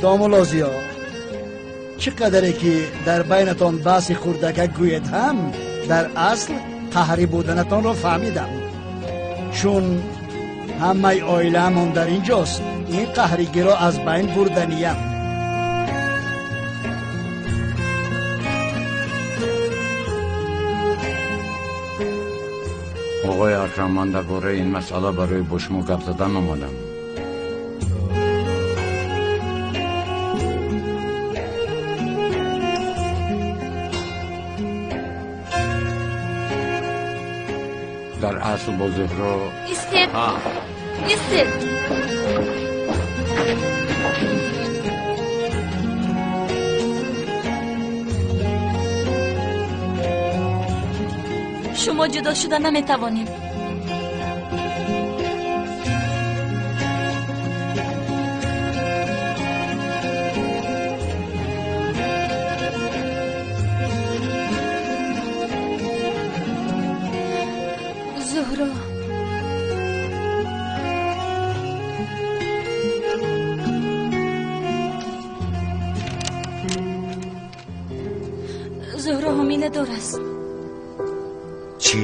Домулло Зиё, чӣ қадаре ки дар байнатон баҳси хурдакак гӯед ҳам, дар асл қаҳрӣ буданатонро фаҳмидам. Чун ҳамаи оилаамон дар ин ҷост, ин қаҳригиро аз байн бурданиям. Оғои Акрам, ман дар бораи ин масъала барои бо шумо гап задан омадам. Дар асл бо Зуҳро. Истед, истед. Шумо ҷудо шуда наметавонем. Зуҳро, Зуҳро ҳомиладор аст. Чӣ?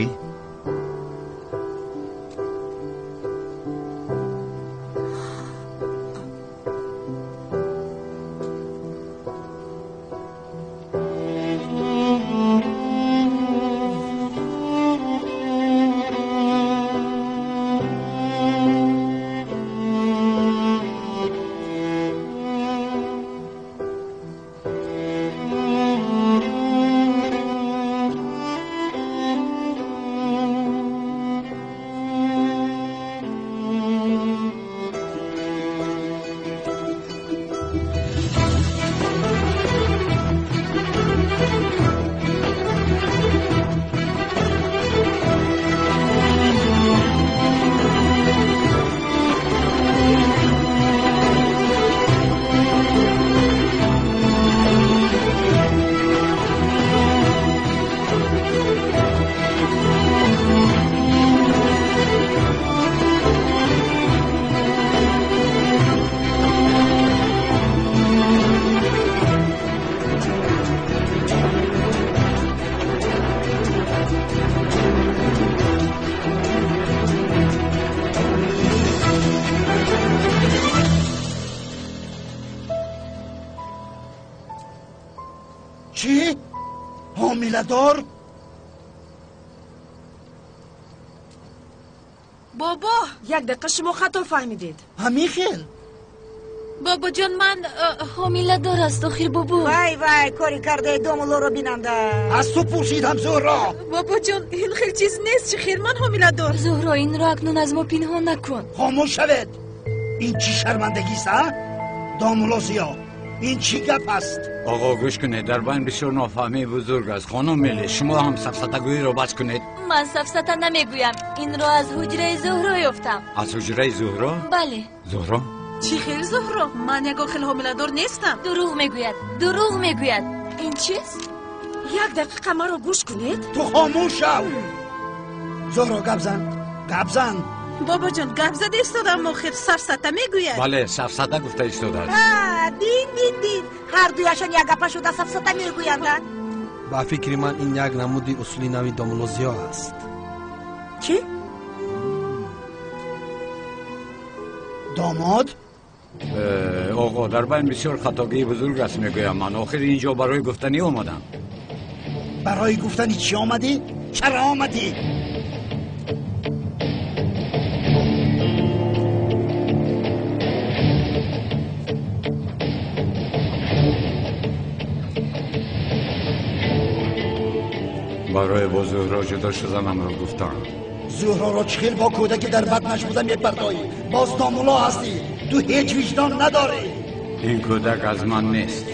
Чӣ? Ҳомиладор? Бобо, як дақиқа, шумо хато фаҳмидед. Ҳамин хел? Бобоҷон, ман ҳомиладор аст, охир бобо. Вай, вай, кори кардаи домуллоро бинанда. Аз ту пурсидам, Зуҳро. Бобоҷон, ин хел чиз нест, чӣ хел ман ҳомиладор? Зуҳро, инро акнун аз мо пинҳон накун. Хомӯш шавед. Ин чӣ шармандагист, а? Домулло Зиё, ин чӣ гап аст? Оғо, гӯш кунед, дар байн бисёр нофаҳмии бузург аст. Хонум Мелис, шумо ҳам сафсатагӯиро бас кунед. Ман сафсата намегӯям. Инро аз ҳуҷраи Зуҳро ёфтам. Аз ҳуҷраи Зуҳро? Бале. Зуҳро? Чӣ хел Зуҳро? Ман ягон хел ҳомиладор нестам. Дурӯғ мегӯяд, дурӯғ мегӯяд. Ин чист? Як дақиқа маро гӯш кунед. Ту хомӯш шав. Зуҳро, гап зан, гап зан. Бобоҷон, гап зада истодам, охир сафсата мегӯяд. Бале, сафсата гуфта истодааст. Дид, дид, дид, ҳар дуяшон як гапа шуда сафсата мегӯянд. Ба фикри ман, ин як намуди усули нави домулло Зиё аст. Чӣ? Домод? Оғо, дар байн бисёр хатогии бузург аст, мегӯям ман. Охир ин ҷо барои гуфтанӣ омадам. Барои гуфтани чӣ омадӣ? Чаро омадӣ? Барои бо Зуҳро ҷудо шуданамро гуфтам. Зуҳроро чӣ хел бо кӯдаке дар батнаш буда мепартоӣ? Боз домулло ҳастӣ, ту ҳеҷ виҷдон надорӣ. Ин кӯдак аз ман нест.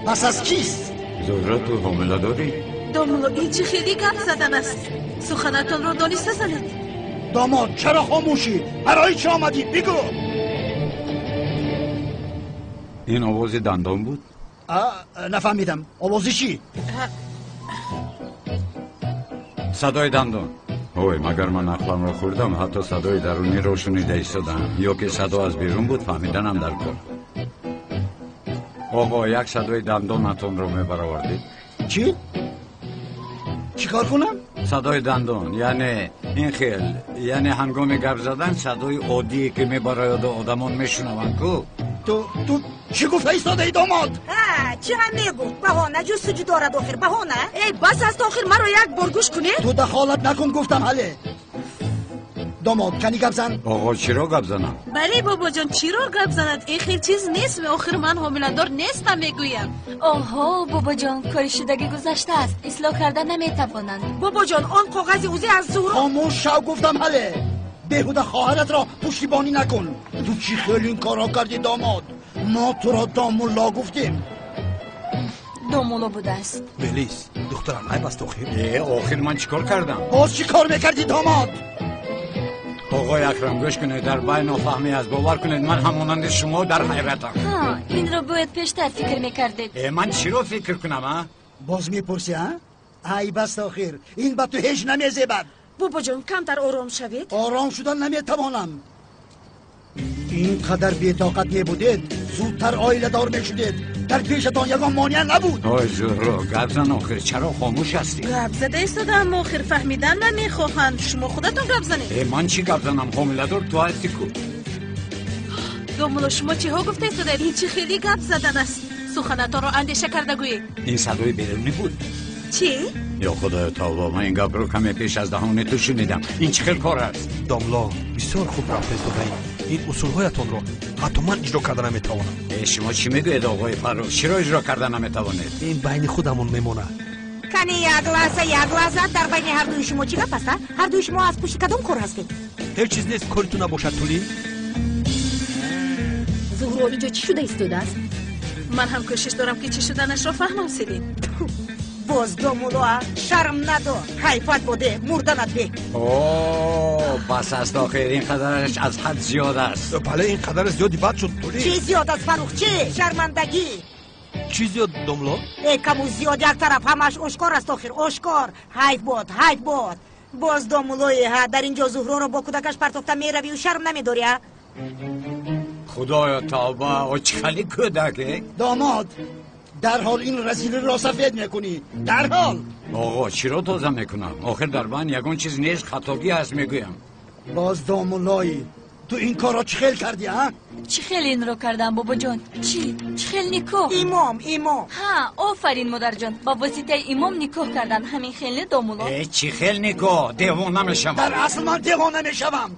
Пас аз кист? Зуҳро, ту ҳомила дорӣ? Домулло, ин чӣ хели гап задан аст? Суханатонро дониста занед. Домод, чаро хомӯшӣ? Барои чӣ омадӣ? Бигӯ. Ин овози дандон буд? Нафаҳмидам. Овози чӣ? Садои дандон. Ой, магар ман ақламро хӯрдам, ҳатто садои даруниро шунида истодам. Ё ки садо аз берун буд, фаҳмиданам дар кор. Оғо, як садои дандонатонро мебаровардед. Чӣ? Чӣ кор кунам? Садои дандон, яъне ин хел, яъне ҳангоми гап задан садои оддие ки мебарояду одамон мешунаванд ку. Ту чӣ гуфта истодаи, домод? Чӣ ҳам мегуфт? Баҳона ҷустуҷӯ дорад охир, баҳона. Эй, бас аст охир, маро як бор гӯш кунед. Ту дахолат накун гуфтам ҳале. Домод, кани гап зан. Оғо, чиро гап занам? Бале, бобоҷон, чиро гап занад? Ин хел чиз нест, охир ман ҳомиладор нестам мегӯям. Оҳо, бобоҷон, кори шудагӣ гузаштааст, ислоҳ карда наметавонанд. Бобоҷон, он коғази УЗИ аз Зуҳро. Хомӯш шав гуфтам ҳале. Беҳуда хоҳаратро пуштибонӣ накун. Ту чӣ хел ин корро кардӣ, домод? Мо туро домулло гуфтем. Домулло будааст. Мелис, духтарам, айб аст охир. Э, охир ман чӣ кор кардам? Боз чӣ кор мекардӣ, домод? Оғои Акрам, гӯш кунед, дар байн нофаҳмӣ аст. Бовар кунед, ман ҳамонанди шумо дар ҳайратам. Инро бояд пештар фикр мекардед. Э, ман чиро фикр кунам, а? Боз мепурсӣ, а? Айб аст охир, ин ба ту ҳеҷ намезебад. Бобоҷон, камтар ором шавед. Ором шудан наметавонам. Ин қадар бетоқат мебудед, зудтар оиладор мешудед. Дар пешатон ягон монеа набуд. Ой, Зуҳро, гап зан охир, чаро хомӯш ҳастӣ? Гап зада истодаам охир, фаҳмидан намехоҳанд. Шумо худатон гап занед. Э, ман чӣ гап занам? Ҳомиладор ту ҳастӣ ку. Домулло, шумо чиҳо гуфта истодаед? Ин чӣ хеле гап задан аст? Суханатонро андеша карда гӯед. Ин садои берунӣ буд. Чӣ? Ё худоё тавба, ман ин гапро каме пеш аз даҳони ту шунидам. Ин чӣ хел кор аст? Домло, бисёр хуб рафта истодаед. Ин усулҳоятонро ҳатто ман иҷро карда наметавонам. Э, шумо чӣ мегӯед, оғои Фаррух? Чиро иҷро карда наметавонед? Ин байни худамон мемонад. Кани як лаҳза, як лаҳза, дар байни ҳардуи шумо чӣ гап аст, а? Ҳардуи шумо аз пушти кадом кор ҳастед? Ҳеҷ чиз нест, кори ту набошад, Тулин. Зуҳро, инҷо чӣ шуда истодааст? Ман ҳам кӯшиш дорам ки чӣ шуданашро фаҳмам, Селин. Боз домулло, шарм надор, ҳайфат боде, мурданат бе. О, бас аст охир, ин қадараш аз ҳад зиёд аст. Бале, ин қадар зиёди бад шуд, Тулин. Чӣ зиёд аст, Фаррух, чӣ? Шармандагӣ. Чӣ зиёд, домло? Э, каму зиёд як тараф, ҳамаш ошкор аст охир, ошкор. Ҳайф бод, ҳайф бод. Боз домуллое, ҳа, дар ин ҷо Зуҳроро бо кӯдакаш партофта меравию шарм намедорӣ, а? Худоё тавба, о чӣ хали кӯдак, э? Домод, дарҳол ин разилиро сафед мекунӣ, дарҳол. Оғо, чиро тоза мекунам? Охир дар байн ягон чиз нест, хатогӣ ҳаст мегӯям. Боз домуллоӣ, ту ин корро чӣ хел кардӣ, а? Чӣ хел инро кардам, бобоҷон? Чӣ? Чӣ хел никоҳ? Имом, имом. Ҳа, офарин, модарҷон, ба воситаи имом никоҳ кардан. Ҳамин хел не, домулло? Э, чӣ хел никоҳ? Девона мешавам. Дар асл ман девона мешавам.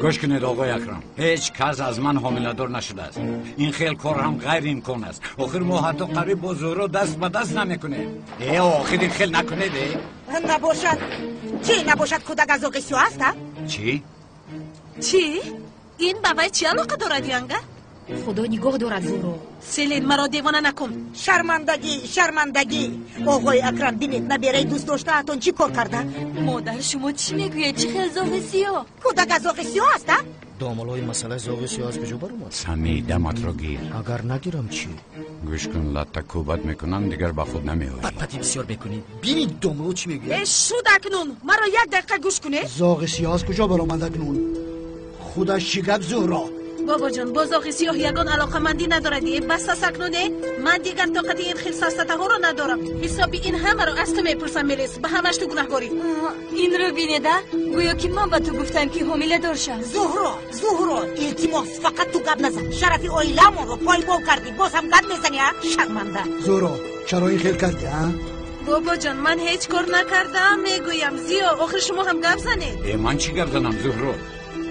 Гӯш кунед, оғои Акрам, ҳеҷ кас аз ман ҳомиладор нашудааст. Ин хел кор ҳам ғайриимкон аст. Охир мо ҳатто қариб бо Зуҳро даст ба даст намекунем. Э, охир ин хел накунед, э. Набошад. Чӣ набошад, кӯдак аз зоғи сиёҳ аст, а? Чӣ? Чӣ? Ин ба вай чӣ алоқа дорад, янга? Худо нигоҳ дорад, Зуҳро. Селин, маро девона накун. Шармандагӣ, шармандагӣ. Оғои Акрам, бинед, набераи дӯст доштаатон чӣ кор карда? Модар, шумо чӣ мегӯед? Чӣ хел зоғи сиёҳ? Кӯдак аз зоғи сиёҳ аст, а? Домуллои масъалаи зоғи сиёҳ аз куҷо баромад? Сами, даматро гир. Агар нагирам чӣ? Гӯш кун, латта кӯбат мекунам, дигар ба худ намеоӣ. Патпати бисёр мекунӣ. Бинед домулло чӣ мегӯяд. Э, шуд акнун. Маро як дақиқа гӯш кунед. Зоғи сиёҳ аз куҷо баромад акнун? Худаш чӣ гап, Зуҳро? Бобоҷон, бо зоғи сиёҳ ягон алоқамандӣ надорад. Э, бас аст акнун, э. Ман дигар тоқати ин хел сафсатаҳоро надорам. Ҳисоби ин ҳамаро аз ту мепурсам, Мелис. Ба ҳамаш ту гунаҳгорӣ. Инро бинед, а? Гӯё ки ман ба ту гуфтам ки ҳомиладор шав. Зуҳро, Зуҳро, илтимос, фақат ту гап назан. Шарафи оиламонро поймол кардӣ, боз ҳам гап мезанӣ, а? Шарманда. Зуҳро, чаро ин хел кардӣ, а? Бобоҷон, ман ҳеҷ кор накардаам, мегӯям. Зиё, охир шумо ҳам гап занед. Э, ман чӣ гап занам, Зуҳро?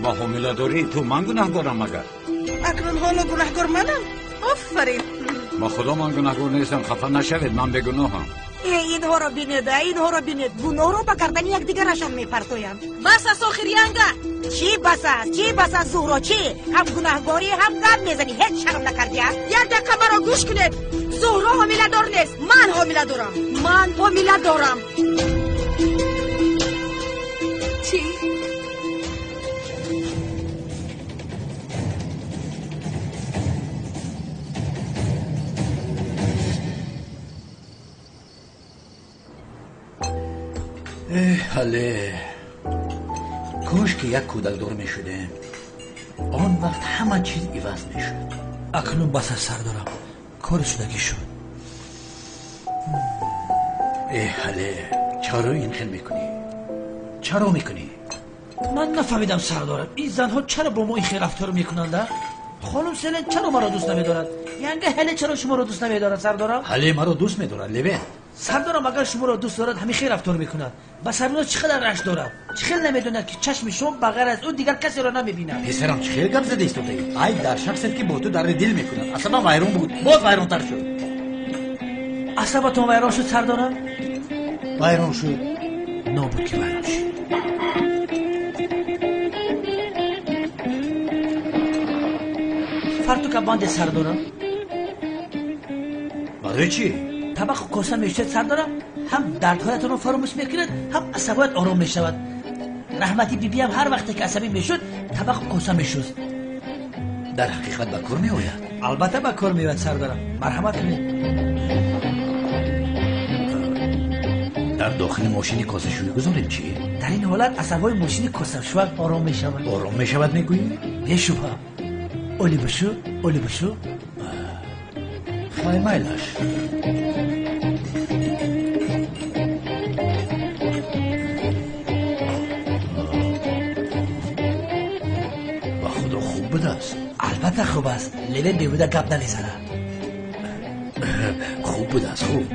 Ба ҳомиладории ту ман гунаҳгорам агар? Акнун ҳоло гунаҳгор манам? Офарин. Ба худо ман гунаҳгор нестам, хафа нашавед, ман бегуноҳам. Э, инҳоро бинед, а, инҳоро бинед. Гуноҳро ба гардани якдигарашон мепартоянд. Бас аст охир, янга. Чӣ бас аст? Чӣ бас аст, Зуҳро, чӣ? Ҳам гунаҳгорӣ, ҳам гап мезанӣ. Ҳеҷ шарм накардӣ, а? Як дақиқа маро гӯш кунед. Зуҳро ҳомиладор нест, ман ҳомиладорам. Ман ҳомиладорам. Чӣ? Эҳ, ҳале, кош ки як кӯдакдор мешудем. Он вақт ҳама чиз иваз мешуд. Акнун бас аст сардорам, кори шудагӣ шуд. Э ҳале, чаро ин хел мекунӣ? Чаро мекунӣ? Ман нафаҳмидам сардорам, ин занҳо чаро бо мо ин хел рафтор мекунанд? Хонум Селен чаро маро дӯст намедорад? Янга ҳале чаро шуморо дӯст намедорад сардорам? Ҳале маро дӯст медорад, Левен. Сардорам, агар шуморо дӯст дорад ҳамин хел рафтор мекунад. Ба Сарноз чӣ қадар рашк дорад? Чӣ хел намедонад ки чашми шумо ба ғайр аз ӯ дигар касеро намебинад? Писарам, чӣ хел гап зада истодаӣ? Айб дар шахсест ки бо ту дарди дил мекунад. Асабам вайрон буд, боз вайронтар шуд. Асабатон вайрон шуд сардорам? Вайрон шуд. Нобуд ки вайрон шуд. Фартука банде сардорам. Барои чӣ? Табақу коса мешӯяд сардорам, ҳам дардҳоятонро фаромӯш мекунад, ҳам асабоят ором мешавад. Раҳмати бибиам ҳар вақте ки асабӣ мешуд, табақу коса мешуст. Дар ҳақиқат ба кор меояд? Албатта ба кор меояд сардорам. Марҳамат кунед. Дар дохили мошини косашӯӣ гузорем чӣ? Дар ин ҳолат асабҳои мошини косашӯак ором мешавад. Ором мешавад мегӯӣ? Бешубҳа. Оли бошу, оли бошу. Хай майлаш. Ба худо хуб будааст. Албатта хуб аст. Левен беҳуда гап намезанад. Хуб будааст, хуб.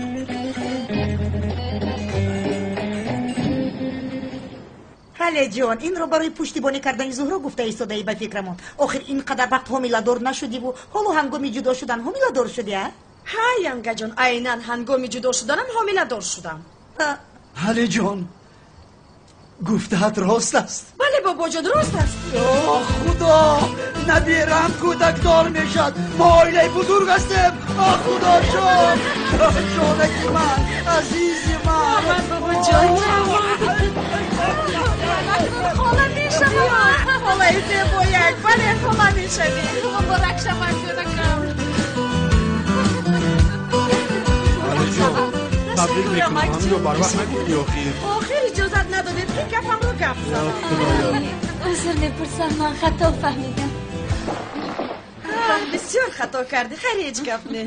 Ҳале ҷон, инро барои пуштибонӣ кардани Зуҳро гуфта истодаӣ ба фикрамон. Охир ин қадар вақт ҳомиладор нашудиву ҳоло ҳангоми ҷудо шудан ҳомиладор шудӣ, а? Ҳа, янгаҷон, айнан ҳангоми ҷудо шуданам ҳомиладор шудам. Ҳале ҷон, гуфтаат рост аст. Бале бобоҷон, рост аст. О худо, набирам кӯдакдор мешавад. Мо оилаи бузург ҳастем. О худоҷон, ҷонаки ман, азизи ман. Бобоҷон, хола мешавам. Холаи зебояк, бале хола мешавӣ. Муборак шавад ҷонакам. Табрик мекунам, ҳаминро барвақт нагуфтӣ охир. Охир иҷозат надодед ки гапамро гап занам. Узр мепурсам, ман хато фаҳмидам. Бисёр хато кардӣ, хайр ҳеҷ гап не.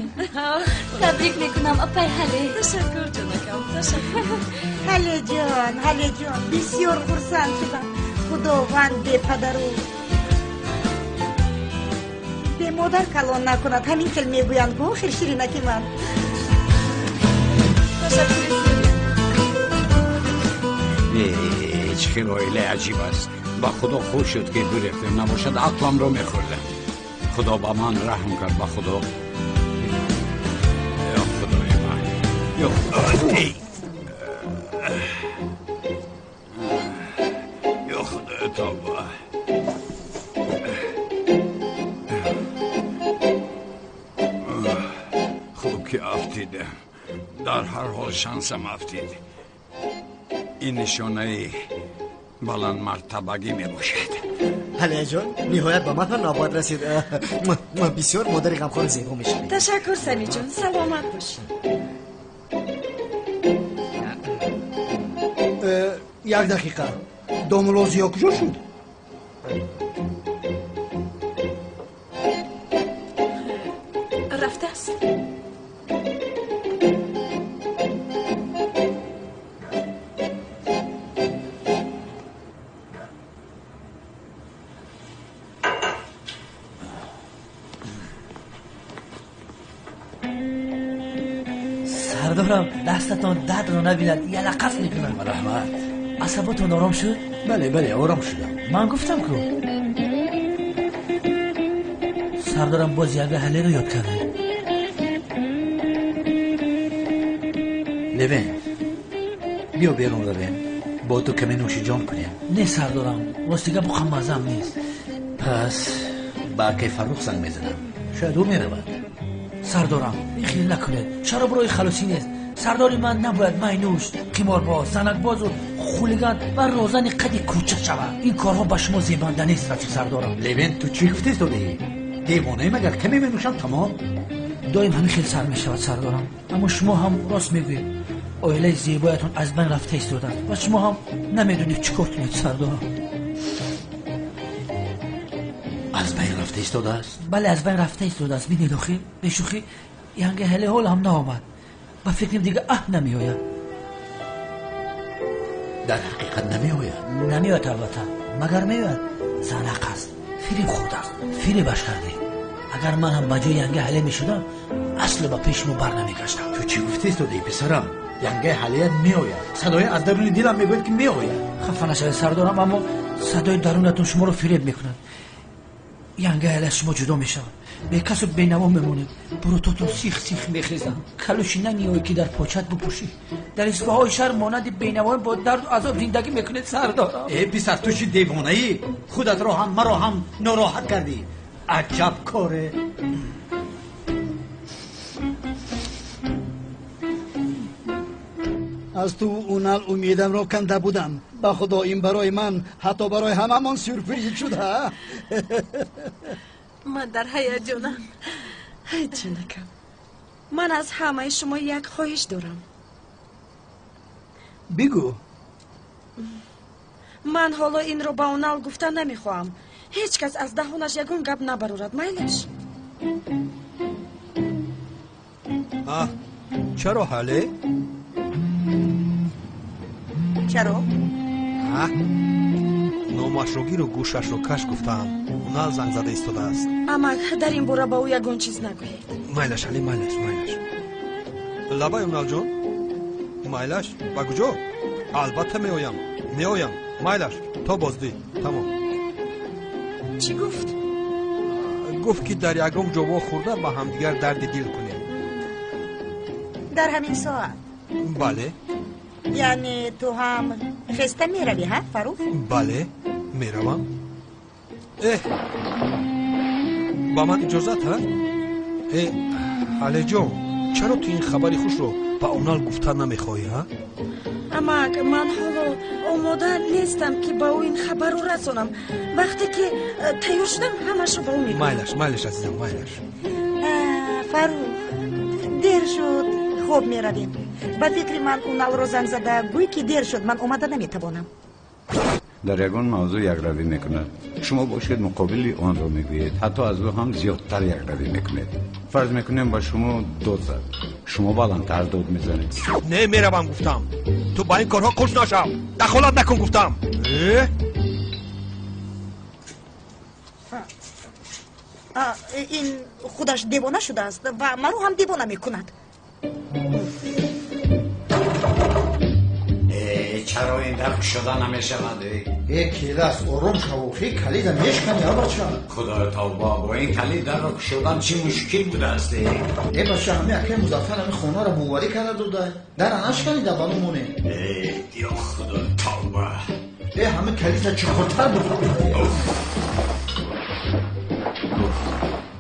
Табрик мекунам апай Ҳале. Ташаккур ҷонакам, ташаккур. Ҳале ҷон, Ҳале ҷон, бисёр хурсанд шудам. Худованд бепадару бемодар калон накунад, ҳамин хел мегӯянд ку охир ширинаки ман. Чӣ хел оилаи аҷиб аст. Ба худо хуш шуд ки гурехтем, набошад ақламро мехӯрдем. Худо ба ман раҳм кард, ба худо. Ё худои ман, ё худо, ё худои тавба. Хуб ки афтидем. Дар ҳар ҳол шансам афтид. Ин нишонаи баландмартабагӣ мебошад. Ҳале ҷон, ниҳоят ба ман ҳам навбат расид. Бисёр модари ғамхори зебо мешавӣ. Ташаккур Самиҷон, саломат бош. Як дақиқа, домулло Зиё куҷо шуд? Рафтааст. Сардорам, дастатон дардро набинад, ялақаф мекунад. Раҳмат. Асаботон ором шуд? Бале, бале, ором шудам. Ман гуфтам ку. Сардорам боз яга ҳалеро ёд кардем. Левен, биё берун равем, бо ту каме нӯшиҷон кунем. Не сардорам, рости гап ҳам маззам нест. Пас ба акай Фаррух занг мезанам, шояд ӯ меравад. Сардорам, ин хел накунед, шароб роҳи халосӣ нест. Сардори ман набояд майнӯш, қиморбоз, занакбозу хулиган ва розани қади кӯча шавад. Ин корҳо ба шумо зебанда нест, рафиқ сардорам. Левен, ту чӣ гуфта истодаӣ? Девонаем агар каме менӯшам тамом. Доим ҳамин хел сар мешавад сардорам. Аммо шумо ҳам рост мегӯед. Оилаи зебоятон аз байн рафта истодааст ва шумо ҳам намедонед чӣ кор кунед сардорам. Аз Аз байн рафта истодааст? Бале, аз байн рафта истодааст. Бинед, охир бешӯхӣ янга ҳале ҳол ҳам наомад. Ба фикрам дига аҳ намеояд. Дар ҳақиқат намеояд? Намеояд албатта. Магар меояд? Занақ аст, фиреб хӯрдааст, фиребаш кардем. Агар ман ҳам ба ҷои янга ҳале мешудам, асло ба пеши мо бар намегаштам. Ту чӣ гуфта истодаӣ, писарам? Янгаи ҳалеят меояд. Садои аз даруни дилам мегӯяд, ки меояд. Хафа нашавед, сардорам, аммо садои дарунатон шуморо фиреб мекунад. Янгаи ҳале аз шумо ҷудо мешавад. Бекасу бенаво мемонед. Бурутотон сих сих мехезанд. Калуши намеояд, ки дар почат бупӯшӣ. Дар истгоҳҳои шаҳр монанди бенавоён бо дарду азоб зиндагӣ мекунед, сардорам. Э писар, ту чӣ девонаӣ? Худатро ҳам маро ҳам нороҳат кардӣ. Аҷаб коре! Аз ту Унал умедамро канда будам. Ба худо ин барои ман, ҳатто барои ҳамамон сюрприз шуд. Ман дар ҳаяҷонам. Ҷонакам, ман аз ҳамаи шумо як хоҳиш дорам. Бигӯ. Ман ҳоло инро ба Унал гуфта намехоҳам. Ҳеҷ кас аз даҳонаш ягон гап набарорад, майлаш? Чаро ҳале? Чаро? Номашро гиру гӯшашро каш гуфтаам. Унал занг зада истодааст. Амак, дар ин бора ба ӯ ягон чиз нагӯед. Майлаш, ҳале, майлаш, майлаш. Лабай, Уналҷон. Майлаш, ба куҷо? Албатта меоям, меоям. Майлаш, то боздид. Тамом. Чӣ гуфт? Гуфт, ки дар ягон ҷо вохӯрда ба ҳамдигар дарди дил кунем. Дар ҳамин соат? Бале. Яъне ту ҳам хеста меравӣ, ҳа, Фарух? Бале, меравам. Эҳ, ба ман иҷозат, ҳа? Э, Ҳалеҷон, чаро ту ин хабари хушро ба Унал гуфта намехоҳӣ, ҳа? Амак, ман ҳоло омода нестам, ки ба ӯ ин хабарро расонам. Вақте ки тайёр шудам, ҳамашро ба ӯ мегӯям. Майлаш, майлаш, азизам, майлаш. Фарух, дер шуд, хоб меравем. Ба фикри ман Уналро занг зада гӯй, ки дер шуд, ман омада наметавонам. Дар ягон мавзӯъ якравӣ мекунад. Шумо бошед муқобили онро мегӯед, ҳатто аз ӯ ҳам зиёдтар якравӣ мекунед. Фарз мекунем ба шумо дод зад, шумо баландтар дод мезанед. Не, меравам гуфтам. Ту ба ин корҳо қуш нашав, дахолат накун гуфтам. Ин худаш девона шудааст ва маро ҳам девона мекунад. Чаро ин дар кушода намешавад? Э, келас, ором шав, охи калида мешкани, а бача. Худоё тавба, бо ин калид дарро кушодан чӣ мушкил будааст? Э бача, ҳами акаи Музаффар ҳами хонаро боварӣ карда дода. Дара нашкани, да бало моне. Э, ё худо тавба. Э, ҳами калида чуқуртар буд.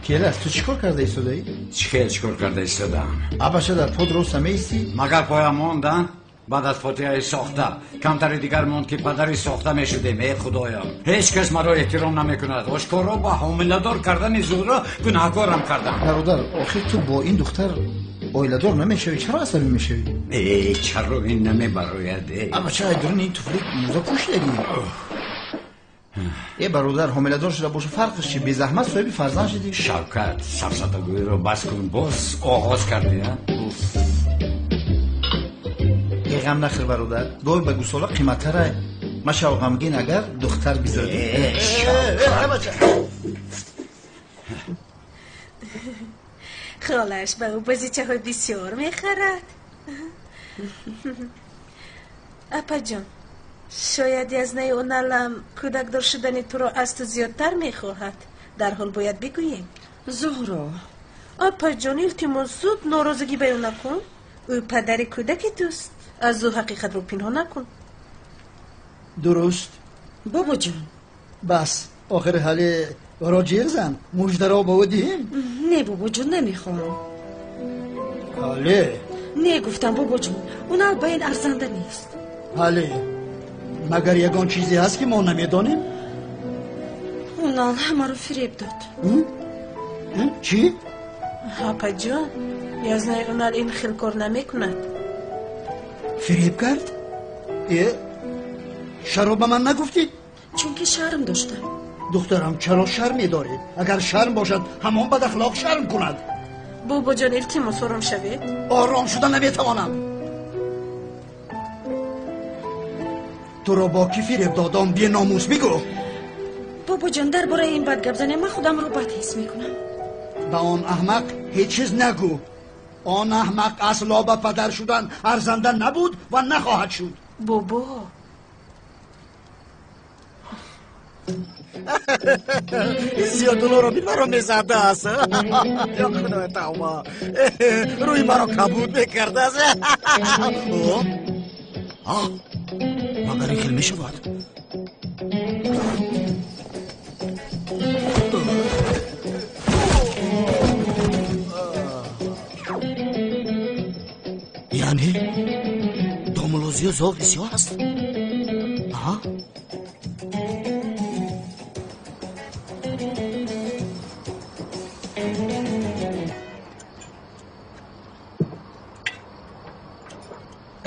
Келас, ту чӣ кор карда истодаӣ? Чӣ хел чӣ кор карда истодаам? А бача, дар под роста меистӣ? Магар поям мондан? Баъд аз фотиҳаи сохта камтари дигар монд, ки падари сохта мешудем. Э худоё, ҳеҷ кас маро эҳтиром намекунад. Ошкоро ба ҳомиладор кардани Зуҳро гунаҳкорам кардам. Бародар, охир ту бо ин духтар оиладор намешавӣ, чаро асабӣ мешавӣ? Э, чаро ин намебарояд? А бача, айдурини ин туфли мӯза пӯшидагӣ. Э бародар, ҳомиладор шуда боша, фарқаш чи? Безаҳмат соҳиби фарзанд шудӣ. Шавкат, сафсатагӯиро бас кун, боз оғоз кардӣ, а? Ғам нахӯр, бародар, гоҳ ба гусола қиматтарай. Машав ғамгин, агар духтар бизодӣ. Холаш ба ӯ бозичаҳои бисёр мехарад. Апаҷон, шояд язнаи Уналам кӯдакдор шудани туро аз ту зиёдтар мехоҳад. Дарҳол бояд бигӯем. Зуҳро. Апаҷон, илтимос, зуд норозигӣ баён накун. Ӯ падари кӯдаки туст. Аз ӯ ҳақиқатро пинҳон накун. Дуруст. Бобоҷон. Бас, охир ҳале ро ҷир зан, муждаро ба ӯ диҳем? Не, бобоҷон, намехоҳам. Ҳале? Не, гуфтам, бобоҷон, Унал ба ин арзанда нест. Ҳале, магар ягон чизе ҳаст, ки мо намедонем? Унал ҳамаро фиреб дод. Чӣ? Апаҷон, язнаи Унал ин хел кор намекунад. Фиреб кард? Э, чаро ба ман нагуфтӣ? Чунки шарм доштам. Духтарам, чаро шарм медорӣ? Агар шарм бошад, ҳамон бадахлоқ шарм кунад. Бобоҷон, илтимос, ором шавед. Ором шуда наметавонам. Туро бо кӣ фиреб додам, беномус, бигӯ. Бобоҷон, дар бораи ин бад гап занем, ман худамро бад ҳис мекунам. Ба он аҳмақ ҳеҷ чиз нагӯ. Он аҳмақ асло ба падар шудан арзанда набуд ва нахоҳад шуд. Бобо, Зиёдуллоро бин, маро мезадааст. Ё худои тавба, рӯи маро кабуд мекардааст. Магар ин хел мешавад? Яъне домулозиё зоғи сиёҳ аст?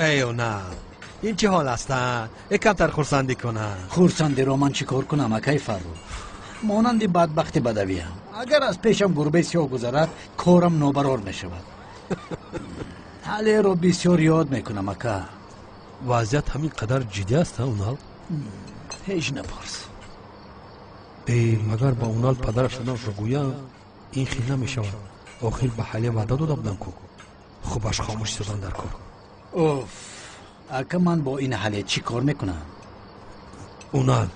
Эй онал, ин чӣ ҳол аст? Э камтар хурсандӣ кунам. Хурсандиро ман чӣ кор кунам, акай Фаррух? Монанди бадбахти бадавиям. Агар аз пешам гурбаи сиёҳ гузарад, корам нобарор мешавад. Ҳалеро бисёр ёд мекунам, ака. Вазъият ҳамин қадар ҷиддӣ аст, Унал? Ҳеҷ напурс. Э, магар ба Унал падараш шуданашро гӯям, ин хел намешавад. Охир ба Ҳале ваъда дода будам ку. Хубаш хомӯш истодан дар кор. Уф, ака, ман бо ин ҳале чӣ кор мекунам? Унал,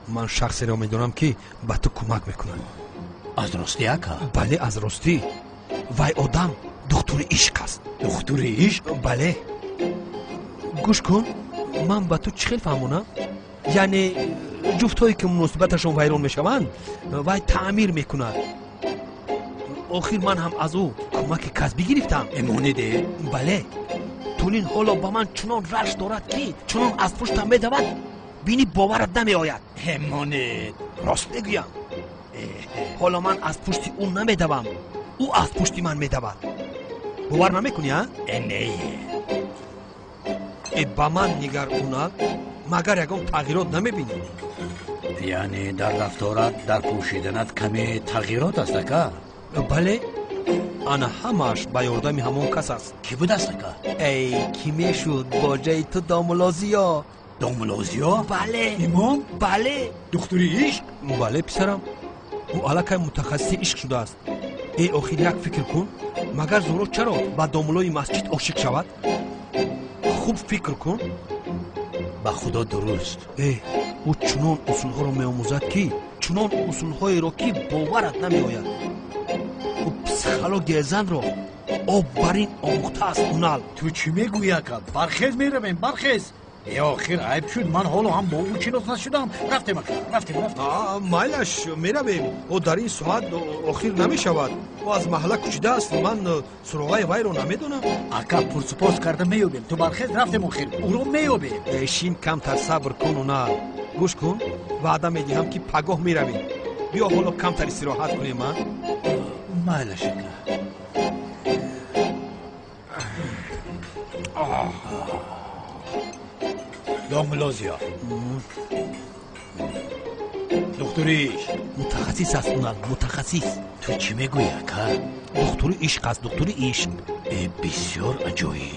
ман шахсеро медонам, ки ба ту кӯмак мекунад. Аз ростӣ, ака? Бале, аз ростӣ. Вай одам духтури ишқ аст. Духтури ишқ? Бале. Гӯш кун, ман ба ту чӣ хел фаҳмонам? Яъне ҷуфтҳое ки муносибаташон вайрон мешаванд, вай таъмир мекунад. Охир ман ҳам аз ӯ кӯмаки касбӣ гирифтам. Эмониде? Бале. Тулин ҳоло ба ман чунон рашк дорад, ки чунон аз пуштам медавад, бинӣ боварат намеояд. Эмонид? Рост мегӯям. Ҳоло ман аз пушти ӯ намедавам, ӯ аз пушти ман медавад. Бовар намекунӣ, а? Не. Э, ба ман нигар, Унал, магар ягон тағйирот намебинӣ? Яъне дар рафторат, дар пӯшиданат каме тағйирот аст, ака? Бале, ана ҳамааш ба ёрдами ҳамон кас аст. Кӣ будааст, ака? Эй, кӣ мешуд? Боҷаи ту домулозиё. Домулозиё? Бале. Имом? Бале. Духтури ишқ? Бале, писарам, ӯ аллакай мутахассиси ишқ шудааст. Э, охир як фикр кун, магар Зуҳро чаро ба домулои масҷид ошиқ шавад? Хуб фикр кун. Ба худо, дуруст. Э, ӯ чунон усулҳоро меомӯзад, ки чунон усулҳоеро, ки боварат намеояд. Ӯ психологияи занро об бар ин омӯхтааст, Унал. Ту чӣ мегӯӣ, ака? Бархез, меравем, бархез. Э, охир айб шуд, ман ҳоло ҳам бо ӯ шинос нашудам. Рафтем, ака, рафтем, рафтем. Майлаш, меравем. Ӯ дар ин соат охир намешавад. Ӯ аз маҳалла кӯчидааст, ман суроғаи вайро намедонам. Ака, пурсупос карда меёбем. Ту бархез, рафтем, охир ӯро меёбем. Шин, камтар сабр кун, Унал. Гӯш кун, ваъда медиҳам, ки пагоҳ меравем. Биё, ҳоло камтар истироҳат кунем, а? Майлаш, ака. Домулозиё, духтури ишқ. Мутахассис аст, Унал, мутахассис. Ту чӣ мегӯӣ, ака? Духтури ишқ аст, духтури ишқ. Э, бисёр аҷоиб.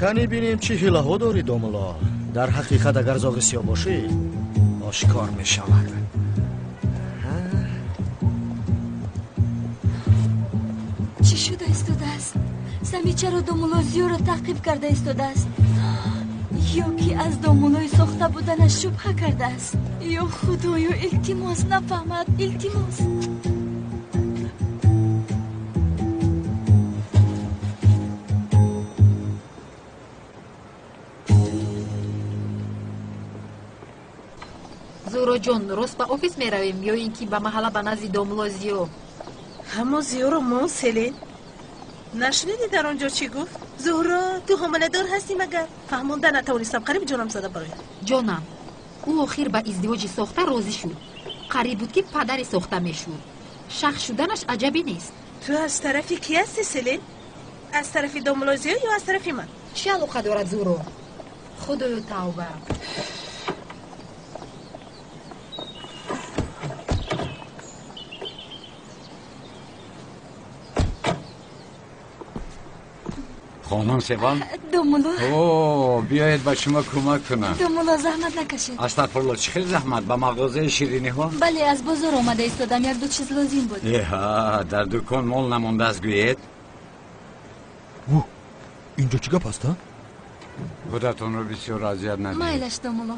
Кани бинем, чӣ ҳилаҳо дорӣ, домуло. Дар ҳақиқат, агар зоғи сиёҳ бошӣ, ошкор мешавад. Чӣ шуда истодааст? Сами чаро домуло Зиёро таъқиб карда истодааст? Ё ки аз домулои сохта буданаш шубҳа кардааст? Ё худоё, илтимос, нафаҳмад, илтимос. Зуҳроҷон, рост ба офис меравем ё ин ки ба маҳалла, ба назди домуло Зиё? Ҳамо Зиёро мо, Селин. Нашунидӣ, дар он ҷо чӣ гуфт? Зуҳро, ту ҳомиладор ҳастӣ магар? Фаҳмонда натавонистам, қариб ҷонам зада барояд. Ҷонам, ӯ охир ба издивоҷи сохта розӣ шуд. Қариб буд, ки падаре сохта мешуд. Шахс шуданаш аҷабӣ нест. Ту аз тарафи кӣ ҳастӣ, Селин? Аз тарафи домулло Зиё ё аз тарафи ман? Чӣ алоқа дорад, Зуҳро? Худою тавба. Хонум Севал? Домулло. О, биёед ба шумо кӯмак кунам. Домулло, заҳмат накашед. Астағфирулло, чӣ хел заҳмат? Ба мағозаи шириниҳо? Бале, аз бозор омада истодам, як-ду чиз лозим буд. Эҳа, дар дукон мол намондааст, гӯед? Инҷо чӣ гап аст, а? Худатонро бисёр азият надиҳед. Майлаш, домулло.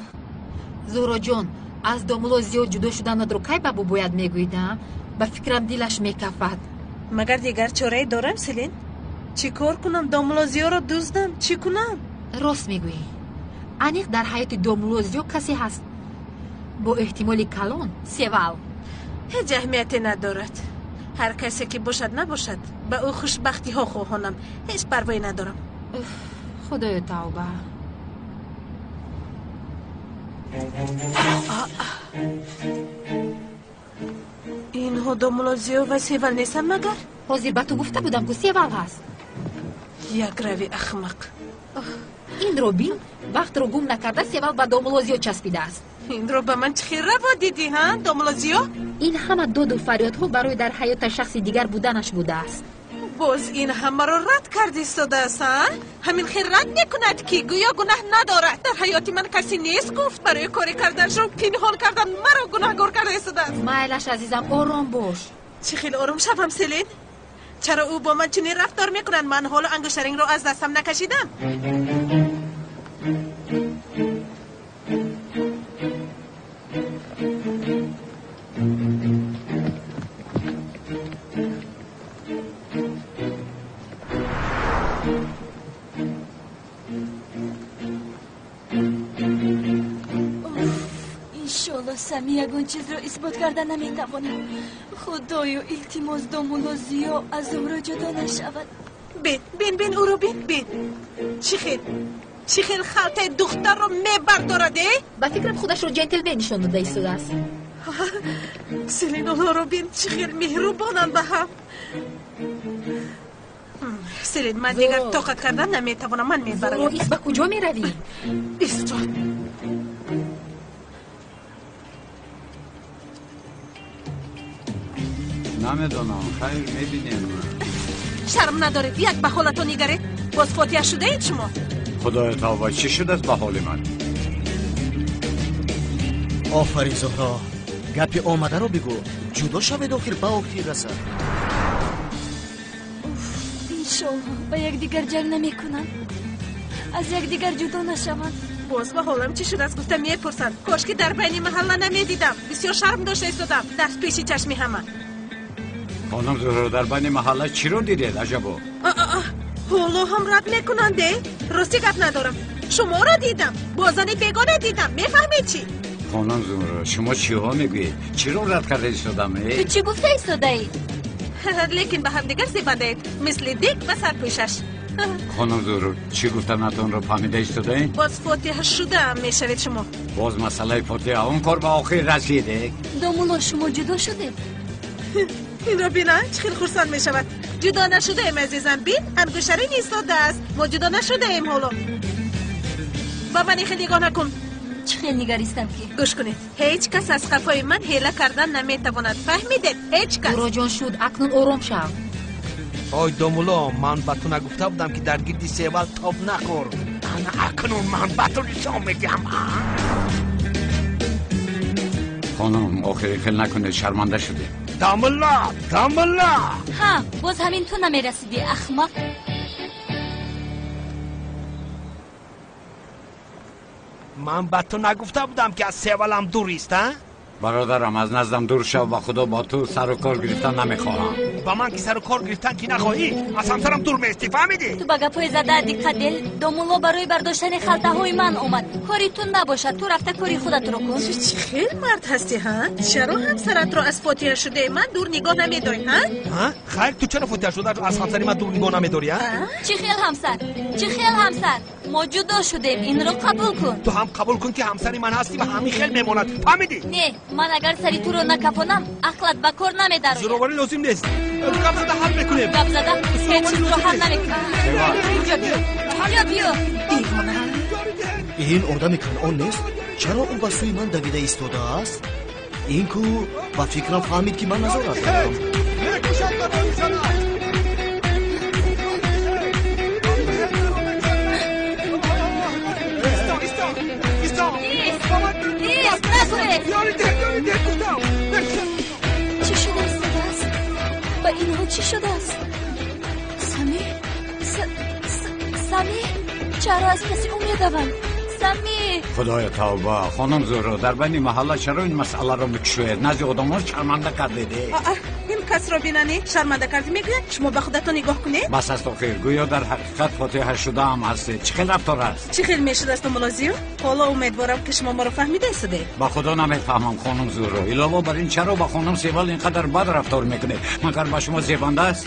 Зуҳроҷон, аз домулло зиёд ҷудо шуданатро кай ба бобоят мегӯед, а? Ба фикрам дилаш мекафад. Магар дигар чорае дорам, Селин? Чӣ кор кунам? Домулло Зиёро дуздам? Чӣ кунам? Рост мегӯӣ. Аниқ дар ҳаёти домулло Зиё касе ҳаст. Бо эҳтимоли калон Севал. Ҳеҷ аҳамияте надорад. Ҳар касе ки бошад набошад, ба ӯ хушбахтиҳо хоҳонам. Ҳеҷ парвое надорам. Худоё тавба. Инҳо домулло Зиё ва Севал нестанд магар? Ҳозир ба ту гуфта будам, ку Севал ҳаст. Як рави ахмақ. Инро бин, вақтро гум накарда Севал ба домулло Зиё часпидааст. Инро ба ман чӣ хел раво дидӣ, ҳа, домулло Зиё? Ин ҳама доду фарёдҳо барои дар ҳаёта шахси дигар буданаш будааст. Боз ин ҳамаро рад кард истодааст, а? Ҳамин хел рад мекунад, ки гӯё гунаҳ надорад. Дар ҳаёти ман касе нест, гуфт. Барои коре карданашро пинҳон кардан маро гунаҳгор карда истодааст. Майлаш, азизам, ором бош. Чӣ хел ором шавам, Селин? Чаро ӯ бо ман чунин рафтор мекунад? Ман ҳоло ангуштарингро аз дастам накашидам. Иншолло Сами ягон чизро исбот карда наметавонад. Худоё, илтимос, домулло Зиё аз Зуҳро ҷудо нашавад. Бин, бин, бин, ӯро бин, бин. Чӣ хел? Чӣ хел халтаи духтарро мебардорад, э? Ба фикрам худашро ҷентлмен нишон дода истодааст. Селин, онҳоро бин, чӣ хел меҳрубонанд ба ҳам. Селин, ман дигар тоқат кардан наметавонам, ман мебарам. Зуҳро, ис, ба куҷо меравӣ? Истод. Намедонам, хайр, мебинем. Шарм надоред, як ба ҳолатон нигаред. Боз фотиҳа шудаед шумо? Худоё тавба, чӣ шудааст ба ҳоли ман? Офарин, Зуҳро, гапи омадаро бигӯ. Ҷудо шавед, охир ба охир расад. Иншолло ба якдигар ҷанг намекунанд, аз якдигар ҷудо нашаванд. Боз ба ҳолам чӣ шудааст гуфта мепурсанд. Кош ки дар байни маҳалла намедидам. Бисёр шарм дошта истодам дар пеши чашми ҳама. Хонум Зуҳро, дар байни маҳалла чиро дидед, аҷабо? Ҳоло ҳам рад мекунанд, э? Рости гап надорам. Шуморо дидам, бо зани бегона дидам. Мефаҳмед чӣ? Хонум Зуҳро, шумо чиҳо мегӯед? Чиро рад карда истодам, э? Ту чӣ гуфта истодаӣ? Лекин ба ҳамдигар зебандаед, мисли дик ба сарпӯшаш. Хонум Зуҳро, чӣ гуфтанатонро фаҳмида истодаед? Боз фотиҳа шудаам мешавед шумо. Боз масъалаи фотиҳа, он кор ба охир расид, э? Домулло, шумо ҷудо шудед? Инро бина, чӣ хел хурсанд мешавад. Ҷудо нашудаем, азизам. Бин, ангуштарин истодааст. Мо ҷудо нашудаем ҳоло. Ба ман хел нигоҳ накун. Чӣ хел нигаристам ки? Гӯш кунед, ҳеҷ кас аз қафои ман ҳела кардан наметавонад. Фаҳмидед? Ҳеҷ кас. Зуҳроҷон, шуд, акнун ором шав. Ой домулло, ман ба ту нагуфта будам, ки дар гирди Севал тоб нахӯр. Ана акнун ман ба ту нишон медиҳам. Хонум, охири хел накунед, шарманда шудем. Домулло, домулло! Ҳа, боз ҳамин ту намерасидӣ, ахмақ. Ман ба ту нагуфта будам, ки аз Севалам дурист, а? Бародарам, аз наздам дур шав, ба худо бо ту сару кор гирифтан намехоҳам. Ба ман ки сару кор гирифтан ки нахоҳӣ, аз ҳамсарам дур меистӣ, фаҳмидӣ? Ту ба гапҳои зада диққат дел. Домулло барои бардоштани халтаҳои ман омад. Кори ту набошад, ту рафта кори худатро кун. Ту чӣ хел мард ҳастӣ, ҳа? Чаро ҳамсаратро аз фотиҳашудаи ман дур нигоҳ намедорӣ, ҳа? Ҳа? Хайр, ту чаро фотиҳашудаатро аз ҳамсари ман дур нигоҳ намедорӣ, ҳа? Чӣ хел ҳамсар? Чӣ хел ҳамсар? Мо ҷудо шудем, инро қабул кун. Ту ҳам қабул кун ки ҳамсари ман ҳастӣ ва ҳамин хел мемонад, фаҳмидӣ? Не, ман агар сари туро накафонам, ақлат ба кор намедарояд. Зӯроварӣ лозим нест. Гап зада ҳал мекунем. Гап зада ҳеҷ чизро ҳал намекунем. Инҷо биё, инҷо биё. Девона. Ин одами Канъон нест? Чаро ӯ ба сӯи ман давида истодааст? Ин ку ба фикрам фаҳмид ки ман назорат дорам. Чӣ шуда истодааст? Ба инҳо чӣ шудааст? Сами? Сами? Чаро аз паси ӯ медаванд? Сами! Худоё тавба, хонум Зуҳро, дар байни маҳалла чаро ин масъаларо мекушоед? Назди одамон шарманда кардед. Ин касро бинанед, шарманда кардӣ мегӯяд? Шумо ба худатон нигоҳ кунед. Бас аст охир, гӯё дар ҳақиқат фотиҳа шудаам ҳастед. Чӣ хел рафтор аст? Чӣ хел мешудааст, Мулозиё? Ҳоло умедворам ки шумо маро фаҳмида истодед. Ба худо намефаҳмам, хонум Зуҳро. Илова бар ин чаро ба хонум Севал ин қадар бад рафтор мекунед? Магар ба шумо зебанда аст?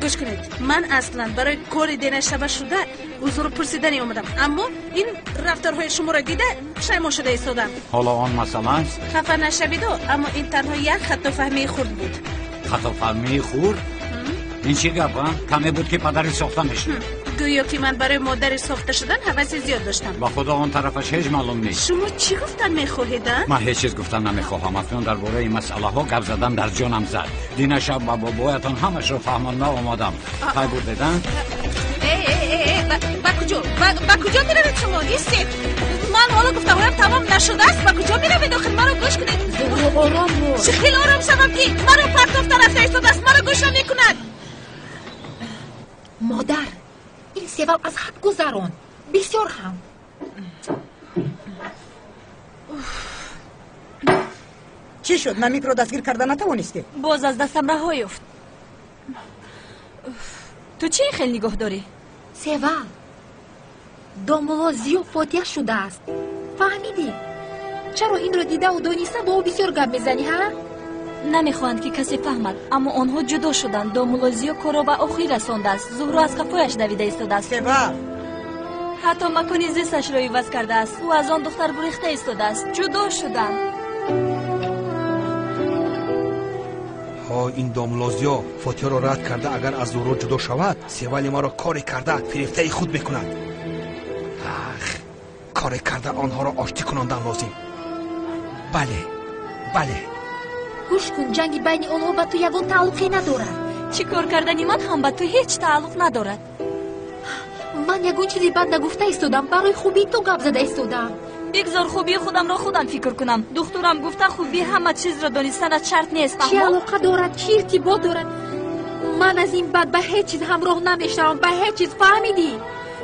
Гӯш кунед, ман аслан барои кори денашаба шуда узру пурсидани омадам, аммо ин рафторҳои шуморо дида пушаймон шуда истодам. Ҳоло он масъала аст? Хафа нашавиду, аммо ин танҳо як хатофаҳмии хурд буд. Хатофаҳмии хурд? Ин чӣ гап, а? Каме буд ки падари сохта мешуд. Гӯё ки ман барои модари сохта шудан ҳаваси зиёд доштам. Ба худо он тарафаш ҳеҷ маълум нест. Шумо чӣ гуфтан мехоҳед, а? Ман ҳеҷ чиз гуфтан намехоҳам. Акнун дар бораи ин масъалаҳо гап задан дар ҷонам зад. Дина шаб ба бобоятон ҳамашро фаҳмонда омадам. Хай бурдед, а? Ба куҷо? Ба куҷо меравед шумо? Истед. Ман ҳоло гуфтаҳоям тамом нашудааст. Ба куҷо меравед охир? Маро гӯш кунед. Зуҳро, ором бош. Чӣ хел ором шавам ки маро партофта рафта истодааст, маро гӯш намекунад. Модар, ин Севал аз ҳад гузарон. Бисёр ҳам. Чӣ шуд? Намикро дастгир карда натавонистӣ? Боз аз дастам раҳо ёфт. Ту чӣ хел нигоҳ дорӣ? Севал, домулло Зиё фотиҳ шудааст. Фаҳмидӣ? Чаро инро дидаву дониста бо ӯ бисёр гап мезанӣ, ҳа? Намехоҳанд ки касе фаҳмад, аммо онҳо ҷудо шуданд. Домулло Зиё корро ба охир расондааст. Зуҳро аз қафояш давида истодааст. Севал! Ҳатто макони зисташро иваз кардааст. Ӯ аз он духтар гурехта истодааст. Ҷудо шуданд. Ҳо, ин домулло Зиё фотиҳаро рад карда, агар аз Зуҳро ҷудо шавад, Севали маро коре карда фирефтаи худ мекунад. Ах, коре карда онҳоро оштӣ кунондан лозим. Бале, бале. Гӯш кун, ҷанги байни онҳо ба ту ягон тааллуқе надорад. Чӣ кор кардани ман ҳам ба ту ҳеҷ тааллуқ надорад. Ман ягон чизи бад нагуфта истодам, барои хубии ту гап зада истодам. Бигзор хубии худамро худам фикр кунам. Духтурам гуфта хубии ҳама чизро донистанат шарт нест. Чӣ алоқа дорад? Чӣ иртибот дорад? Ман аз ин бад ба ҳеҷ чиз ҳамроҳ намешавам, ба ҳеҷ чиз, фаҳмидӣ?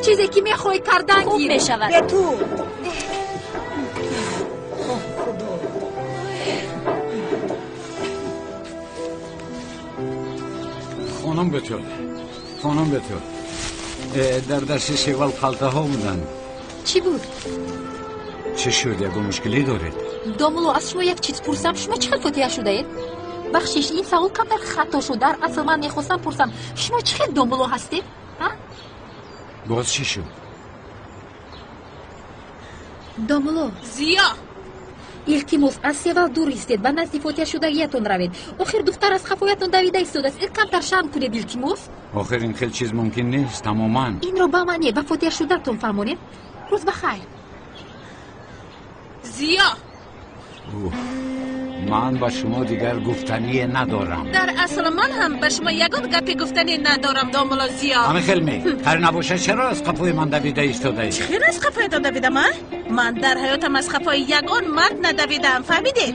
Чизе ки мехоҳӣ кардан хуб мешавад. Бе ту. Хонум Бетул, хонум Бетул, дар дасти Севал халтаҳо буданд. Чӣ буд? Чӣ шуд? Ягон мушкилӣ доред? Домулло, аз шумо як чиз пурсам, шумо чӣ хел фотиҳа шудаед? Бахшиш, ин савол камтар хато шуд. Дар асл ман мехостам пурсам, шумо чӣ хел домулло ҳастед? Боз чӣ шуд? Домулло. Зиё! Илтимос, аз Севал дур истед, ба назди фотиҳашудагиятон равед. Охир духтар аз қафоятон давида истодааст. Ин камтар шарм кунед, илтимос. Охир ин хел чиз мумкин нест, тамоман. Инро ба ман не, ба фотиҳашудатон фаҳмонед. Рӯз ба хайр. Зиё! Ман ба шумо дигар гуфтание надорам. Дар асл ман ҳам ба шумо ягон гапи гуфтание надорам, домулло Зиё. Ҳамин хел ме? Хайр набошад, чаро аз қафои ман давида истодаед? Чӣ хел аз қафоятон давидам, а? Ман дар ҳаётам аз қафои ягон мард надавидаам, фаҳмидед?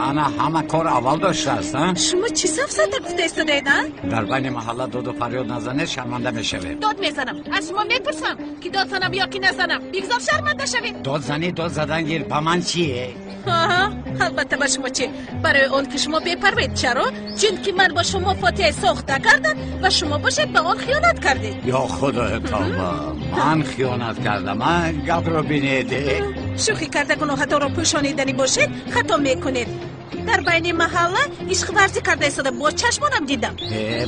Ана ҳама кор аввал доштааст, а? Шумо чӣ сафсата гуфта истодаед, а? Дар байни маҳалла доду фарёд назанед, шарманда мешавед. Дод мезанам. Аз шумо мепурсам ки дод занам ё ки назанам. Бигзор шарманда шавед. Дод занӣ, дод задан гир, ба ман чие? Албатта ба шумо чӣ? Барои он ки шумо бепарвед. Чаро? Чунки ман бо шумо фотиҳаи сохта кардам ва шумо бошед ба он хиёнат кардед. Ё худои тавба, ман хиёнат кардам. Гапро бинед. Шӯхӣ карда гуноҳатонро пӯшониданӣ бошед, хато мекунед. Дар байни маҳалла ишқварзӣ карда истода, бо чашмонам дидам.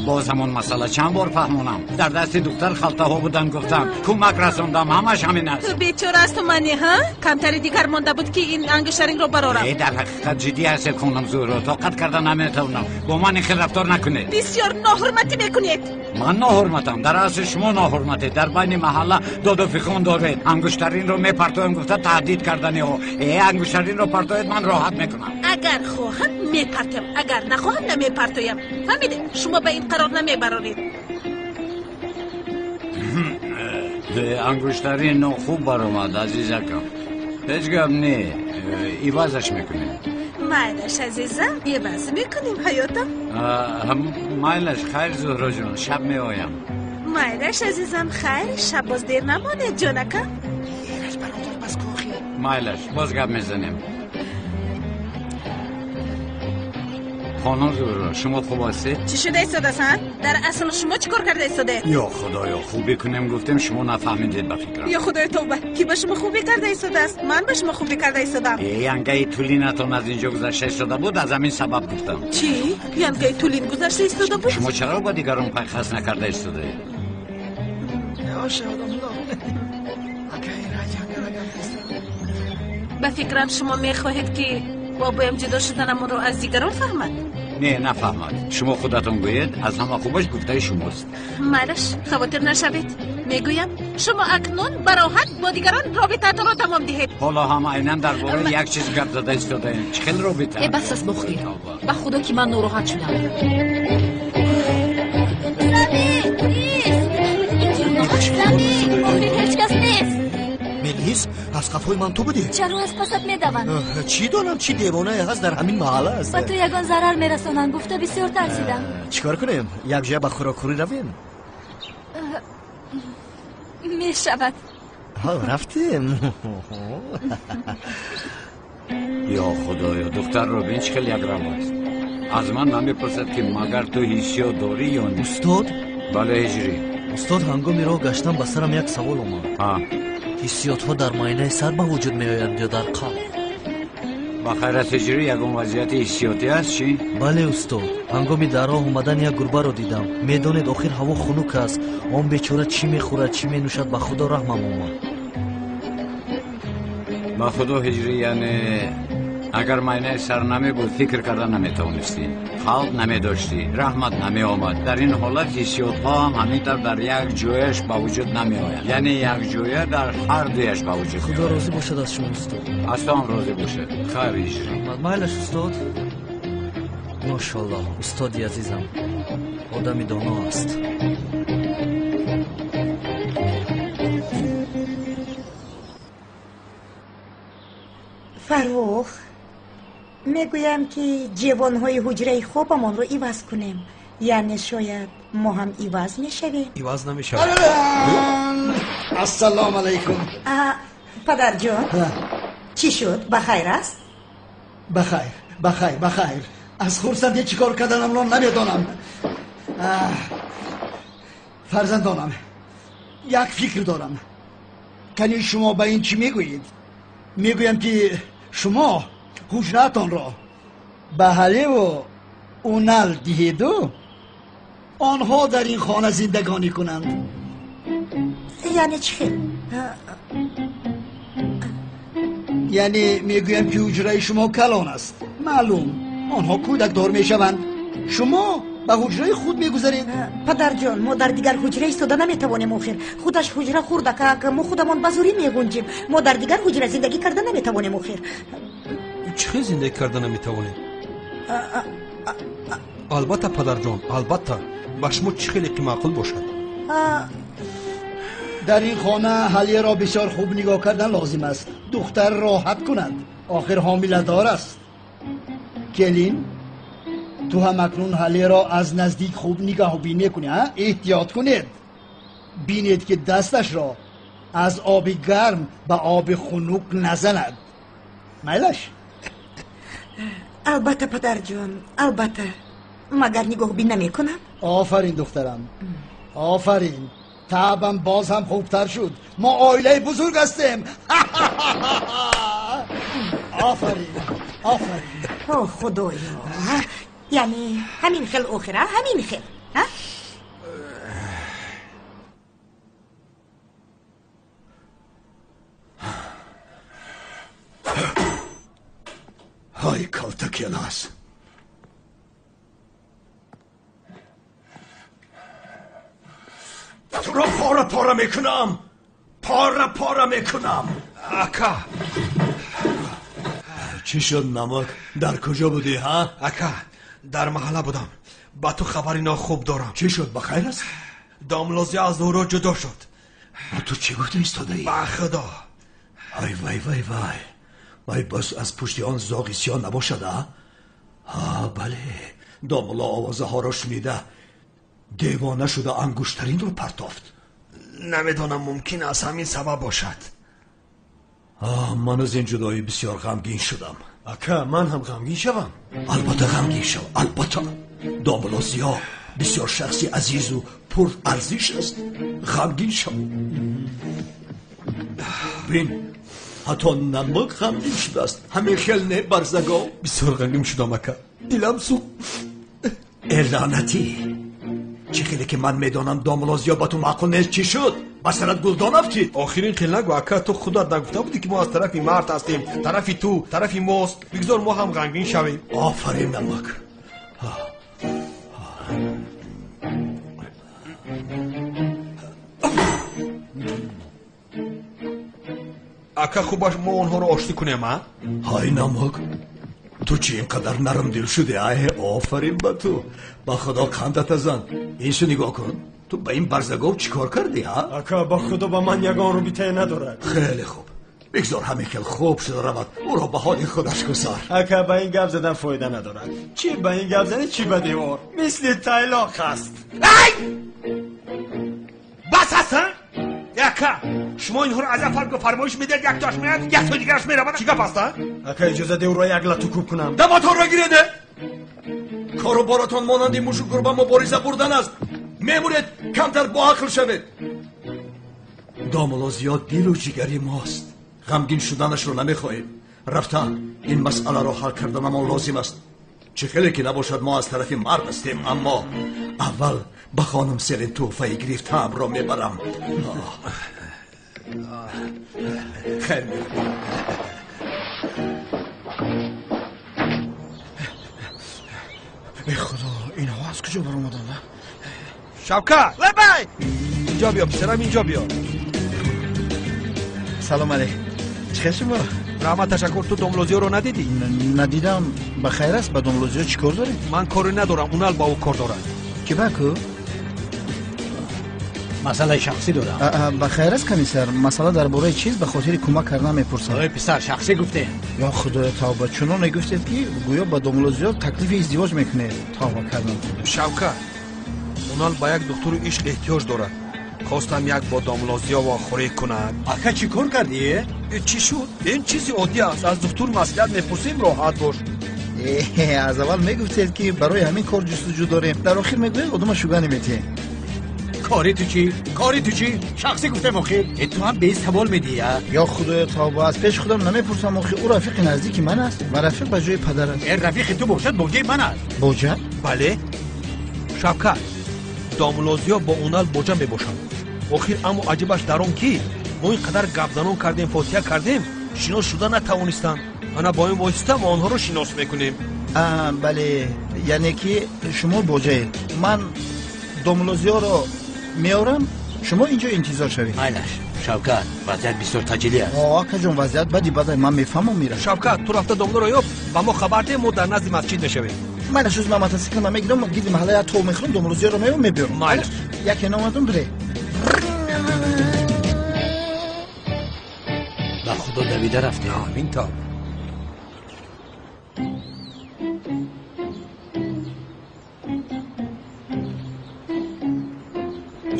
Боз ҳамон масъала чанд бор фаҳмонам. Дар дасти духтар халтаҳо буданд, гуфтам кӯмак расондам, ҳамаш ҳамин аст. Ту бечора асту мани, ҳа? Камтари дигар монда буд ки ин ангуштаринро барорам. Дар ҳақиқат ҷиддӣ ҳастед хонум Зуҳро, тоқат карда наметавонам. Бо ман ин хел рафтор накунед. Бисёр ноҳурматӣ мекунед. Ман ноҳурматам? Дар асл шумо ноҳурматед. Дар байни маҳалла доду фиғон доред. Ангуштаринро мепартоем гуфта таҳдид карданиҳо. Ангуштаринро партоед, ман роҳат мекунам. Агар хоҳам мепартоям, агар нахоҳам намепартоям. Фаҳмидед? Шумо ба ин қарор намебароред. Ангуштарин нохуб баромад, азизакам. Ҳеҷ гап не, ивазаш мекунем. Майлаш, азизам, иваз мекунем, ҳаётам. Майлаш, хайр, Зуҳроҷон, шаб меоям. Майлаш, азизам, хайр, шаб боз дер намонед, ҷонакам. Майлаш, боз гап мезанем. Хонум Зуҳро, шумо хуб ҳастед? Чӣ шуда истодааст, ҳа? Дар асл шумо чӣ кор карда истодаед? Ё худоё, хубӣ кунем гуфтем, шумо нафаҳмидед ба фикрам. Ё худоё тавба, ки ба шумо хубӣ карда истодааст? Ман ба шумо хубӣ карда истодам. Янгаи тулинатон аз инҷо гузашта истода буд, аз ҳамин сабаб гуфтам. Чӣ? Янгаи тулин гузашта истода буд? Шумо чаро ба дигарон пайхас накарда истодаед? Ба фикрам шумо мехоҳед ки бобоям ҷудо шуданамонро аз дигарон фаҳмад? Не, нафаҳмад. Шумо худатон гӯед, аз ҳама хубаш гуфтаи шумост. Майлаш, хавотир нашавед. Мегӯям, шумо акнун бароҳат бо дигарон робитаатонро тамом диҳед. Ҳоло ҳам айнан дар бораи як чиз гап зада истодаем. Чӣ хел робита? Бас аст, Бохтир. Ба худо ки ман нороҳат шудам. Ҳеҷ кас нест. Мелис, аз қафои ман ту будӣ? Чаро аз пасат медаванд? Чӣ донам, чӣ девонае ҳаст дар ҳамин маҳалла аст. Ба ту ягон зарар мерасонанд, гуфта бисёр тарсидам. Чӣ кор кунем? Якҷоя ба хӯрокхӯрӣ равем? Мешавад. Рафтем. Ё худоё, духтарро бин, чӣ хел якрав аст. Аз ман намепурсад ки магар ту ҳиссиёт дорӣ ё не. Устод? Бале, ҳиҷрӣ. Устод, ҳангоми роҳ гаштан ба сарам як савол омад. Ҳиссиётҳо дар майнаи сар ба вуҷуд меоянд ё дар қалб? Ба хайрат ҳиҷрӣ, ягон вазъияти ҳиссиётӣ аст чӣ? Бале, устод. Ҳангоми дар роҳ омадан як гурбаро дидам. Медонед, охир ҳаво хунук аст. Он бечора чӣ мехӯрад, чӣ менӯшад, ба худо раҳмам омад. Ба худо ҳиҷрӣ, яъне агар майнаи сар намебуд, фикр карда наметавонистӣ, қалб намедоштӣ, раҳмат намеомад. Дар ин ҳолат ҳиссиётҳо ҳам ҳамин тавр дар як ҷояш ба вуҷуд намеоянд, яъне як ҷоя дар ҳар дуяш ба вуҷуд. Худо розӣ бошад аз шумо, устод. Аз ту ҳам розӣ бошад. Хайр, ҳиҷрӣ. Майлаш, устод. Мошаллоҳ, устоди азизам одами доно аст. Фаррух, мегӯям ки ҷевонҳои ҳуҷраи хобамонро иваз кунем. Яъне шояд мо ҳам иваз мешавем. Иваз намешавем. Ассалому алайкум. Падарҷон, чӣ шуд? Ба хайр аст? Ба хайр, ба хайр, ба хайр. Аз хурсандӣ чӣ кор карданамро намедонам. Фарзандонам, як фикр дорам. Кани шумо ба ин чӣ мегӯед? Мегӯям ки шумо ҳуҷраатонро ба ҳалеву унал диҳеду онҳо дар ин хона зиндагонӣ кунанд. Яъне чӣ хел? Яъне мегӯям ки ҳуҷраи шумо калон аст. Маълум, онҳо кӯдакдор мешаванд. Шумо ба ҳуҷраи худ мегузаред. Падарҷон, мо дар дигар ҳуҷра истода наметавонем. Охир худаш ҳуҷра хурдакак, мо худамон ба зӯрӣ мегунҷем. Мо дар дигар ҳуҷра зиндагӣ карда наметавонем. Охир чӣ хел зиндагӣ карда наметавонем? Албатта, падарҷон, албатта. Ба шумо чӣ хеле ки маъқул бошад. Дар ин хона ҳалеро бисёр хуб нигоҳ кардан лозим аст. Духтар роҳат кунад, охир ҳомиладор аст. Келин, ту ҳам акнун ҳалеро аз наздик хуб нигаҳбин мекунӣ, эҳтиёт кунед. Бинед ки дасташро аз оби гарм ба оби хунук назанад. Майлаш? Албатта, падарҷон, албатта. Магар нигоҳбин намекунам? Офарин, духтарам, офарин. Таъбам боз ҳам хубтар шуд. Мо оилаи бузург ҳастем. Офарин, офарин. О, худоё, яъне ҳамин хел охира, ҳамин хел. Ҳай, калтакелас! Туро пора пора мекунам, пора пора мекунам. Ака, чӣ шуд, Намак? Дар куҷо будӣ, ҳа? Ака, дар маҳалла будам. Ба ту хабари нохуб дорам. Чӣ шуд, ба хайр аст? Домлозӣ аз Зуҳро ҷудо шуд. Ту чӣ гуфта истодаӣ? Ба худо. Ай вай вай вай вай, боз аз пушти он зоғи сиёҳ набошад, а? Ҳа, бале, домулло овозаҳоро шунида девона шуда ангуштаринро партофт. Намедонам, мумкин аз ҳамин сабаб бошад. Ман аз ин ҷудоӣ бисёр ғамгин шудам. Ака, ман ҳам ғамгин шавам? Албатта ғамгин шав, албатта. Домулло Зиё бисёр шахси азизу пурарзиш аст. Ғамгин шав. Бин, ҳатто Намак ғамгин шудааст. Ҳамин хел не, барзагов? Бисёр ғамгин шудам, ака, дилам сӯхт. Э, лаънатӣ, чӣ хеле ки ман медонам, домулло Зиё ба ту маъқул нест. Чӣ шуд, ба сарат гулдон афтид? Охирин хел нагӯ, ака. Ту худат нагуфта будӣ, ки мо аз тарафи мард ҳастем? Тарафи ту тарафи мост. Бигзор мо ҳам ғамгин шавем. Офарин, Намак. Ака, хубаш мо онҳоро оштӣ кунем, а? Ҳай, Намак, ту чӣ ин қадар нармдил шудӣ? Ай, офарин ба ту, ба худо қандата зан. Инсу нигоҳ кун, ту ба ин барзагов чӣ кор кардӣ, ҳа? Ака, ба худо, ба ман ягон робитае надорад. Хеле хуб, бигзор ҳамин хел хуб шуда равад. Ӯро ба ҳоли худаш гузор. Ака, ба ин гап задан фоида надорад. Чӣ ба ин гап занӣ, чӣ ба девор, мисли тайлоқ аст. Ай, бас аст, а? Ака, шумо инҳоро аз як фарқ фармоиш медиҳед, яктоаш меяд, яктои дигараш меравад. Чӣ гап аст, а? Ака, иҷоза де ӯро як лату кӯб кунам. Даматонро гиреде. Кору боратон монанди мушу гурба мубориза бурдан аст. Мемуред, камтар боақл шавед. Домулло Зиё дилу ҷигари мост. Ғамгин шуданашро намехоҳем. Рафта ин масъаларо ҳал карданамон лозим аст. Чӣ хеле ки набошад, мо аз тарафи мард ҳастем. Аммо аввал ба хонум Селин тӯҳфаи гирифтаамро мебарам. Хайр. Эй худо, инҳо аз куҷо баромаданд? Шавкат, лабай, инҷо биё, писарам, инҷо биё. Салом алейк, чӣ хел шумо? Раҳмат, ташаккур. Ту домлозиёро надидӣ? Надидам. Ба хайр аст? Ба домлозиё чӣ кор доред? Ман коре надорам, унал ба ӯ кор дорад. Ки ба ку? Масъалаи шахсӣ дорам. Ба хайр аст, комиссар? Масъала дар бораи чиз? Ба хотири кӯмак кардан мепурсам. Ой, писар, шахсӣ гуфтем. Ё худоё, тавба! Чуноне гуфтед, ки гӯё ба домлозиё таклифи издивоҷ мекунед. Тавба кардам. Шавкат, унал ба як духтури ишқ эҳтиёҷ дорад. Хостам як бо домлозиё вохӯрӣ кунад. Ака, чӣ кор кардӣ? Чӣ шуд? Ин чизи оддӣ аст. Аз духтур маслиҳат мепурсем, роҳат бош. Аз аввал мегуфтед, ки барои ҳамин кор ҷустуҷӯ дорем, дар охир мегӯед одама шуга наметиҳем. Кори ту чӣ? Кори ту чӣ? Шахсӣ гуфтем охир. Ту ҳам бе савол медиҳӣ, а? Ё худоё, тавба! Аз пеши худам намепурсам. Охир ӯ рафиқи наздики ман аст ва рафиқ ба ҷои падар аст. Э, рафиқи ту бошад, боҷаи ман аст. Боҷа? Бале, Шавкат, домлозиё бо унал боҷа мебошанд. Охир, аммо аҷибаш дар он, ки мо ин қадар гапзанон кардем, фотиҳа кардем, шинос шуда натавонистанд. Ана бо ин восита мо онҳоро шинос мекунем. Бале, яъне ки шумо боҷаед. Ман домлозиёро меорам, шумо инҷо интизор шавед. Майлаш, Шавкат, вазъият бисёр таҷилӣ аст. Акаҷон, вазъият бади бада, ман мефаҳмам, мира. Шавкат, ту рафта домлоро ёб, ба мо хабар деҳ, мо дар назди масҷид мешавем. Майлаш, ӯз ман мотосиклма мегирам, гирди маҳалла як тов мехӯрам, домлозиёро меём, мебиёрам. Майлаш. Яке номадум бире. Ба худо, давида рафте. Ҳамин тавр.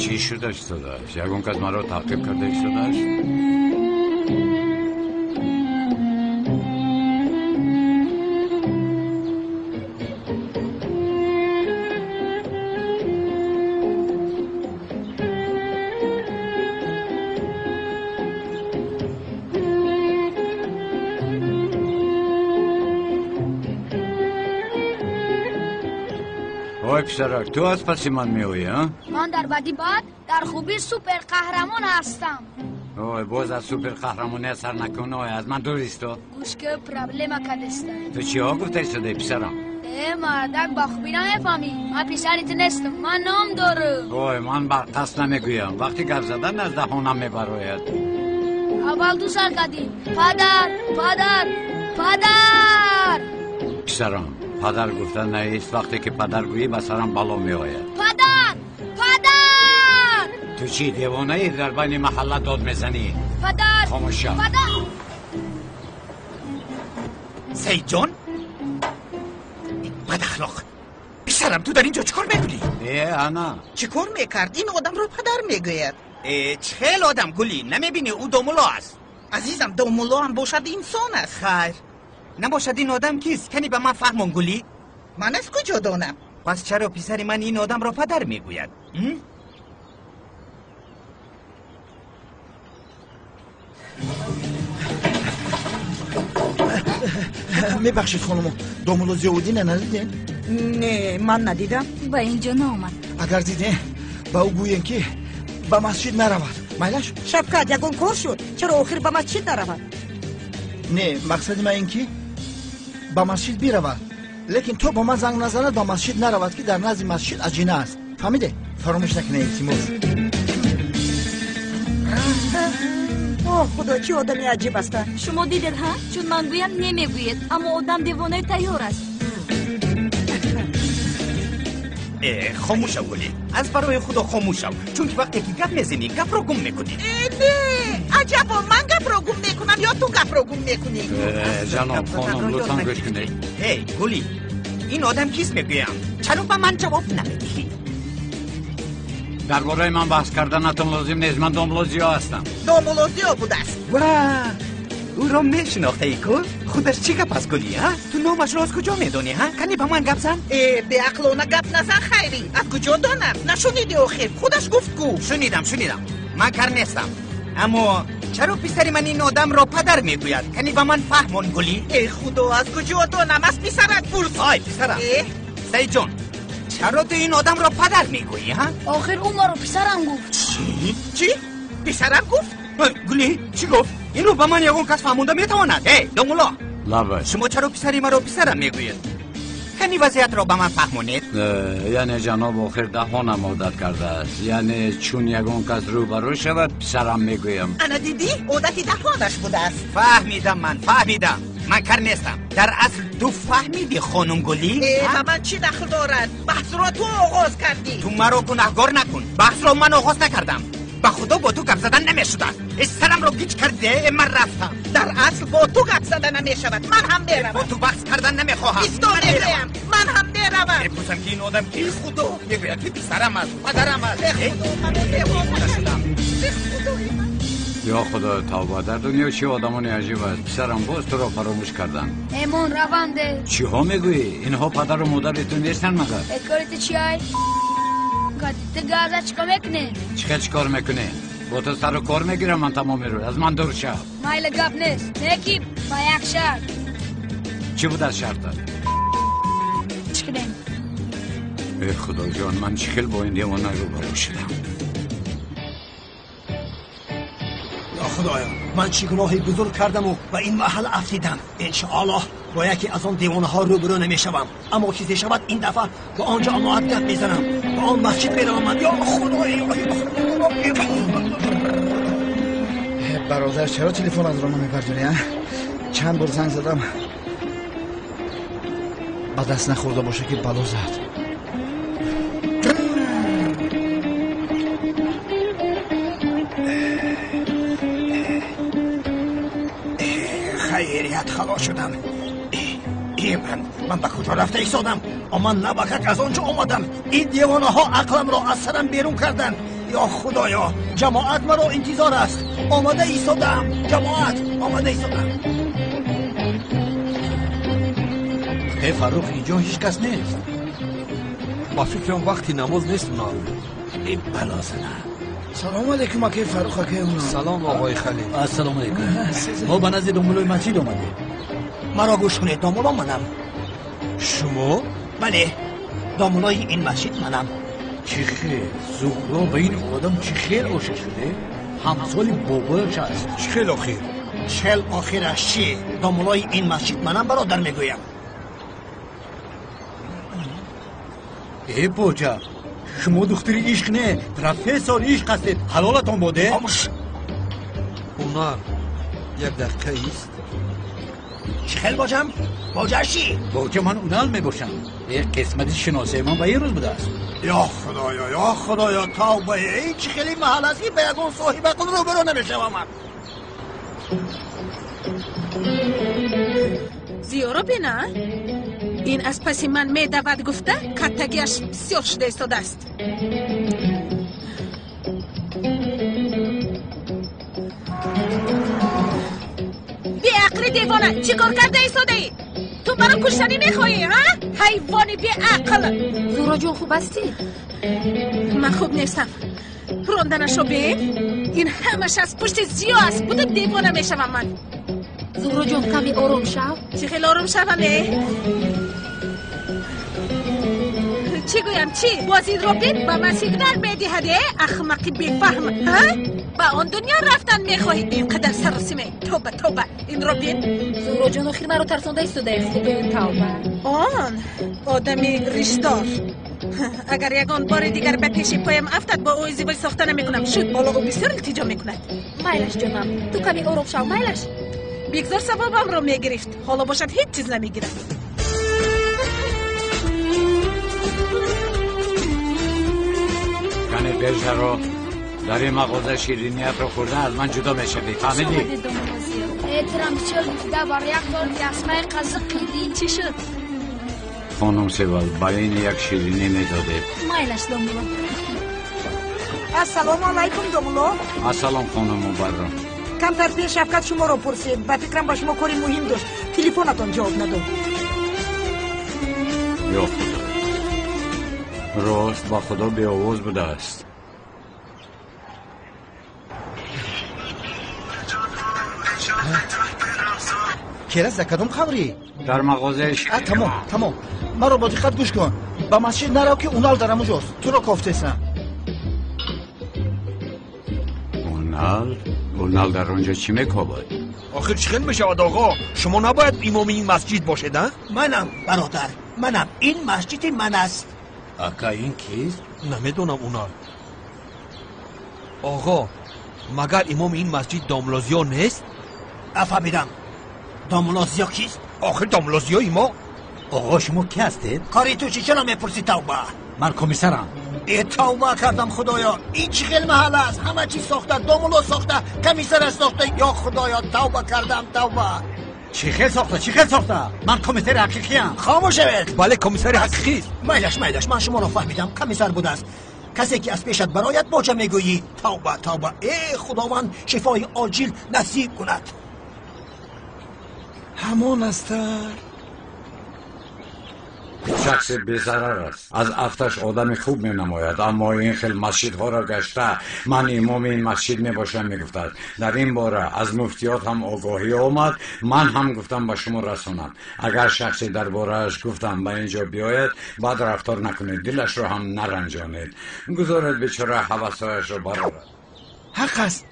Чӣ шуда истодааст? Ягон кас маро таъқиб карда истодааст? Ой писарак, ту аз паси ман меоӣ, а? Ман дар бадӣ бад, дар хубӣ супер қаҳрамон ҳастам. Ой, боз аз супер қаҳрамония сар накун, ой, аз ман дур исто. Гӯш ки проблема кадеста. Ту чиҳо гуфта истодаи, писарам? Э, мардак, ба хубӣ намефаҳмӣ. Ман писари ту нестам, ман ном дорам. Ой, ман бар қасд намегӯям. Вақти гап задан аз даҳонам мебарояд. Аввал ду сар кардӣ. Падар, падар, падар! Писарам, падар гуфта нест. Вақте ки падар гӯӣ, ба сарам бало меояд. Падар! Падар! Ту чӣ, девонаӣ, дар байни маҳалла дод мезанӣ? Падар! Хомӯш шав. Падар! Саидҷон, бадахлоқ писарам, ту дар ин ҷо чӣ кор мекунӣ? Э, ана. Чӣ кор мекард? Ин одамро падар мегӯяд. Э, чӣ хел одам, Гулӣ? Намебинӣ, ӯ домулло аст. Азизам, домулло ҳам бошад, инсон аст. Хайр, набошад. Ин одам кист? Кани ба ман фаҳмон, Гулӣ. Ман аз куҷо донам? Пас чаро писари ман ин одамро падар мегӯяд? Мебахшед, хонумо, домулло Зиёвуддина надидем? Не, ман надидам. Ба ин ҷо наомад. Агар дидем, ба ӯ гӯем, ки ба масҷид наравад, майлаш? Шавкат, ягон кор шуд? Чаро охир ба масҷид наравад? Не, мақсади ман ин ки ба масҷид биравад, лекин то ба ман занг назанад, ба масҷид наравад, ки дар назди масҷид аҷина аст. Фаҳмиде? Фаромӯш накунед, илтимос. О, худо, чӣ одами аҷиб аста. Шумо дидед, ҳа? Чун ман гӯям, немегӯед, аммо одам девонаи тайёр аст. Э, хомӯш шав, Гулӣ, аз барои худо хомӯш шав, чунки вақте ки гап мезанӣ, гапро гум мекунӣ. Э, не, аҷабо, ман гапро гум мекунам ё ту гапро гум мекунӣ? Э, ҷаноб, хонум, лутфан гӯш кунед. Эй, Гулӣ, ин одам кист, мегӯям? Чаро ба ман ҷавоб намедиҳӣ? Дар бораи ман баҳс карданатон лозим нест. Ман домулло Зиё ҳастам. Домулло Зиё будааст. Ва ӯро мешинохтаӣ ку? Худаш чӣ гап аст, Гулӣ, а? Ту номашро аз куҷо медонӣ, ҳа? Кани ба ман гап зан. Э, беақлона гап назан, Хайрӣ. Аз куҷо донам? Нашуниди охир, худаш гуфт ку. Шунидам, шунидам, ман кар нестам. Аммо чаро писари ман ин одамро падар мегӯяд? Кани ба ман фаҳмон, Гулӣ. Э, худо, аз куҷо донам? Аз писарат пурс. Ой, писарам. Э? Саидҷон, чаро ту ин одамро падар мегӯӣ, ҳа? Охир ӯ маро писарам гуфт. Чӣ? Чӣ? Писарам гуфт? Гулӣ, чӣ гуфт? Инро ба ман ягон кас фаҳмонда метавонад? Эй, домулло! Лабай. Шумо чаро писари маро писарам мегӯед? Кани вазъиятро ба ман фаҳмонед. Яъне, ҷаноб, охир даҳонам одат кардааст. Яъне чун ягон кас рӯбарӯ шавад, писарам мегӯям. Ана дидӣ, одати даҳонаш будааст. Фаҳмидам, ман фаҳмидам, ман кар нестам. Дар асл ту фаҳмидӣ, хонум Гулӣ? Э, ба ман чӣ дахл дорад? Баҳсро ту оғоз кардӣ. Ту маро гунаҳгор накун. Баҳсро ман оғоз накардам. Ба худо, бо ту гап задан намешудааст. Сарамро гиҷ карде. Ман рафтам. Дар асл бо ту гап зада намешавад. Ман ҳам меравам. Бо ту баҳс кардан намехоҳам. Исто, мегӯям, ман ҳам меравам. Мепурсам, ки ин одам кист. Худо, мегӯяд, ки писарам аст, падарам аст. Худо, маро девона шудам. Худои ман. Ё худо, тавба, дар дунё чӣ одамони аҷиб аст. Писарам, боз туро фаромӯш кардам. Эмон раванде. Чиҳо мегӯӣ? Инҳо падару модари ту нестанд магар? Э, кори ту чиай? Ту газа чӣ кор мекунӣ? Чӣ хел чӣ кор мекунӣ? Бо ту сару кор мегирам ман тамоми рӯз. Аз ман дур шав. Майли, гап нест, неки ба як шарт. Чӣ буд аз шартат? Чӣ кунем? Э, худоҷон, ман чӣ хел бо ин девона рӯбарӯ шудам? Ё худоё, ман чӣ гуноҳи бузург кардаму ба ин маҳалла афтидам? Иншоаллоҳ, бо яке аз он девонаҳо рӯбарӯ намешавам, аммо чизе шавад, ин дафъа ба он ҷамоат гап мезанам, ба он масҷид меравам ман. Ё худоё! Бародар, чаро телефонатро намебардорӣ, а? Чанд бор занг задам. Ба даст нахӯрда боша, ки бало зад. Хайрият, халос шудам. Э, ман ба куҷо рафта истодам? Ман набакак аз он ҷо омадам. Ин девонаҳо ақламро аз сарам берун карданд. Ё худоё, ҷамоат маро интизор аст. Омада истодаам, ҷамоат, омада истодаам. Э, Фаррух, инҷо ҳеҷ кас нест. Ба фикрам, вақти намоз нест, Унал. Э, балозана. Салому алейкум, акаи Фаррух, акаи Унал. Салом, оғои Халил. Ассалому алейкум. Мо ба назди домуллои масҷид омадем. Маро гӯш кунед, домулло манам. Шумо? Бале. Домулои ин масҷид манам. Чӣ хел? Зуҳро ба ин одам чӣ хел ошиқ шуде? Ҳамсоли бобояш аст. Чӣ хел охир? Чел охираш чӣ? Домулои ин масҷид манам, бародар, мегӯям. Э боҷа, шумо духтари ишқ не, профессори ишқ ҳастед. Ҳалолатон боде? Хомӯш. Ҳунар, як дақиқа ист. Чӣ хел боҷам? Боҷаш чӣ? Боҷа, ман Унал мебошам. Э, қисмати шиносаи ман ба ин рӯз будааст. Ё худоё, ё худоё, тавба! Ин чӣ хели маҳал аст, ки ба ягон соҳиби ақл рӯбарӯ намешавам ман. Зиёро бина, ин аз паси ман медавад гуфта, каттагиаш бисёр шуда истодааст. Беақли девона, чӣ кор карда истодаӣ? Ту маро куштанӣ мехоҳӣ, ҳа, ҳайвони беақл? Зуҳроҷон, хуб ҳастӣ? Ман хуб нестам. Ронданашо бин. Ин ҳамаш аз пушти Зиё аст. Буду девона мешавам ман. Зуҳроҷон, каме ором шав. Чӣ хел ором шавам, э? Чӣ гӯям, чӣ? Боз инро бин, ба ман сигнал медиҳад, э, ахмақи бефаҳм. Ҳа, ба он дунё рафтан мехоҳӣ? Ин қадар саросиме. Тоба, тоба, инро бин. Зуҳроҷон, охир маро тарсонда истодаи. Худоё, тавба. Он одами ришдор агар ягон бори дигар ба пеши поям афтад, бо ӯ издивоҷ сохта намекунам. Шуд, ҳоло ӯ бисёр илтиҷо мекунад. Майлаш, ҷонам, ту каме ором шав, майлаш. Бигзор савобамро мегирифт, ҳоло бошад, ҳеҷ чиз намегирад. Кане бежаро, дар ин мағоза шириниятро хӯрда аз ман ҷудо мешавӣ, фаҳмидӣ? Эҳтиром бисёр гуфта, бар як торти асмаи қазиқ қидӣ. Чӣ шуд? Хонум Севал, ба ин як ширинӣ медодед. Майлаш, домуло. Ассалому алайкум, домуло. Ассалом, хонум Мубарро. Камтар пеш Шавкат шуморо пурсид. Ба фикрам, ба шумо кори муҳим дошт, телефонатон ҷавоб надод. Ё худо, рост, ба худо беовоз будааст. Керас, дар кадом қабрӣ? Дар мағозаи А, тамом, тамом, маро бо диққат гӯш кун. Ба масҷид нарав, ки Унал дар ҳамуҷост, туро кофтесам. Унал? Унал дар он ҷо чӣ мекобад? Охир чӣ хел мешавад, оғо? Шумо набояд имоми ин масҷид бошед, а? Манам, бародар, манам. Ин масҷиди ман аст. Ака, ин кист? Намедонам, Унал. Оғо, магар имоми ин масҷид домулло Зиё нест? Нафаҳмидам, домулло Зиё кист? Охир домулло Зиёи мо. Оғо, шумо ки ҳастед? Кори ту чӣ? Чаро мепурсӣ? Тавба! Ман комиссарам. Э, тавба кардам, худоё! Ин чӣ хел маҳал аст? Ҳама чиз сохта, домулло сохта, комиссараш сохта. Ё худоё, тавба кардам, тавба! Чӣ хел сохта, чӣ хел сохта? Ман комиссари ҳақиқиам. Хомӯш шавед! Бале, комиссари ҳақиқист. Майлаш, майлаш, ман шуморо фаҳмидам. Комиссар будааст. Касе ки аз пешат барояд, боҷа мегӯӣ. Тавба, тавба! Э, худованд шифои оҷил насиб кунад. Ҳамон аста. Шахси безарар аст, аз афташ одами хуб менамояд, аммо ин хел масҷидҳоро гашта, ман имоми ин масҷид мебошам мегуфтад. Дар ин бора аз муфтиёт ҳам огоҳӣ омад. Ман ҳам гуфтам, ба шумо расонам. Агар шахсе дар борааш гуфтам, ба ин ҷо биёяд, бад рафтор накунед, дилашро ҳам наранҷонед. Гузоред бечора ҳавасҳояшро барорад. Ҳақ аст,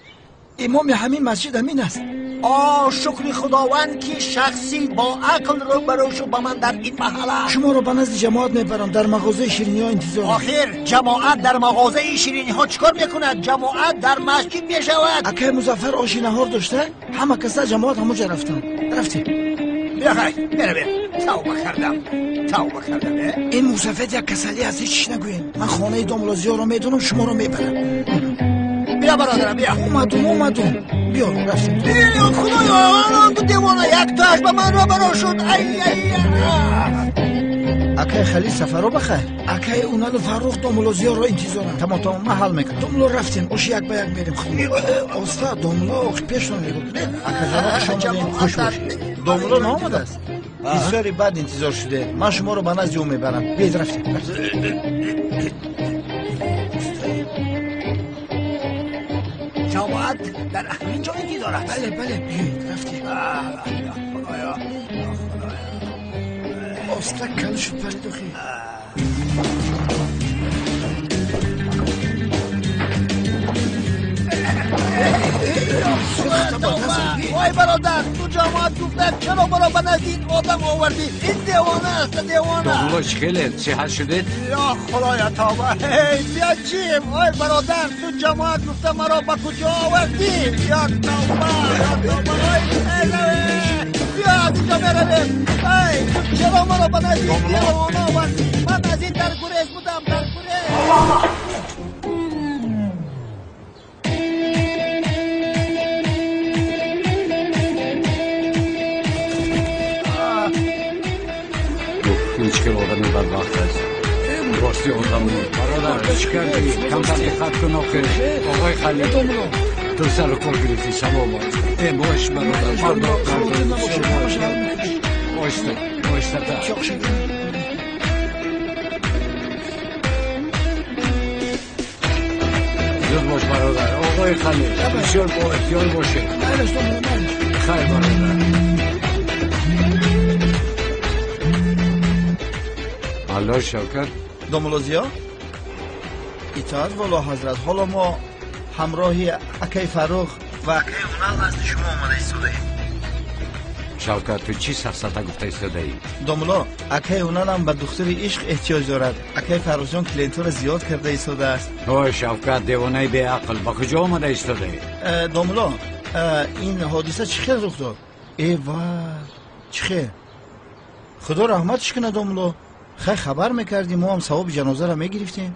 имоми ҳамин масҷид ҳамин аст. О, шукри худованд, ки шахси бо ақл рӯбарӯ шуд ба ман дар ин маҳалла. Шуморо ба назди ҷамоат мебарам, дар мағозаи шириниҳо интизор. Охир ҷамоат дар мағозаи шириниҳо чӣ кор мекунад? Ҷамоат дар масҷид мешавад. Акай Музаффар оши наҳор дошта, ҳама каса ҷамоат ҳамуҷа рафтанд. Рафтем. Биё, хай, меравем. Тавба кардам, тавба кардам, э. Ин мусафед як касалӣ аст, ҳеҷ чиз нагӯем. Ман хонаи домулло Зиёро медонам, шуморо мебарам. Биё, бародарам, биё. Омадум, омадум, биё, рафтем. Э, худоё, он ду девона яктоаш ба ман робаро шуд. Ай, ай! Акай Халил, сафаро бахайр. Акай Уналу Фаррух домулло Зиёро интизорам. Тамом, тамом, ман ҳал мекунам. Домулло, рафтем, оши як ба як мерем. Оста, домулло, охи пешон нигоҳ кунед. Акаҷон, хуш омадед, хуш бошед. Домулло наомадааст, бисёре баъд интизор шудед. Ман шуморо ба назди ӯ мебарам. Биед, рафтем. Ҷамоат дар ҳамин ҷо интизор аст? Бале, бале, биёед, рафтем. Худоё! Оста, калишу парид охи. Ой бародар, ту ҷамоат гуфта чаро маро ба назди ин одам овардӣ? Ин девона аст, девона. Домулло чӣ хеле сиҳат шудед? Ё худоя тавба. Эй, биё чим. Ой бародар, ту ҷамоат гуфта маро ба куҷо овардӣ? Ё тавба, ё тавба. Ой, биё аз инҷо меравем. Эй, ту чаро маро ба назди ин девона овардӣ? Ман аз ин дар гурез будам, дар гурез. Чӣ одами бадбахт аст. Рости одам буд. Бародар, чӣ кардӣ? Камтар диққат кун охир. Оғои Халил, ту сару кор гирифтӣ, савоб аст. Э, бош бародар, пардохт кардем. Оҳиста, оҳистатар. Зуд бош бародар. Оғои Халил, бисёр бо эҳтиёт бошед. Хайр бародар. Алло, Шавкат. Домулло Зиё? Итоат вало ҳазрат, ҳоло мо ҳамроҳи акаи Фаррух ва акаи Унал назди шумо омада истодаем. Шавкат, ту чӣ сафсата гуфта истодаӣ? Домулло, акаи Уналам ба духтари ишқ эҳтиёҷ дорад. Акаи Фаррухҷон клиентҳоро зиёд карда истодааст. Ой, Шавкат, девонаи беақл, ба куҷо омада истодаӣ? Домулло, ин ҳодиса чӣ хел рух дод? Э ва, чӣ хел? Худо раҳматш кунад, домулло. Хай хабар мекардӣ, мо ҳам савоби ҷанозаро мегирифтем.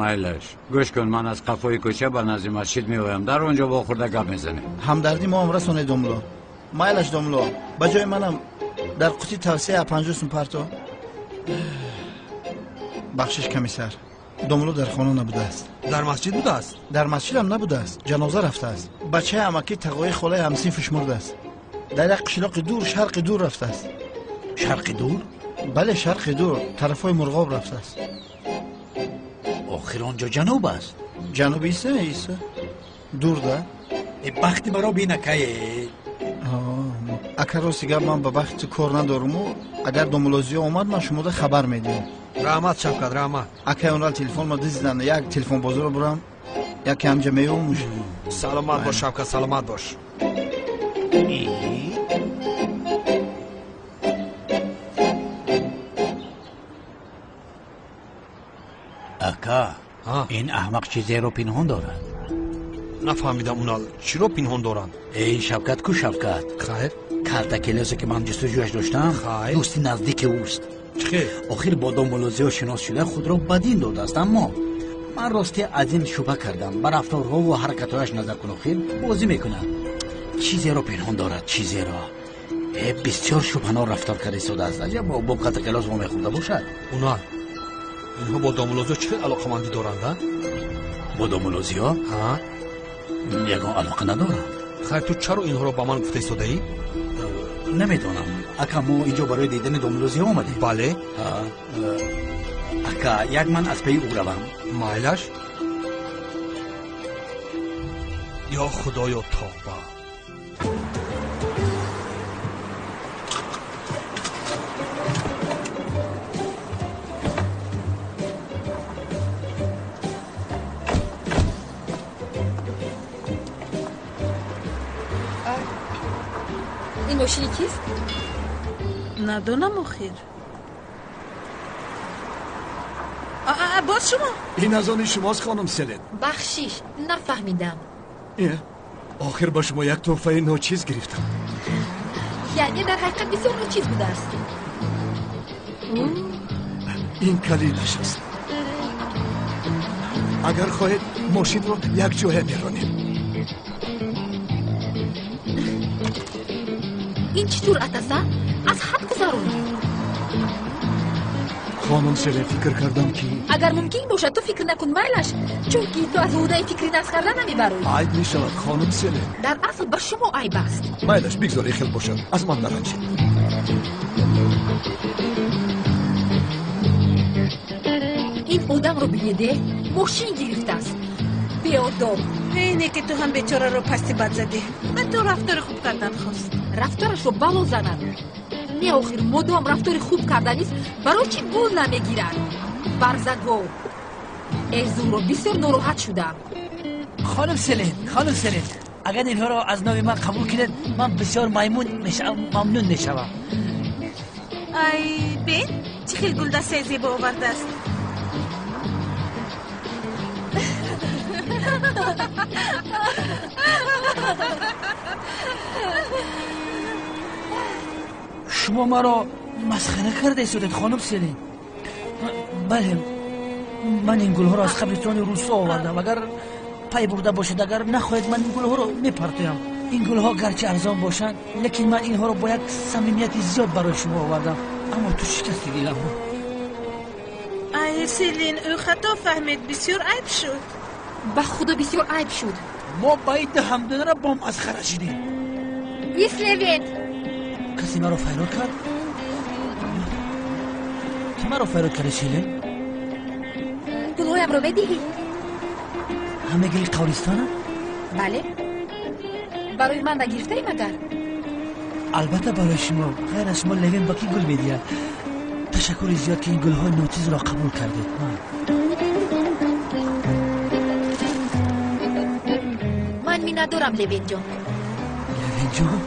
Майлаш, гӯш кун, ман аз қафои кӯча ба назди масҷид меоям, дар он ҷо вохӯрда гап мезанем. Ҳамдардӣ мо ҳам расонед, домулло. Майлаш, домулло, ба ҷои манам дар қути тавсия 50 сум парто. Бахшиш, комиссар, домулло дар хона набудааст. Дар масҷид будааст? Дар масҷидам набудааст, ҷаноза рафтааст. Бачаи амакӣ тағои холаи ҳамсинфаш мурдааст. Дар як қишлоқи дур, шарқи дур рафтааст. Шарқи дур? Бале, шарқи дур, тарафҳои Мурғоб рафтааст. Охир он ҷо ҷануб аст. Ҷануб иса, иса. Дур да? Бахти маро бин, акае. Ака, рости гап, ман ба бахти ту кор надоруму агар домулло Зиё омад, ман шумода хабар медиҳам. Раҳмат, Шавкат, раҳмат. Акай онрал телефон ма дизиданд, як телефонбозоро бурам, яке ҳамҷа меёмуш. Саломат бош, Шавкат, саломат бош. Ака, ин аҳмақ чизеро пинҳон дорад. Нафаҳмидам, Унал, чиро пинҳон доранд? Эй, Шавкат ку, Шавкат. Хайр. Картакелосе ки ман ҷустуҷӯяш доштам, дӯсти наздики ӯст. Чӣ? Охир бо домулло Зиё шинос шуда худро ба дин додааст, аммо ман рости аз ин шубҳа кардам. Ба рафторҳову ҳаракатҳояш назар кун, охир бозӣ мекунад. Чизеро пинҳон дорад, чизеро. Бисёр шубҳанор рафтор карда истодааст. Аҷаб бо картакелос вомехӯрда бошад. Унал, инҳо бо домулло Зиё чӣ хел алоқамандӣ доранд, а? Бо домулло Зиё? Ҳа? Ягон алоқа надорам. Хайр, ту чаро инҳоро ба ман гуфта истодаӣ? Намедонам. Ака, мо инҷо барои дидани домулло Зиё омадем. Бале. Ака, як ман аз паи ӯ равам. Майлаш. Ё худоё, тавба. Ин мошини кист? Надонам охир. Боз шумо? Ин аз они шумост, хонум Селен. Бахшиш, нафаҳмидам. Охир ба шумо як тӯҳфаи ночиз гирифтам. Яъне дар ҳақиқат бисёр ночиз будааст. Ин калидаш аст. Агар хоҳед, мошинро якҷоя меронем. Ин чӣ ҷуръат аст, а? Аз ҳад гузаронд. Хонум Селен, фикр кардам ки агар мумкин бошад, ту фикр накун, майлаш, чунки ту аз ӯҳдаи фикри нақс карда намебароӣ. Айб мешавад, хонум Селен. Дар асл ба шумо айб аст. Майлаш, бигзор ин хел бошад, аз ман наранҷед. Ин одамро бинеде, мошин гирифтааст. Беодоб. Ине ки ту ҳам бечораро пасти бад задӣ. Ба ту рафтори хуб кардан хост. Рафторашро бало занад. Не, охир модом рафтори хуб карданист, барои чӣ гул намегирад? Барзагов. Э, Зуҳро, бисёр нороҳат шудам. Хонум Селин, хонум Селин, агар инҳоро аз номи ман қабул кунед, ман бисёр мамнун мешавам. Ай, бин, чӣ хел гулдастаи зебо овардааст. Шумо маро масхара карда истодед, хонум Селин. Бале, ман ин гулҳоро аз қабристони русо овардам. Агар пай бурда бошед, агар нахоҳед, ман ин гулҳоро мепартоям. Ин гулҳо гарчи арзон бошанд, лекин ман инҳоро бо як самимияти зиёд барои шумо овардам. Аммо ту шикасти диламро. Ай, Селин, ӯ хато фаҳмид, бисёр айб шуд. Ба худо бисёр айб шуд. Мо ба ин ҳамдунара бо масхара шудем. Ис, Левент. Касе маро файрод кард? Ту маро файрод кардӣ, Селин? Гулҳоямро медиҳӣ? Ҳама гили қабристона? Бале. Барои ман нагирифтаӣ магар? Албатта барои шумо. Ғайр аз шумо Левин ба кӣ гул медиҳад? Ташаккури зиёд, ки ин гулҳои ночизро қабул кардед. Ман миннатдорам, Левинҷон. Левинҷон?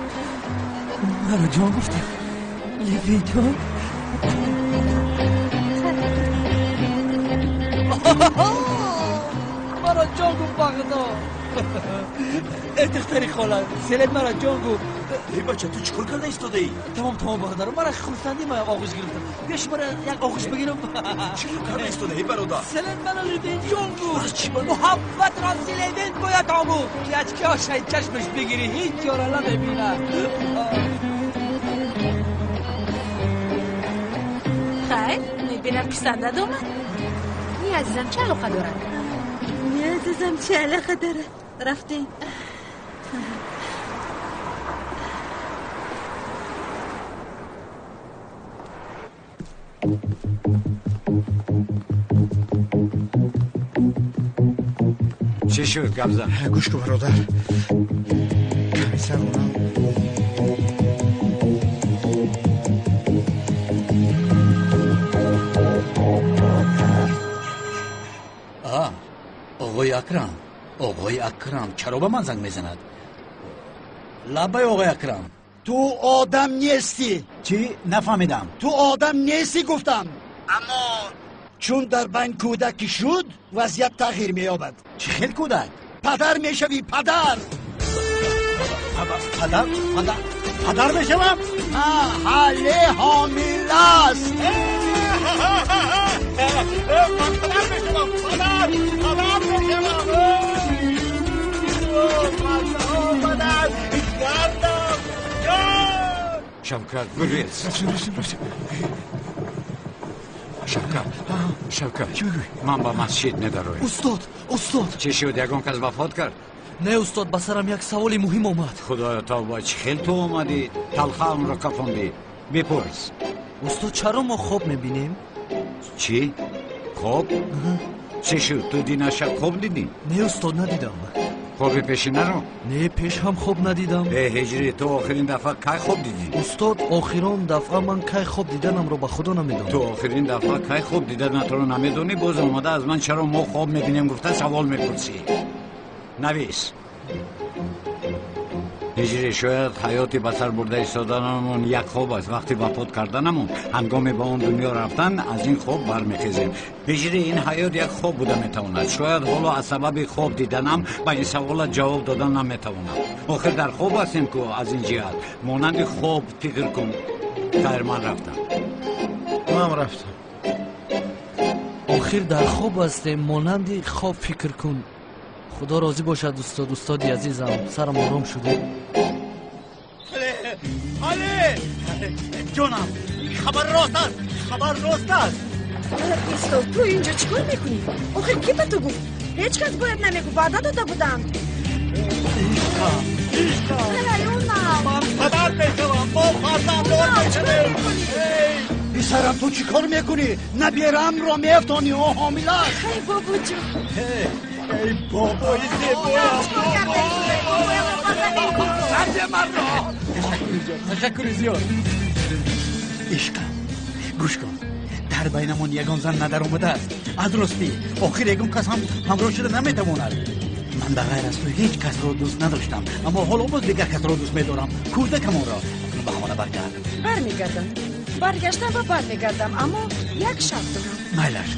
Маро ҷон гуфтӣ? Левинҷон? Маро ҷон гуфт, ба худо. Э, духтари хола, Селен маро ҷон гуфт. Эй бача, ту чӣ кор карда истодаӣ? Тамом, тамом, бародаро, мара хурсандӣ ма оғӯш гирифтам. Биё шуморо як оғӯш бигирам. Чӣ кор карда истодаӣ, бародар? Селен маро Левинҷон гуфт. Муҳаббатро Селен бояд омӯхт, ки аз киошаи чашмаш бигирӣ, ҳеҷ ҷора намебинад. Хайр, мебинам, писандад омад. Не, азизам, чӣ алоқа дорад? Не, азизам, чӣ алоқа дорад? Рафтем. Чӣ шуд, гап зан. Гӯш кун, бародар, комиссар онам. Оғои Акрам, оғои Акрам чаро ба ман занг мезанад? Лаббай, оғои Акрам. Ту одам нестӣ. Чӣ? Нафаҳмидам. Ту одам нестӣ, гуфтам. Аммо чун дар байн кӯдаки шуд, вазъият тағйир меёбад. Чӣ хел кӯдак? Падар мешавӣ, падар. Падар, падар, падар мешавам? Ҳале ҳомиласт. Ман падар мешавам, падар, падар мешавам. Падар, гардам, ҷон. Шавкат, гурез. Шавкат, Шавкат, ман ба масҷид медароям. Устод, устод. Чӣ шуд, ягон кас вафот кард? Не, устод, ба сарам як саволи муҳим омад. Худоё, тавба, чӣ хел ту омадӣ? Талхаамро кафондӣ. Бипурс. Устод, чаро мо хоб мебинем? Чӣ? Хоб? Чӣ шуд, ту дина шаб хоб дидӣ? Не, устод, надидам. Хоби пешинаро? Не, пеш ҳам хоб надидам. Э, ҳиҷрӣ, ту охирин дафъа кай хоб дидӣ? Устод, охирон дафъа ман кай хоб диданамро ба худо намедонам. Ту охирин дафъа кай хоб диданатро намедонӣ, боз омада аз ман чаро мо хоб мебинем гуфта савол мепурсӣ. Навис. Ҳиҷрӣ, шояд ҳаёти ба сар бурда истоданамон як хоб аст. Вақти вафот карданамон, ҳангоме ба он дунё рафтан, аз ин хоб бармехезем. Ҳиҷрӣ, ин ҳаёт як хоб буда метавонад. Шояд ҳоло аз сабаби хоб диданам ба ин саволат ҷавоб додан наметавонам. Охир дар хоб ҳастем ку, аз ин ҷиҳат монанди хоб фикр кун. Хайр, ман рафтам. Ман рафтам. Охир дар хоб ҳастем, монанди хоб фикр кун. Худо розӣ бошад, устод, устоди азизам, сарам ором шуд. Але, ҷонам, хабар рост аст, хабар рост аст. Устод, ту инҷо чӣ кор мекунӣ? Охир кӣ ба ту гуфт? Ҳеҷ кас бояд намегуфт, ваъда дода буданд. Ман падар мешавам, мо фарзанддор мешавем. Писарам, ту чӣ кор мекунӣ? Набераамро меафтонӣ, ӯ ҳомила аст. Эй бобоҷон. Эй бобои зебоям. Ташаккури зиёд. Ишқам, гӯш кун, дар байнамон ягон зан надаромадааст. Аз ростӣ охир ягон кас ҳам ҳамроҳ шуда наметавонад. Ман ба ғайр аз ту ҳеҷ касро дӯст надоштам, аммо ҳоло боз дигар касро дӯст медорам, кӯдакамонро. Ба хона баргард. Бармегардам, баргаштам ва бармегардам, аммо як шарт дорам. Майлаш,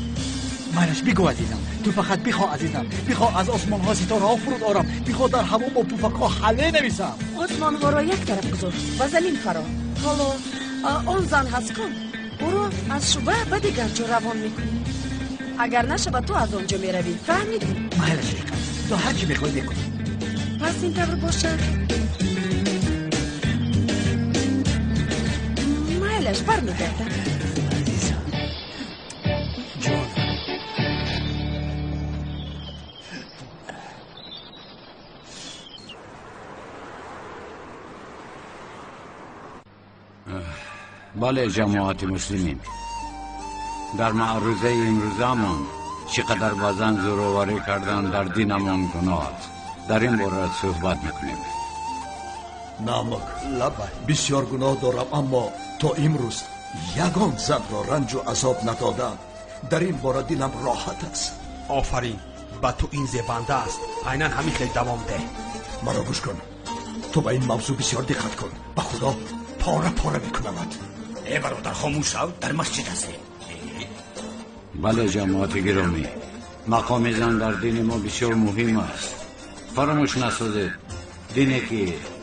майлаш, бигӯ азизам. Ту фақат бихоҳ азизам, бихоҳ аз осмонҳо ситораҳо фуруд орам, бихоҳ дар ҳаво бо пуфакҳо ҳале нависам. Осмонҳоро як тараф гузор ва замин фаро. Ҳоло он зан ҳаст кун, ӯро аз шӯъба ба дигар ҷо равон мекунӣ. Агар нашавад, ту аз он ҷо меравӣ, фаҳмидӣ? Майлаш ишқам, ту ҳар чӣ мехоҳӣ мекунӣ. Пас ин тавр бошад. Майлаш, бармегардам. Азизам, ҷонам. Бале, ҷамоати муслимин, дар маърузаи имрӯзамон чӣ қадар ба зан зӯроварӣ кардан дар динамон гуноҳ аст, дар ин бора суҳбат мекунем. Намак, бисёр гуноҳ дорам, аммо то имрӯз ягон занро ранҷу азоб надодам. Дар ин бора дилам роҳат аст. Офарин, ба ту ин зебанда аст. Айнан ҳамин хел давом деҳ. Маро гӯш кун, ту ба ин мавзӯъ бисёр диққат кун. Ба худо пора пора мекунамад. Э бародар, хомӯш шав, дар масҷид ҳастем. Бале ҷамоати гиромӣ, мақоми зан дар дини мо бисёр муҳим аст. Фаромӯш насозед, дине ки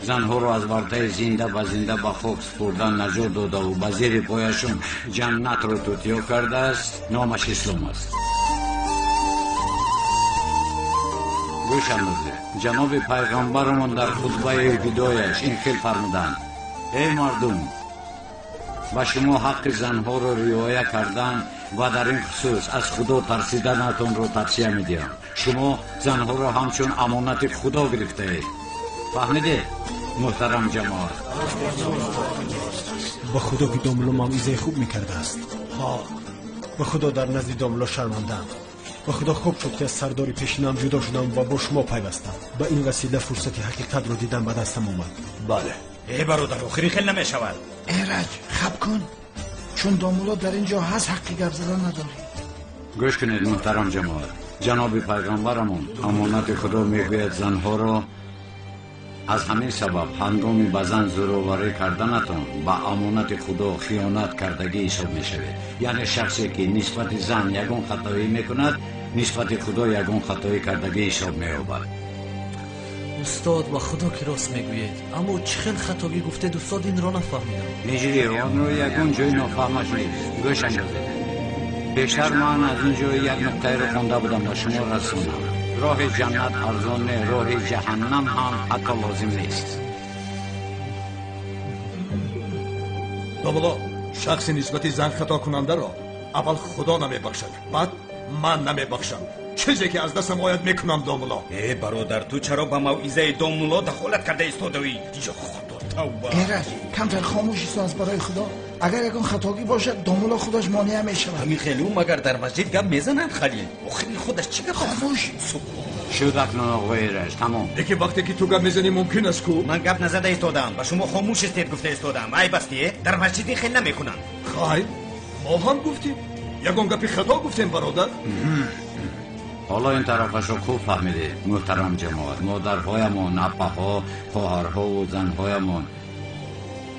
занҳоро аз вартаи зинда ба зинда ба хок супурдан наҷот додаву ба зери пояшон ҷаннатро тутиё кардааст, номаш ислом аст. Гӯш андозед, ҷаноби пайғамбарамон дар хутбаи видояш ин хел фармуданд: эй мардум, ба шумо ҳаққи занҳоро риоя кардан ва дар ин хусус аз худо тарсиданатонро тавсия медиҳам. Шумо занҳоро ҳамчун амонати худо гирифтаед. Фаҳмидед, муҳтарам ҷамоат? Ба худо ки домло мавъизаи хуб мекардааст. Ҳа, ба худо дар назди домло шармандаам. Ба худо хуб шуд ки аз сардори пешинам ҷудо шудам ва бо шумо пайвастам. Ба ин васила фурсати ҳақиқатро дидан ба дастам омад. Бале. Э бародар, охири хел намешавад. Эраҷ, хаб кун, чун домулло дар ин ҷо ҳаст, ҳаққи гап задан надорӣ. Гӯш кунед муҳтарам ҷамоат, ҷаноби пайғамбарамон амонати худо мегӯяд занҳоро. Аз ҳамин сабаб ҳангоми ба зан зӯроварӣ карданатон ба амонати худо хиёнат кардагӣ ҳисоб мешавед. Яъне шахсе ки нисбати зан ягон хатоӣ мекунад, нисбати худо ягон хатоӣ кардагӣ ҳисоб меёбад. Устод, ба худо ки рост мегӯед, аммо чӣ хел хатогӣ гуфтед устод, инро нафаҳмидам. Миҷрӣ, онро ягон ҷои нофаҳмаш нест. Гӯш андозед, бештар ман аз ин ҷои як нуқтаеро хонда будам ба шумо расонам. Роҳи ҷаннат арзон не, роҳи ҷаҳаннам ҳам ҳатто лозим нест. Домулло, шахси нисбати зан хатокунандаро аввал худо намебахшад, баъд ман намебахшам. Чизе ки аз дастам ояд мекунам, домулло. Э бародар, ту чаро ба мавъизаи домулло дахолат карда истодаӣ? Ё худо, тавба! Эраҷ, камтар хомӯш исто аз барои худо. Агар ягон хатогӣ бошад, домулло худаш монеа мешавад. Ҳамин хелу магар дар масҷид гап мезананд, Халил? Охири худаш чӣ гап? Хомӯш! Шуд акнун оғои Эраҷ, тамом. Лекин вақте ки ту гап мезанӣ мумкин аст ку? Ман гап назада истодам, ба шумо хомӯш истед гуфта истодам. Айб аст, дар масҷид ин хел намекунанд. Хайр, мо ҳам гуфтем. Ягон гапи хато гуфтем, бародар. Ҳоло ин тарафашро хуб фаҳмидед, муҳтарам ҷамоат. Модарҳоямон, аппаҳо, хоҳарҳову занҳоямон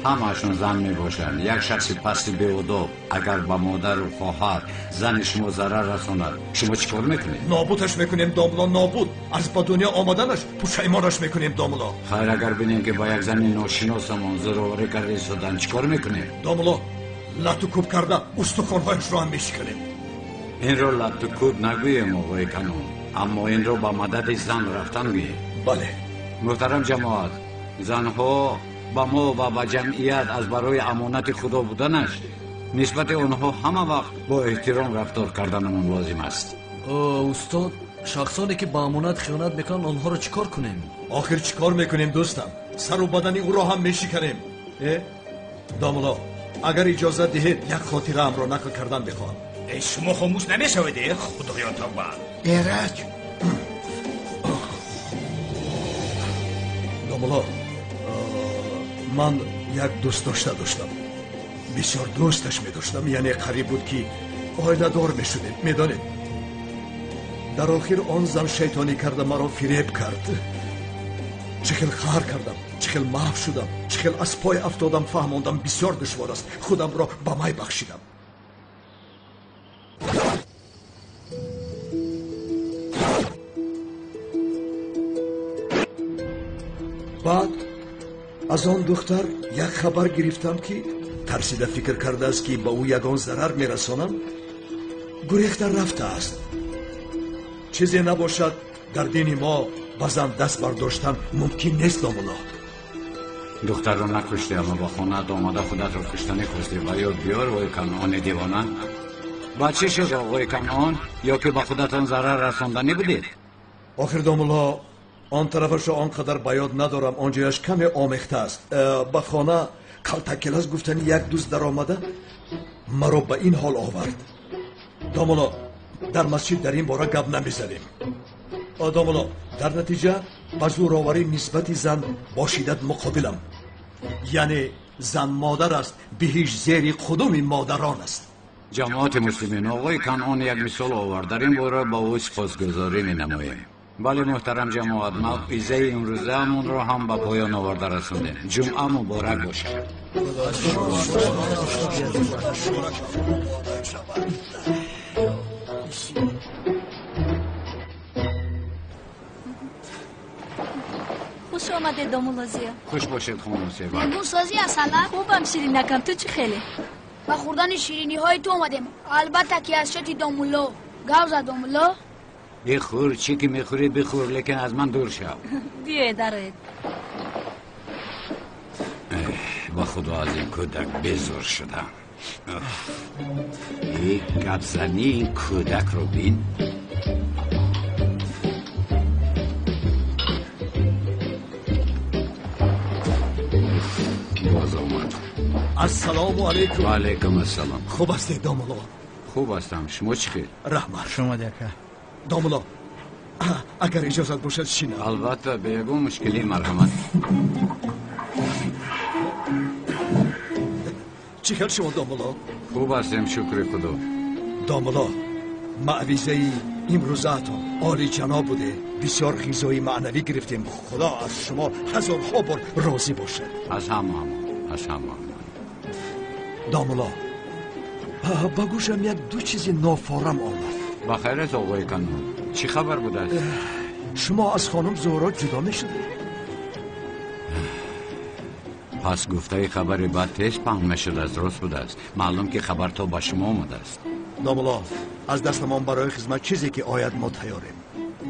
ҳамаашон зан мебошанд. Як шахси пасти беодоб агар ба модару хоҳар зани шумо зарар расонад, шумо чӣ кор мекунед? Нобудаш мекунем, домло, нобуд. Аз ба дунё омаданаш пушаймонаш мекунем, домло. Хайр, агар бинем ки ба як зани ношиносамон зӯроварӣ карда истодан, чӣ кор мекунем? Домло, лату кӯб карда устухонҳояшро ҳам мешиканем. Инро лату кӯб нагӯем, оғои канон, аммо инро ба мадади зан рафтан гӯем. Бале. Муҳтарам ҷамоат, занҳо ба мо ва ба ҷамъият аз барои амонати худо буданаш нисбати онҳо ҳама вақт бо эҳтиром рафтор карданамон лозим аст. Устод, шахсоне ки ба амонат хиёнат мекунанд, онҳоро чӣ кор кунем? Охир чӣ кор мекунем, дӯстам? Сару бадани ӯро ҳам мешиканем. Домулло, агар иҷозат диҳед, як хотираамро нақл кардан мехоҳам. Шумо хомӯш намешавед, худоё тавба. Эраҷ. Домулло, ман як дӯстдошта доштам. Бисёр дӯсташ медоштам, яъне қариб буд ки оиладор мешудем, медонед. Дар охир он зан шайтонӣ карда маро фиреб кард. Чӣ хел қаҳр кардам, чӣ хел маҳв шудам, чӣ хел аз пой афтодам, фаҳмондам бисёр душвор аст. Худамро ба май бахшидам. Баъд аз он духтар як хабар гирифтам, ки тарсида фикр кардааст, ки ба ӯ ягон зарар мерасонам, гурехта рафтааст. Чизе набошад, дар дини мо ба зан даст бардоштан мумкин нест, домулло. Духтарро накуштӣ, аммо ба хонаат омада худатро куштанӣ хостӣ. Ба ёд биёр, ои Канъони девона. Баъд чӣ шуд, оғои Канъон? Ё ки ба худатон зарар расонданӣ будед? Охир домулло, он тарафашро он қадар ба ёд надорам, он ҷояш каме омехта аст. Ба хона калтакелас гуфтани як дӯст даромада маро ба ин ҳол овард. Домулло, дар масҷид дар ин бора гап намезанем. Домулло, дар натиҷа ба зӯроварӣ нисбати зан бо шиддат муқобилам. Яъне зан модар аст, биҳишт зери қудуми модарон аст. Ҷамоати муслимин, оғои Канъон як мисол овард. Дар ин бора ба ӯ сипосгузорӣ менамоем. Бале, муҳтарам ҷамоат, мавъизаи имрӯзаамонро ҳам ба поён оварда расондем. Ҷумъа муборак бошад. Хуш омадед, домулло Зиё. Хуш бошед, хонум Себа. Меҳмон созӣ асала? Хубам, ширинакам, ту чӣ хеле? Ба хӯрдани шириниҳои ту омадем. Албатта ки аз шоти домулло. Гав зад домулло. Бихӯр, чӣ ки мехӯрӣ бихӯр, лекин аз ман дур шав. Биёед, дароед. Ба худо аз ин кӯдак безор шудам. Гапзании ин кӯдакро бин. Боз омад. Ассалому алайкум. Ва алайкум ассалом. Хуб ҳастед, домулло? Хуб ҳастам. Шумо чӣ хел? Раҳмат. Шумо ака. Домулло, агар иҷозат бошад шинам. Албатта, бе ягон мушкилӣ, марҳамат. Чӣ хел шумо, домулло? Хуб ҳастем, шукри худо. Домулло, маъвизаи имрӯзаатон олиҷаноб буде. Бисёр ғизои маънавӣ гирифтем. Худо аз шумо ҳазорҳо бор розӣ бошад. Аз ҳамаамон, аз ҳамаамон. Домулло, ба гӯшам як ду чизи нофорам омад. Ба хайр аст, оғои Канъон. Чӣ хабар будааст? Шумо аз хонум Зуҳро ҷудо мешудед? Пас гуфтаи хабари бад тез паҳн мешудааст, рост будааст. Маълум ки хабар то ба шумо омадааст. Домулло, аз дастамон барои хизмат чизе ки ояд мо тайёрем.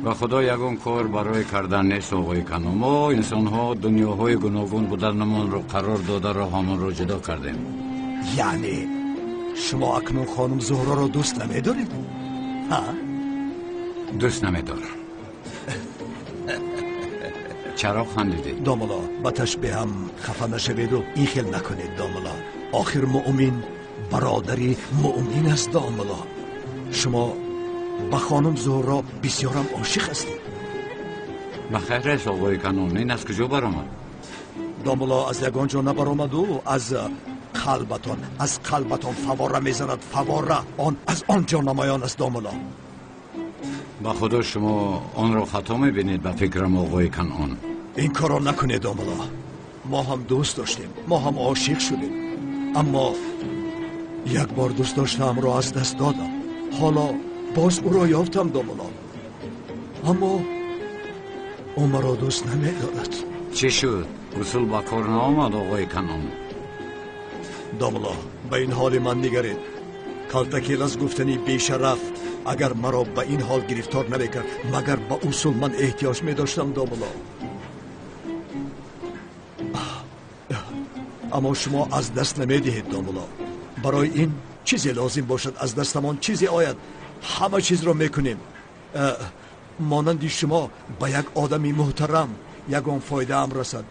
Ба худо ягон кор барои кардан нест, оғои Канъон. Мо инсонҳо дунёҳои гуногун буданамонро қарор дода роҳамонро ҷудо кардем. Яъне шумо акнун хонум Зуҳроро дӯст намедоред? Ҳа? Дӯст намедорам. Чаро хандидед? Домулло, ба ташбеҳам хафа нашаведу ин хел накунед, домулло. Охир муъмин бародари муъмин аст, домулло. Шумо ба хонум Зуҳро бисёрам ошиқ ҳастед. Ба хайр аст, оғои Канъон. Ин аз куҷо баромад? Домулло, аз ягон ҷо набаромаду, аз қалбатон, аз қалбатон фавора мезанад, фавора. Он аз он ҷо намоён аст, домулло. Ба худо шумо онро хато мебинед, ба фикрам, оғои Канъон. Ин корро накунед, домулло. Мо ҳам дӯст доштем, мо ҳам ошиқ шудем, аммо як бор дӯст доштаамро аз даст додам. Ҳоло боз ӯро ёфтам, домулло, аммо ӯ маро дӯст намедорад. Чӣ шуд? Усул ба кор наомад, оғои Канъон? Домулло, ба ин ҳоли ман нигаред. Калтакелас гуфтани бешараф агар маро ба ин ҳол гирифтор намекард, магар ба усул ман эҳтиёҷ медоштам, домулло? Аммо шумо аз даст намедиҳед, домулло. Барои ин чизе лозим бошад, аз дастамон чизе ояд, ҳама чизро мекунем. Монанди шумо ба як одами муҳтарам ягон фоидаам расад.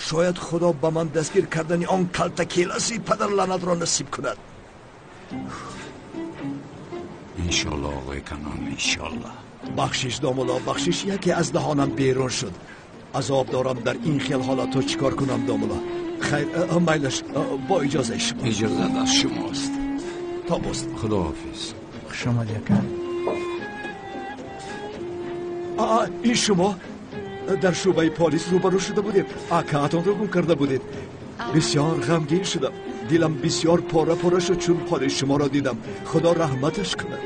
Шояд худо ба ман дастгир кардани он калтакеласи падарлаънатро насиб кунад. Иншолло, оғои Канъон, иншолло. Бахшиш, домулло, бахшиш. Яке аз даҳонам берун шуд. Азоб дорам дар ин хел ҳолатҳо чӣ кор кунам, домулло? Хайр, майлаш, бо иҷозаи шумо. Иҷозат аз шумост. То боз. Худоҳофиз. Хуш омадӣ, ака. Ин шумо дар шӯъбаи полис рӯбарӯ шуда будем. Акаатонро гум карда будед. Бисёр ғамгин шудам. Дилам бисёр пора пора шуд, чун ҳоли шуморо дидам. Худо раҳматаш кунад.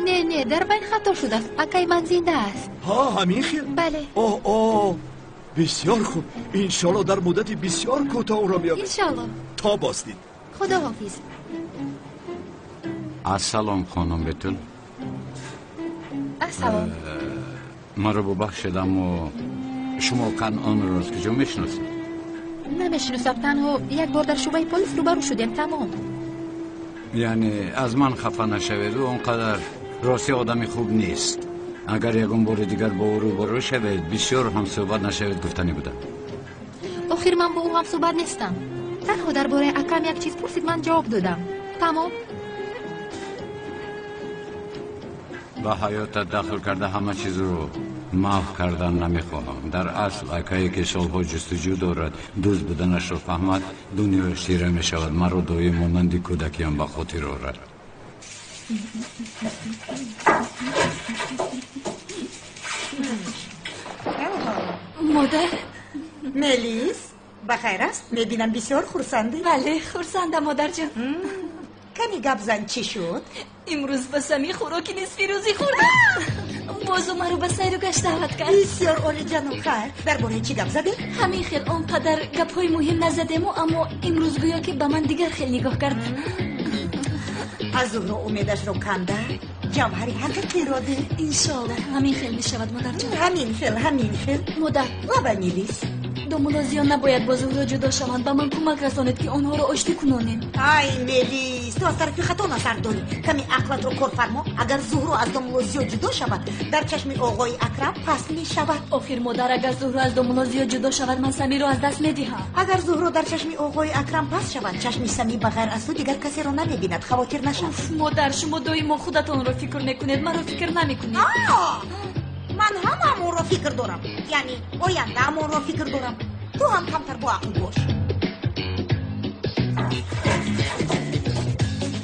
Не, не, дар байн хато шудааст. Акаи ман зинда аст. Ҳа, ҳамин хел? Бале. О, о, бисёр хуб. Иншоалло дар муддати бисёр кӯтоҳ ӯро меёбем. Иншоалло. То боздид. Худоҳофиз. Ассалом, хонум Бетул. Ассалом. Маро бубахшед, аммо шумо Канъонро аз куҷо мешиносед? Намешиносам, танҳо як бор дар шӯъбаи полис рӯбарӯ шудем, тамом. Яъне аз ман хафа нашавед, ӯ он қадар рости одами хуб нест. Агар ягон бори дигар бо ӯ рӯбарӯ шавед, бисёр ҳамсӯҳбат нашавед гуфтанӣ будам. Охир ман бо ӯ ҳамсӯҳбат нестам. Танҳо дар бораи акам як чиз пурсид, ман ҷавоб додам. Тамом. Ба ҳаётат дахл карда ҳама чизро маҳв кардан намехоҳам. Дар асл акае ки солҳо ҷустуҷӯ дорад, дӯст буданашро фаҳмад, дунёяш тира мешавад. Маро доим монанди кӯдакиам ба хотир орад. Модар. Мелис, ба хайр аст? Мебинам бисёр хурсандӣ. Бале, хурсандам, модарҷон. Ками гап зан, чӣ шуд? Имрӯз ба Самӣ хӯроки нисфирӯзӣ хӯрдам. Боз ӯ маро ба сайру гашт даъват кард. Бисёр олиҷаноб. Хайр, дар бораи чӣ гап задем? Ҳамин хел он қадар гапҳои муҳим назадему, аммо имрӯз гӯё ки ба ман дигар хел нигоҳ кард. Аз Зуҳро умедашро канда ҷавҳари ҳақиқиро дид. Иншоалло ҳамин хел мешавад, модарҷон. Ҳамин хел, ҳамин хел. Модар. Лаба, Мелис. Домулло Зиё набояд бо Зуҳро ҷудо шаванд. Ба ман кӯмак расонед, ки онҳоро оштӣ кунонем. Ай, Мелис, ту аз тарафи хато назар дорӣ. Ками ақлатро кор фармо. Агар Зуҳро аз домулло Зиё ҷудо шавад, дар чашми оғои Акрам паст мешавад. Охир модар, агар Зуҳро аз домулло Зиё ҷудо шавад, ман Самиро аз даст медиҳам. Агар Зуҳро дар чашми оғои Акрам паст шавад, чашми Самӣ ба ғайр аз ту дигар касеро намебинад. Хавотир нашав. Модар, шумо доимо худатонро фикр мекунед, маро фикр намекунед. Ман ҳамаамонро фикр дорам, яъне ояндаамонро фикр дорам. Ту ҳам камтар бо ақл бош.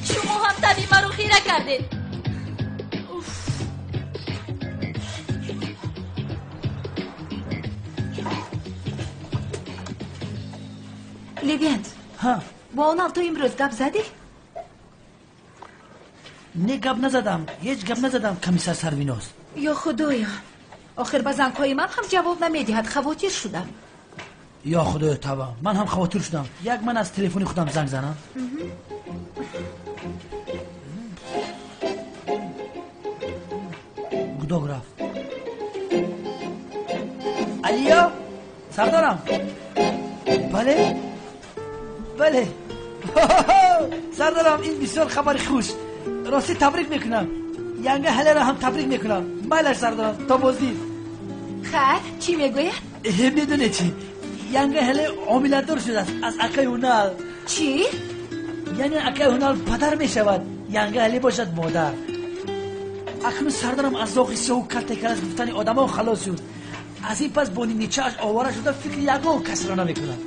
Шумо ҳам таби маро хира кардед. Левент, бо онал ту имрӯз гап задӣ? Не, гап назадам, ҳеҷ гап назадам, комиссар Сарвиноз. Ё худоё, охир ба зангҳои ман ҳам ҷавоб намедиҳад. Хавотир шудам. Ё худоё, тавба, ман ҳам хавотир шудам. Як ман аз телефони худам занг занам. Гудок рафт. Алиё, сардорам. Бале, бале, сардорам, ин бисёр хабари хуш. Ростӣ табрик мекунам. Янга ҳалеро ҳам табрик мекунам. Майлаш, сардорам, то боздид. Хайр, чӣ мегӯяд? Медонед чӣ? Янга ҳале ҳомиладор шудааст аз акаи Ҳунал. Чӣ? Яъне акаи Ҳунал падар мешавад, Янга ҳале бошад модар. Акнун сардарам аз зоғи сиёҳу калтакар аз гуфтани одамон халос шуд. Аз ин пас бо ниничааш овора шуда фикри ягон касро намекунад.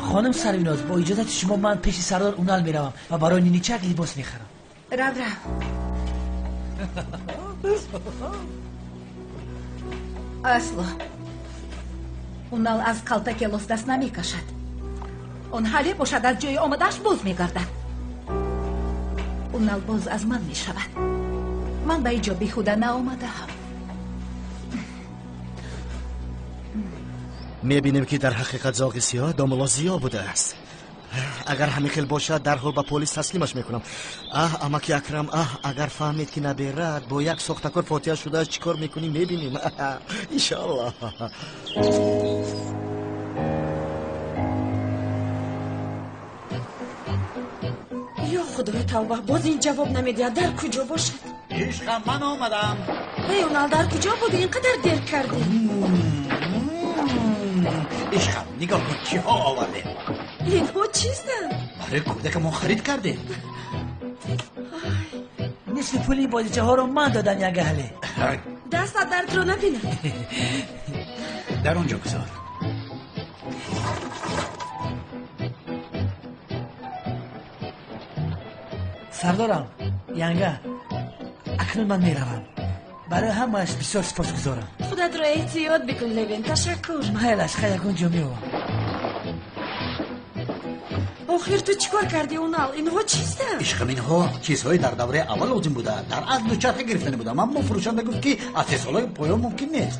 Хонум Сарвиноз, бо иҷозати шумо ман пеши сардор Унал меравам ва барои ниничак либос мехарам. Рав, рав. Асло, Унал аз калтаке лос даст намекашад. Он ҳале бошад аз ҷои омадааш боз мегардад. Унал боз аз ман мешавад. Ман ба иҷо беҳуда наомадаам. Мебинем ки дар ҳақиқат зоғи сиёҳ домулло Зиё будааст. Агар ҳамин хел бошад, дарҳол ба полис таслимаш мекунам. Аҳ, амаки Акрам, аҳ, агар фаҳмед ки наберад бо як сохтакор фотиҳа шудааст, чӣ кор мекунӣ, мебинем. Иншоаллоҳ. Ё худои тавба, боз ин ҷавоб намедиҳад. Дар куҷо бошад? Ишқам, ман омадам. Эй, Унал, дар куҷо будӣ? Ин қадар дер кардӣ. Ишқам, нигоҳ кун, чиҳо овардем. Инҳо чистанд? Барои кӯдакамон харид кардем. Нисфи пули бозичаҳоро ман додам, янга ҳале. Дастат дардро набинад. Дар он ҷо гузор. Сардорам, янга, акнун ман меравам. Барои ҳамааш бисёр сипосгузорам. Худатро эҳтиёт бикун, Левин. Ташаккур. Майлаш, хай ягон ҷо меовам. Охир ту чӣ кор кардӣ, Унал? Инҳо чистанд? Ишқам, инҳо чизҳои дар давраи аввал лозим буда. Дар асл дучарха гирифтани будам, аммо фурӯшанда гуфт, ки аз 3 солаи поён мумкин нест.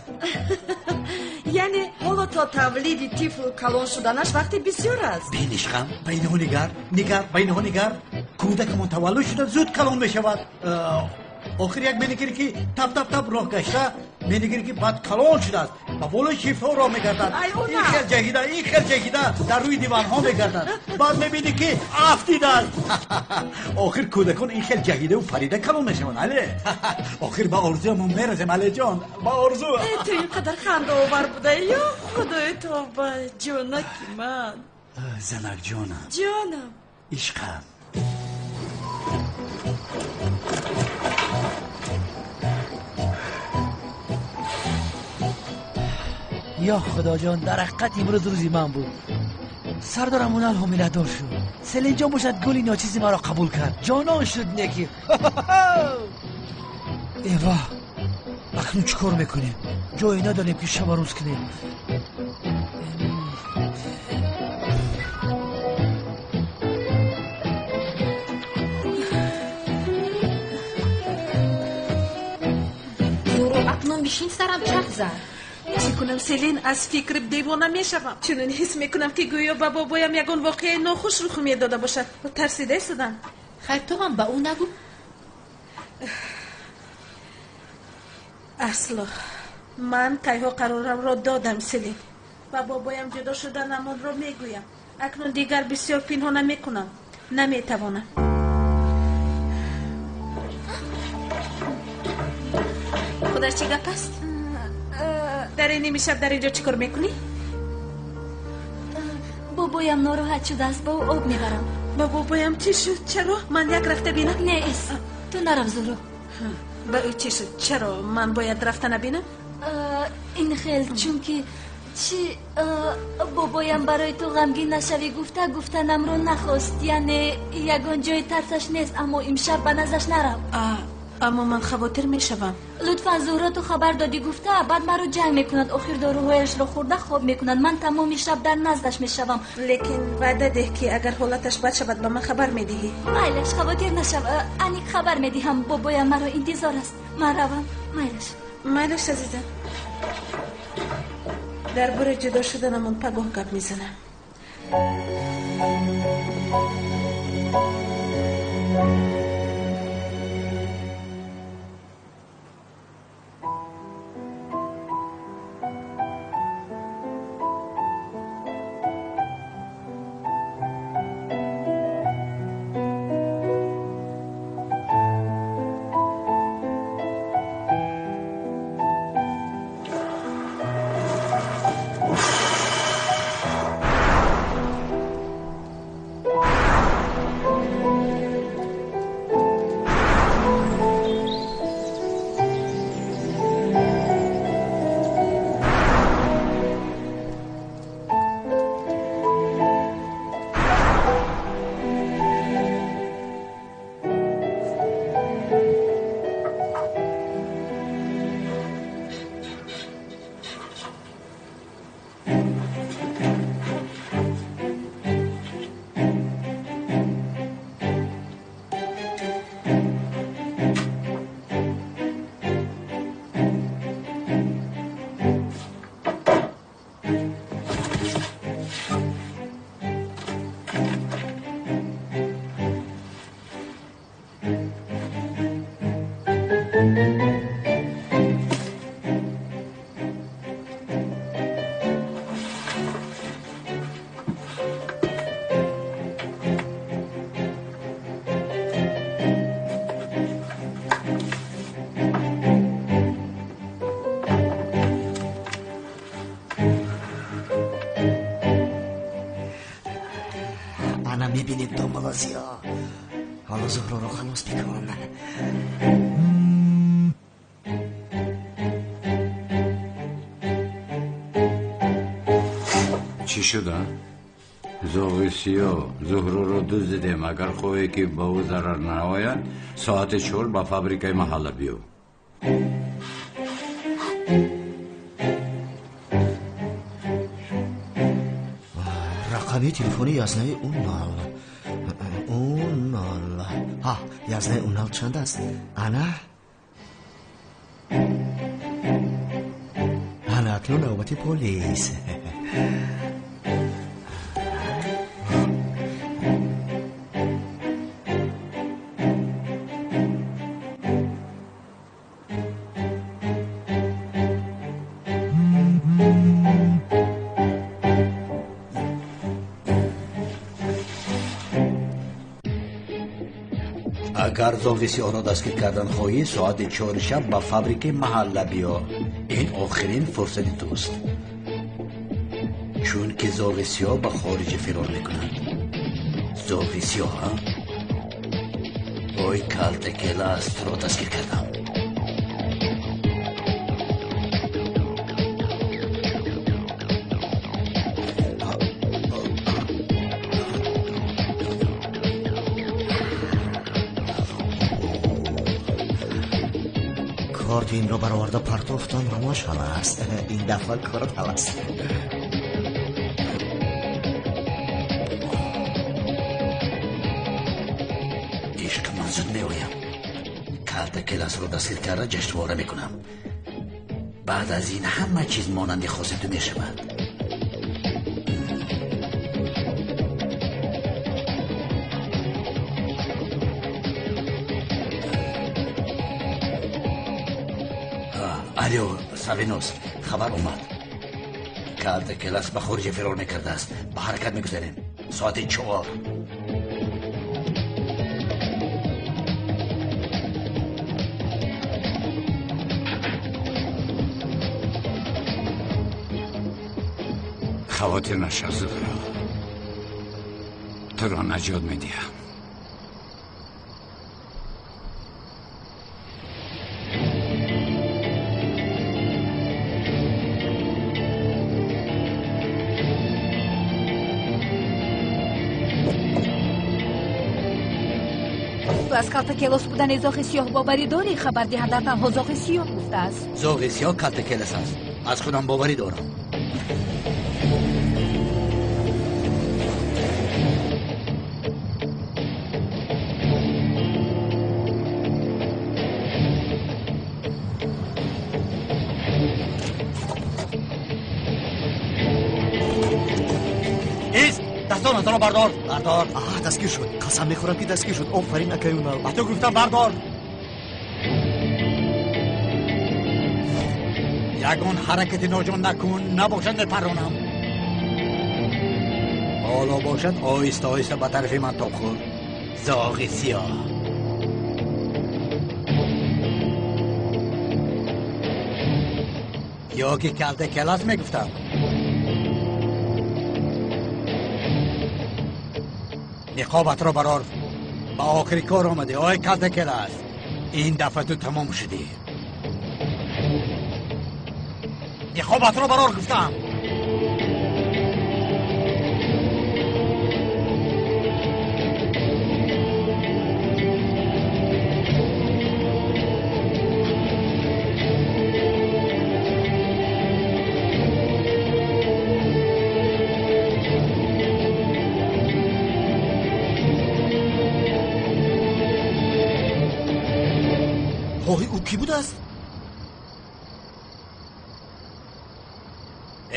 Яъне ҳоло то тавлиди тифл калон шуданаш вақти бисёр аст. Бин, ишқам, ба инҳо нигар, нигар, ба инҳо нигар. Кӯдакамон таваллуд шуда зуд калон мешавад. Охир як менигирӣ, ки тап тап тап роҳ гашта, менигирӣ, ки баъд калон шудааст, ба болои шифтҳо роҳ мегардад. Ин хел ҷаҳида, ин хел ҷаҳида дар рӯи диванҳо мегардад. Баъд мебинӣ, ки афтидааст. Охир кӯдакон ин хел ҷаҳидаву парида калон мешаванд, але. Охир ба орзуямон мерасем, алеҷон, ба орзу. Ту ин қадар хандаовар будаӣ, ё худои тавба, ҷонаки ман. Занакҷонам. Ҷонам. Ишқам. Ё худоҷон, дар ҳақиқат имрӯз рӯзи ман буд. Сардорам Унал ҳомиладор шуд. Селинҷон бошад гули ночизи маро қабул кард. Ҷонон шуд неки. Эва, акнун чӣ кор мекунем? Ҷое надорем, ки шаба рӯз кунем. Зуро, акнун бишин, сарам чарх зад. Чӣ кунам, Селин? Аз фикр девона мешавам. Чунин ҳис мекунам, ки гӯё ба бобоям ягон воқеаи нохуш рух медода бошад. Тарсида истодам. Хайр, ту ҳам ба ӯ нагӯ. Асло ман кайҳо қарорамро додам, Селин. Ба бобоям ҷудо шуданамонро мегӯям. Акнун дигар бисёр пинҳона мекунам. Наметавонам. Худаш чӣ гап аст? Дар ин ними шаб дар ин ҷо чӣ кор мекунӣ? Бобоям нороҳат шудааст, ба ӯ об мебарам. Ба бобоям чӣ шуд? Чаро? Ман як рафта бинам? Не, ис, ту нарав, Зуро. Ба ӯ чӣ шуд? Чаро ман бояд рафта набинам? Ин хел, чунки чӣ бобоям барои ту ғамгин нашавӣ гуфта, гуфтанамро нахост. Яъне ягон ҷои тарсаш нест, аммо имшаб ба наздаш нарав. Аммо ман хавотир мешавам. Лутфан, Зуҳро, ту хабар додӣ гуфта, баъд маро ҷанг мекунад. Охир доруҳояшро хӯрда хоб мекунад. Ман тамоми шаб дар наздаш мешавам. Лекин ваъда деҳ, ки агар ҳолаташ бад шавад, ба ман хабар медиҳӣ. Майлаш, хавотир нашав, аниқ хабар медиҳам. Бобоям маро интизор аст. Ман равам. Майлаш. Майлаш, азизам. Дар бораи ҷудо шуданамон пагоҳ гап мезанам. Ана мебинед, домола Зиё. Ҳоло Зуҳроро халос мекунам. Чӣ шуда? Зоғи сиёҳ, Зуҳроро дуздидем. Агар хоҳӣ ки ба ӯ зарар наояд, соати 4 ба фабрикаи маҳалла биё. Рақами телефони язнаи Унал. Унал. Ҳа, язнаи Унал чанд аст? Ана? Ана акнун навбати полис. Агар зоғи сиёҳро дастгир кардан хоҳӣ, соати 4 шаб ба фабрикаи маҳалла биё. Ин охирин фурсати туст, чунки зоғи сиёҳ ба хориҷа фирор мекунад. Зоғи сиёҳ, а? Ой, калтакелас, туро дастгир кардам. Корти инро бароварда партофтам, ҳамаш ҳама аст. Ин дафъа корат ҳал аст. Ишқ, ман зуд меоям. Калтакеласро дастгир карда ҷашнвора мекунам. Баъд аз ин ҳама чиз монанди хоси ту мешавад. Алё, Савинос, хабар омад. Калтакелас ба хориҷа фирор мекардааст. Ба ҳаракат мегузарем. Соати 4. Хавотир нашав, Зуҳро. Туро наҷот медиҳам. Аз калтакелос будани зоғи сиёҳ боварӣ дорӣ? Хабардиҳанда танҳо зоғи сиёҳ гуфтааст. Зоғи сиёҳ калтакелос аст. Аз худам боварӣ дорам. Дастонатро бардор, бардор. Аҳ, дастгир шуд. Қасам мехӯрам ки дастгир шуд. Офарин, акаи Унал. Ба ту гуфтам бардор. Ягон ҳаракати ноҷон накун, набошад мепаронам. Ҳоло бошад оҳиста оҳиста ба тарафи ман тоб хӯр. Зоғи сиёҳ. Ё ки калтакелас мегуфтам. Ниқобатро барор. Ба охири кор омадӣ, ой калтакелас. Ин дафъа ту тамом шудӣ. Ниқобатро барор гуфтам. Хоҳи ӯ кӣ будааст?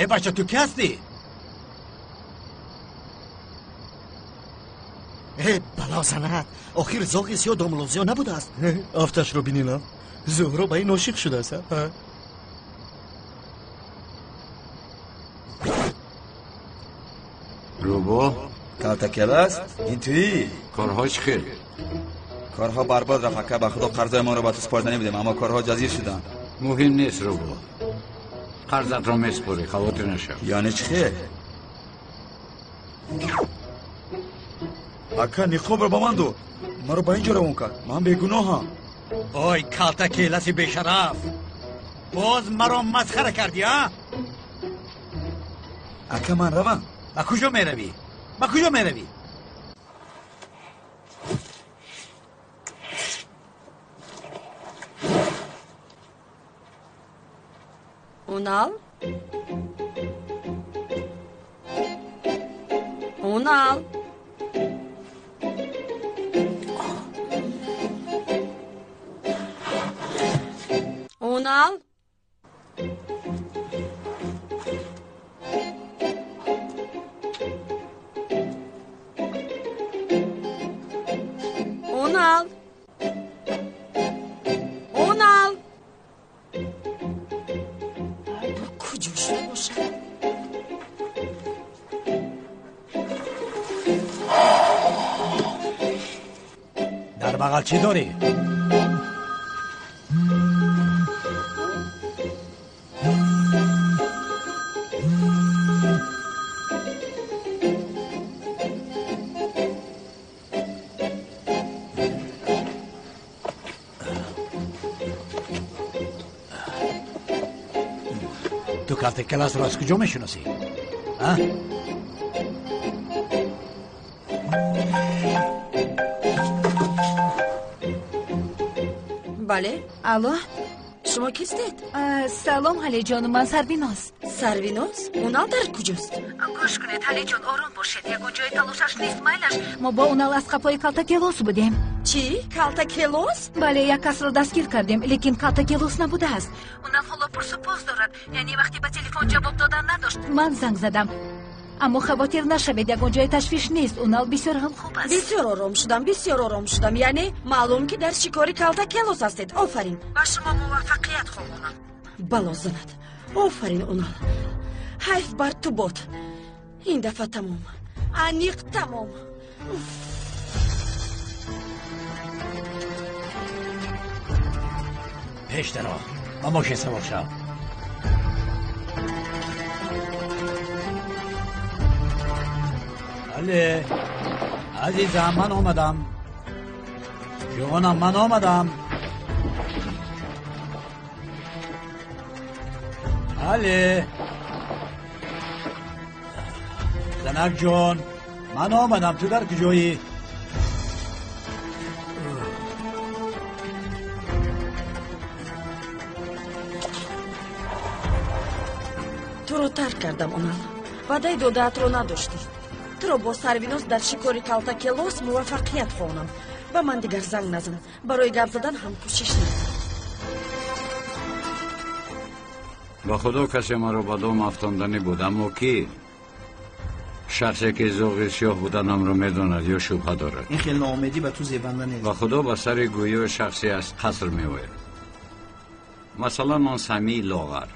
Э бача, ту кӣ ҳастӣ? Э бало занат, охир зоғи сиёҳ домулло Зиё набудааст. Афташро бининам. Зуҳро ба ин ошиқ шудааст. Рӯбоҳ? Калтакелас, ин туӣ? Корҳо чӣ хел? Корҳо барбод рафт, ака. Ба худо қарзои моро ба ту супорида набудем, аммо корҳо ҷазир шуданд. Муҳим нест, Рӯбоҳ. Қарзатро месупорӣ, хавотир нашав. Яъне чӣ хел? Ака, ниқобро ба ман дод. Маро ба ин ҷо равон кард. Ман бегуноҳам. Ой, калтакеласи бешараф, боз маро масхара кардӣ, а? Ака, ман равам. Ба куҷо меравӣ? Ба куҷо меравӣ? Унал? Унал? Унал? Унал? Унал? Куҷо шуда бошад? Дар бағал чӣ дорӣ? Ту калтакеласро аз куҷо мешиносӣ? А? Бале, алло, шумо кистед? Салом, Ҳалиҷон, ман Сарвиноз. Сарвиноз? Унал дар куҷост? Гӯш кунед, Ҳалиҷон, ором бошед, ягон ҷои талошаш нест, майлаш. Мо бо Унал аз қафои калтакелос будем. Чӣ? Калтакелос? Бале, як касро дастгир кардем, лекин калтакелос набудааст. Унал ҳоло пурсупос дорад, яъне вақте ба телефон ҷавоб додан надошт. Ман занг задам. Аммо хавотир нашавед, ягон ҷои ташвиш нест. Унал бисёр ҳам хуб аст. Бисёр ором шудам, бисёр ором шудам. Яъне маълум ки дар шикори калтакелос ҳастед. Офарин, ба шумо муваффақият хоҳонам. Бало занад. Офарин, Унал. Ҳайф бар ту бод. Ин дафъа тамом, аниқ тамом. Пеш даро, ба мошин савор шав. Бале, азизам, ман омадам. Ҷонам, ман омадам. Бале, занак ҷон, ман омадам. Ту дар куҷоӣ? Туро тарк кардам, Унал. Ваъдаи додаатро надоштӣ. Туро бо Сарвиноз дар шикори калтакелос муваффақият хоҳонам. Ба ман дигар занг назан. Барои гап задан ҳам кӯшиш накун. Ба худо касе маро ба дом афтонданӣ буд, аммо кӣ? Шахсе ки зоғи сиёҳ буданамро медонад ё шубҳа дорад. Ин хел ноумедӣ ба ту зебанда нест. Ба худо ба сари гӯё шахсе аз қаср меояд. Масалан, он Самии лоғар.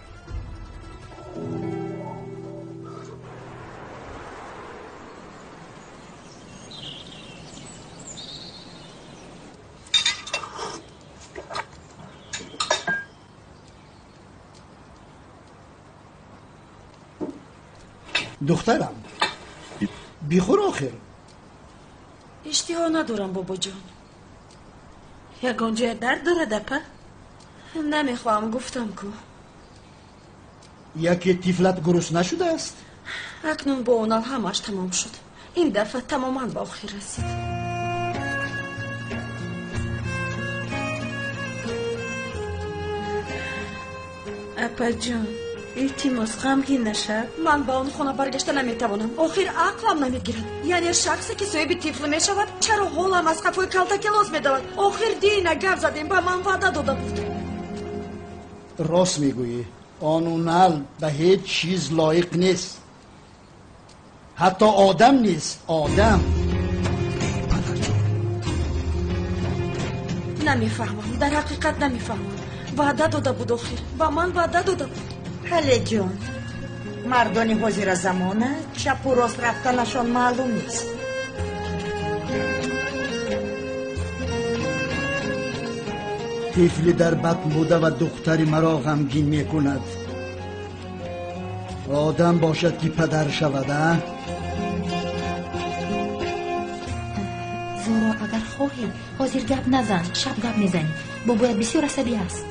Духтарам, бихӯр охир. Иштиҳо надорам, бобоҷон. Ягон ҷоя дард дорад, апа? Намехоҳам, гуфтам ку. Яке тифлат гурусна шудааст? Акнун бо Унал ҳамааш тамом шуд. Ин дафъа тамоман ба охир расид. Апаҷон, илтимос, ғамгин нашав. Ман ба он хона баргашта наметавонам. Охир ақлам намегирад. Яъне шахсе ки соҳиби тифл мешавад, чаро ҳолам аз қафои калтакелос медавад? Охир дина гап задем, ба ман ваъда дода буд. Рост мегӯӣ, он Унал ба ҳеҷ чиз лоиқ нест. Ҳатто одам нест, одам. Намефаҳмам, дар ҳақиқат намефаҳмам. Ваъда дода буд охир, ба ман ваъда дода буд. Ҳалеҷон, мардони ҳозира замона чапу рост рафтанашон маълум нест. Тифли дар батн буда ва духтари маро ғамгин мекунад. Одам бошад ки падар шавад, а? Зӯро, агар хоҳӣ, ҳозир гап назан, шаб гап мезанӣ. Бобоят бисёр асабӣ аст.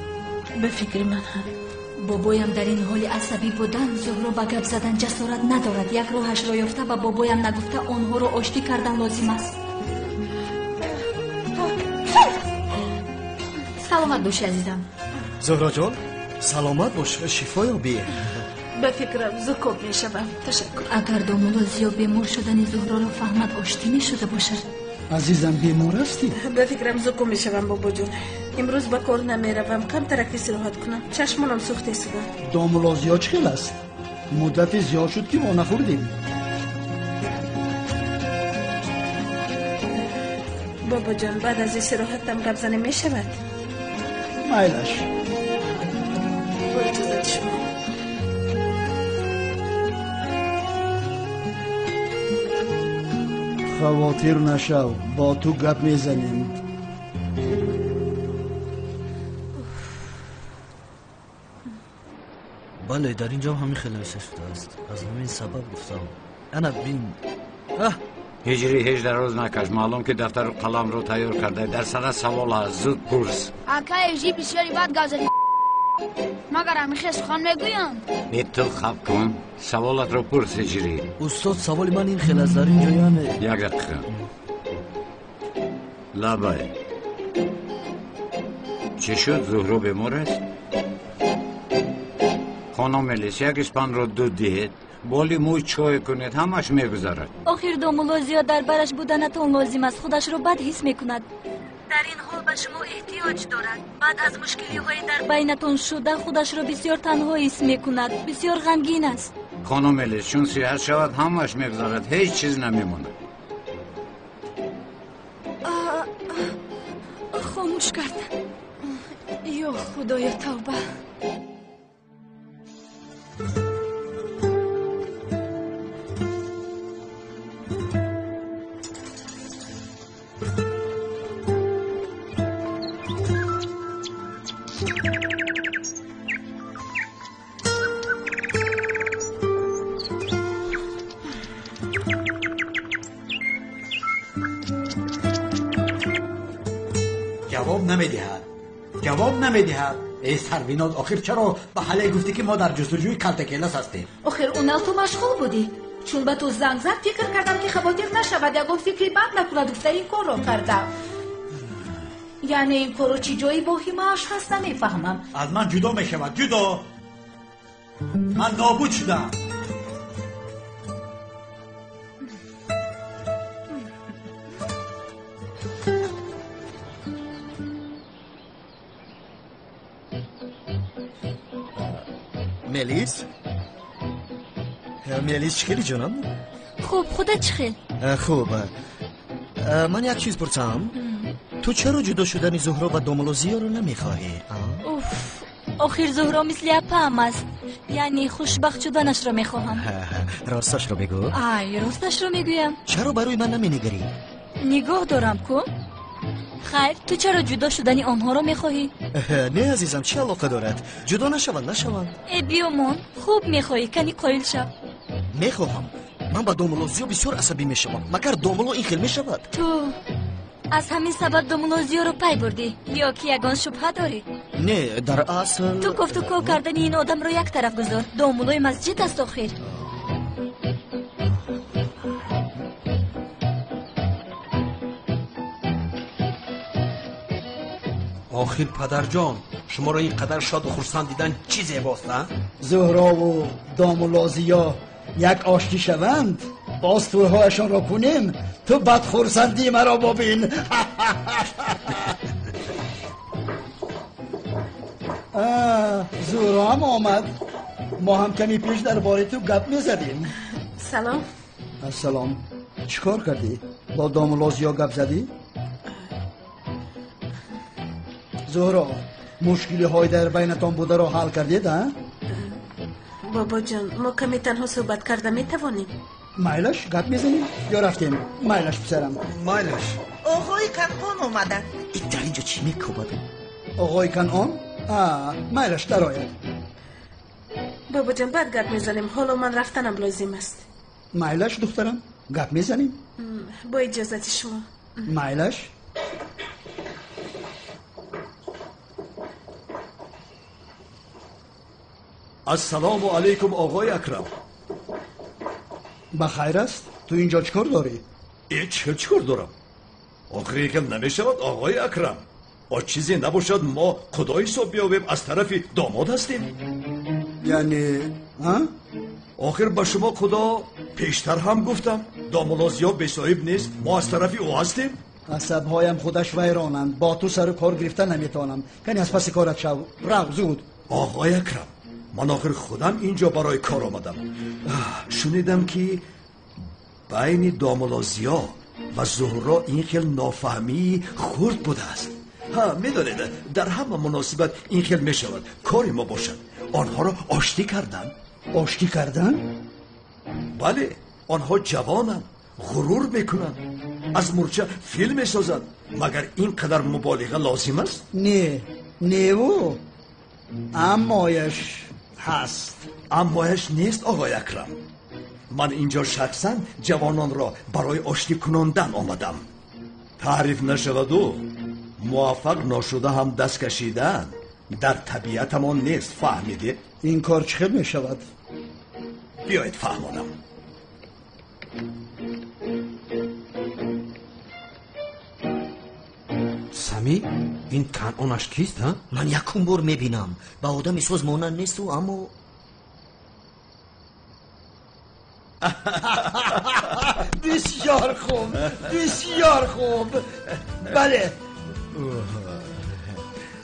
Ба фикри ман ҳам. Бобоям дар ин ҳоли асабӣ будан Зуҳро ба гап задан ҷасорат надорад. Як роҳашро ёфта ба бобоям нагуфта онҳоро оштӣ кардан лозим аст. Саломат боши, азизам. Зуҳроҷон, саломат бош, шифо ёбӣ. Ба фикрам зуком мешавам. Ташаккур. Агар домулло Зиё бемор шудани Зуҳроро фаҳмад, оштӣ мешуда бошад. Азизам, бемор ҳастӣ? Ба фикрам зуком мешавам, бобоҷон. Имрӯз ба кор намеравам, камтарак истироҳат кунам. Чашмонам сӯхта истоданд. Домулло Зиё чӣ хел аст? Муддате зиёд шуд, ки мо нахӯрдем. Бобоҷон, баъд аз истироҳатам гап занем мешавад? Майлаш. Бо иҷозати шумо. Хавотир нашав, бо ту гап мезанем. Бале, дар ин ҷо ҳамин хел навишта шудааст. Аз ҳамин сабаб гуфтам. Ана бин. Ҳиҷрӣ, ҳеҷ дароз накаш. Маълум ки дафтару қаламро тайёр карда. Дар сара савол ҳаст, зуд пурс. Акай ҳиҷрӣ, бисёри бад гап задӣ. Магар ҳамин сухан мегӯянд? Э, ту хаб кун, саволатро пурс, ҳиҷрӣ. Устод, саволи ман ин хел аст. Дар ин ҷо яъне Як дақиқа. Лабай, чӣ шуд? Зуҳро бемор аст? Хонум Мелис, як испанро дуд диҳед, бо лимӯ чой кунед, ҳамаш мегузарад. Охир домулло Зиё дар бараш буданатон лозим аст. Худашро бад ҳис мекунад. Дар ин ҳол ба шумо эҳтиёҷ дорад. Баъд аз мушкилиҳои дар байнатон шуда худашро бисёр танҳо ҳис мекунад, бисёр ғамгин аст. Хонум Мелис, чун сиҳат шавад, ҳамаш мегузарад, ҳеҷ чиз намемонад. Хомӯш кард. Ё Худоё, тавба. Ҷавоб намедиҳад, ҷавоб намедиҳад. Эй Сарвиноз, охир чаро ба ҳале гуфтӣ, ки мо дар ҷустуҷӯи калтакелас ҳастем? Охир унал ту машғул будӣ. Чун ба ту занг зад, фикр кардам, ки хавотир нашавад, ягон фикри бад накунад, гуфта ин корро кардам. Яъне ин корро чӣ ҷои воҳимааш ҳаст, намефаҳмам. Аз ман ҷудо мешавад, ҷудо. Ман нобуд шудам. Мелис, Мелис, чӣ хели, ҷонам? Хуб, худат чӣ хел? Хуб. Ман як чиз пурсам: ту чаро ҷудо шудани Зуҳро ва домулло Зиёро намехоҳӣ? Уф, охир Зуҳро мисли апаам аст, яъне хушбахт шуданашро мехоҳам. Росташро бигӯ. Ай, росташро мегӯям. Чаро ба рӯи ман наменигарӣ? Нигоҳ дорам ку. Хайр, ту чаро ҷудо шудани онҳоро мехоҳӣ? Не, азизам, чӣ алоқа дорад? Ҷудо нашаванд, нашаванд. Э, биёмон, хуб мехоҳӣ, кани қоил шав. Мехоҳам. Ман ба домулло Зиё бисёр асабӣ мешавам. Магар домулло ин хел мешавад? Ту аз ҳамин сабаб домулло Зиёро пай бурдӣ ё ки ягон шубҳа дорӣ? Не, дар асл. Ту кофтуков кардани ин одамро як тараф гузор. Домуллои масҷид аст охир. Охир падарҷон, шуморо ин қадар шоду хурсанд дидан чӣ зебост, а? Зуҳрову домулло Зиё як оштӣ шаванд, боз тӯйҳояшонро кунем, ту бад хурсандии маро бобин. Зуҳро ҳам омад. Мо ҳам ками пеш дар бораи ту гап мезадем. Салом. Ассалом. Чӣ кор кардӣ? Бо домулло Зиё гап задӣ? Зуҳро, мушкилиҳои дар байнатон бударо ҳал кардед, а? Бобоҷон, мо каме танҳо суҳбат карда метавонем? Майлаш, гап мезанем ё рафтем? Майлаш, писарам. Майлаш. Оғои Канъон омаданд. Дар инҷо чӣ мекӯбад? Оғои Канъон? Майлаш, дарояд. Бобоҷон, баъд гап мезанем, ҳоло ман рафтанам лозим аст. Майлаш, духтарам, гап мезанем. Бо иҷозати шумо. Майлаш. Ассалому алайкум, оғои Акрам. Ба хайр аст? Ту инҷо чӣ кор дорӣ? Чӣ кор дорам? Охири хел намешавад, оғои Акрам. О чизе набошад, мо худо ҳисоб биёбем, аз тарафи домод ҳастем. Яъне, а? Охир ба шумо худо пештар ҳам гуфтам, домулло Зиё бесоҳиб нест, мо аз тарафи ӯ ҳастем. Асабҳоям худаш вайронанд, бо ту сару кор гирифта наметавонам. Кани аз паси корат шав, рав зуд. Оғои Акрам, ман охир худам инҷо барои кор омадам. Шунидам ки байни домулло Зиё ва Зуҳро ин хел нофаҳмии хурд будааст. Ҳа, медонед, дар ҳама муносибат ин хел мешавад. Кори мо бошад онҳоро оштӣ кардан. Оштӣ кардан? Бале, онҳо ҷавонанд, ғурур мекунанд, аз мурча филм месозанд. Магар ин қадар муболиға лозим аст? Не, неву аммояш ҳаст. Аммояш нест, оғои Акрам. Ман инҷо шахсан ҷавононро барои оштӣ кунондан омадам. Таъриф нашаваду муваффақ ношуда ҳам даст кашидан дар табиатамон нест, фаҳмидед? Ин кор чӣ хел мешавад? Биёед фаҳмонам. Сами, ин канъонаш кист, ҳа? Ман якум бор мебинам. Ба одами соз монанд несту, аммо бисёр хуб, бисёр хуб. Бале.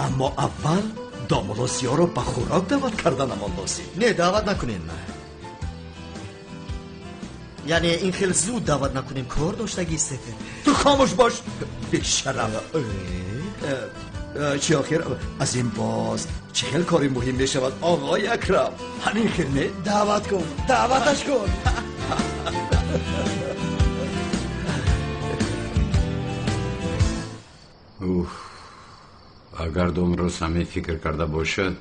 Аммо аввал домулло Зиёро ба хӯрок даъват карданамон лозим. Не, даъват накунем. Яъне ин хел зуд даъват накунем, кор доштагист. Ту хомӯш бош, бешараф. Чӣ охир аз ин боз чӣ хел кори муҳим мешавад, оғои Акрам? Ҳамин хел не? Даъват кун, даъваташ кун. Уф, агар домро Сами фикр карда бошад,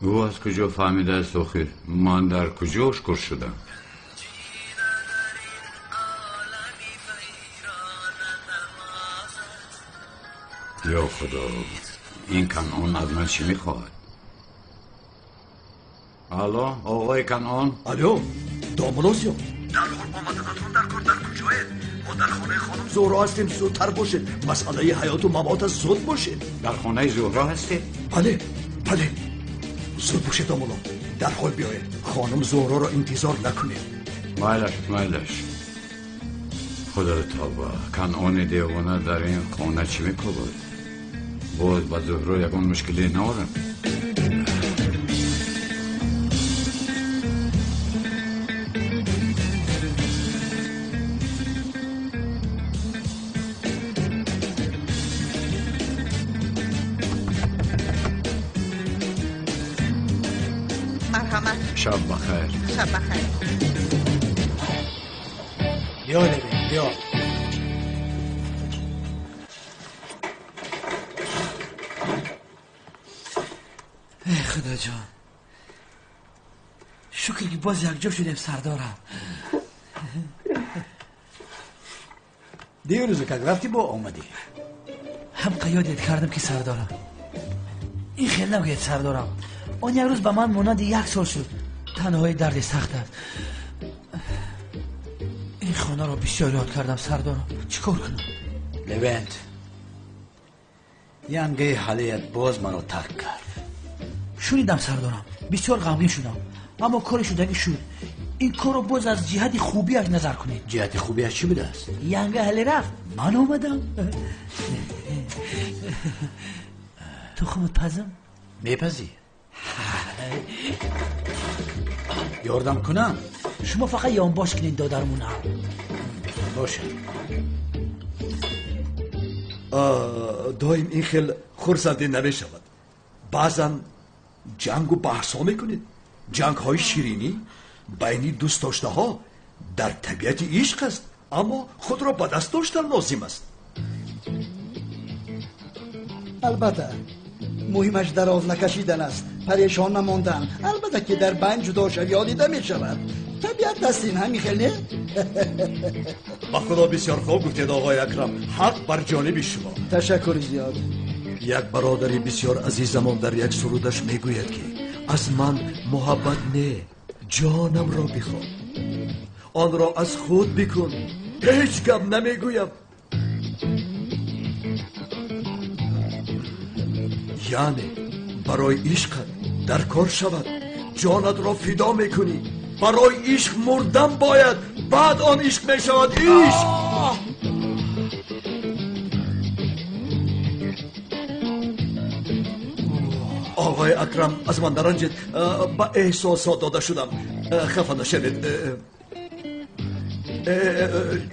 ӯ аз куҷо фаҳмидааст охир ман дар куҷо ошкор шудам? Ё Худо, ин Канъон аз ман чӣ мехоҳад? Алло, оғои Канъон. Алло, домулло Зиё. Дарҳол омаданатон дар кор. Дар куҷоед? Мо дар хонаи хонум Зуҳро ҳастем, зудтар бошед. Масъалаи ҳаёту мамот аст, зуд бошед. Дар хонаи Зуҳро ҳастед? Бале, бале. Зуд бошед, домулло. Дарҳол биёед. Хонум Зуҳроро интизор накунед. Майлаш, майлаш. Худо тавба, Канъони девона дар ин хона чӣ мекобад? Боз ба Зуҳро ягон мушкиле наорам. Марҳамат. Шаб бахайр. Шаб бахайр. Биё, Левин, биё. Эй Худоҷон, шукр ки боз якҷо шудем, сардорам. Дирӯзу как рафтӣ бо омадӣ? Ҳам қаёдет кардам ки сардорам. Ин хел нагӯед, сардорам. Он як рӯз ба ман монанди як сол шуд. Танҳои дарди сахт аст. Ин хонаро бисёр ёд кардам, сардорам. Чӣ кор кунам? Левент, янгаи ҳалият боз маро тарк кард. Шунидам, сардорам, бисёр ғамгин шудам, аммо кори шудагӣ шуд. Ин корро боз аз ҷиҳати хубиаш назар кунед. Ҷиҳати хубиаш чӣ будааст? Янга ҳале рафт, ман омадам. Тухмат пазам? Мепазӣ? Ёрдам кунам? Шумо фақат ёнбош кунед, додармона. Бошад. Доим ин хел хурсандӣ намешавад. Баъзан ҷангу баҳсҳо мекунед. Ҷангҳои ширинӣ байни дӯстдоштаҳо дар табиати ишқ аст, аммо худро ба даст доштан лозим аст. Албатта, муҳимаш дароз накашидан аст, парешон намондан. Албатта ки дар байн ҷудошавиҳо дида мешавад. Табиат аст ин, ҳамин хел не? Ба Худо бисёр хуб гуфтед, оғои Акрам. Ҳақ бар ҷониби шумо. Ташаккури зиёд. Як бародари бисёр азизамон дар як сурудаш мегӯяд ки Аз ман муҳаббат не, ҷонамро бихоҳ, онро аз худ бикун. Ҳеҷ гап намегӯям. Яъне барои ишқат дар кор шавад, ҷонатро фидо мекунӣ. Барои ишқ мурдан бояд, баъд он ишқ мешавад ишқ. Оғои Акрам, аз ман наранҷед, ба эҳсосот дода шудам. Хафа нашавед.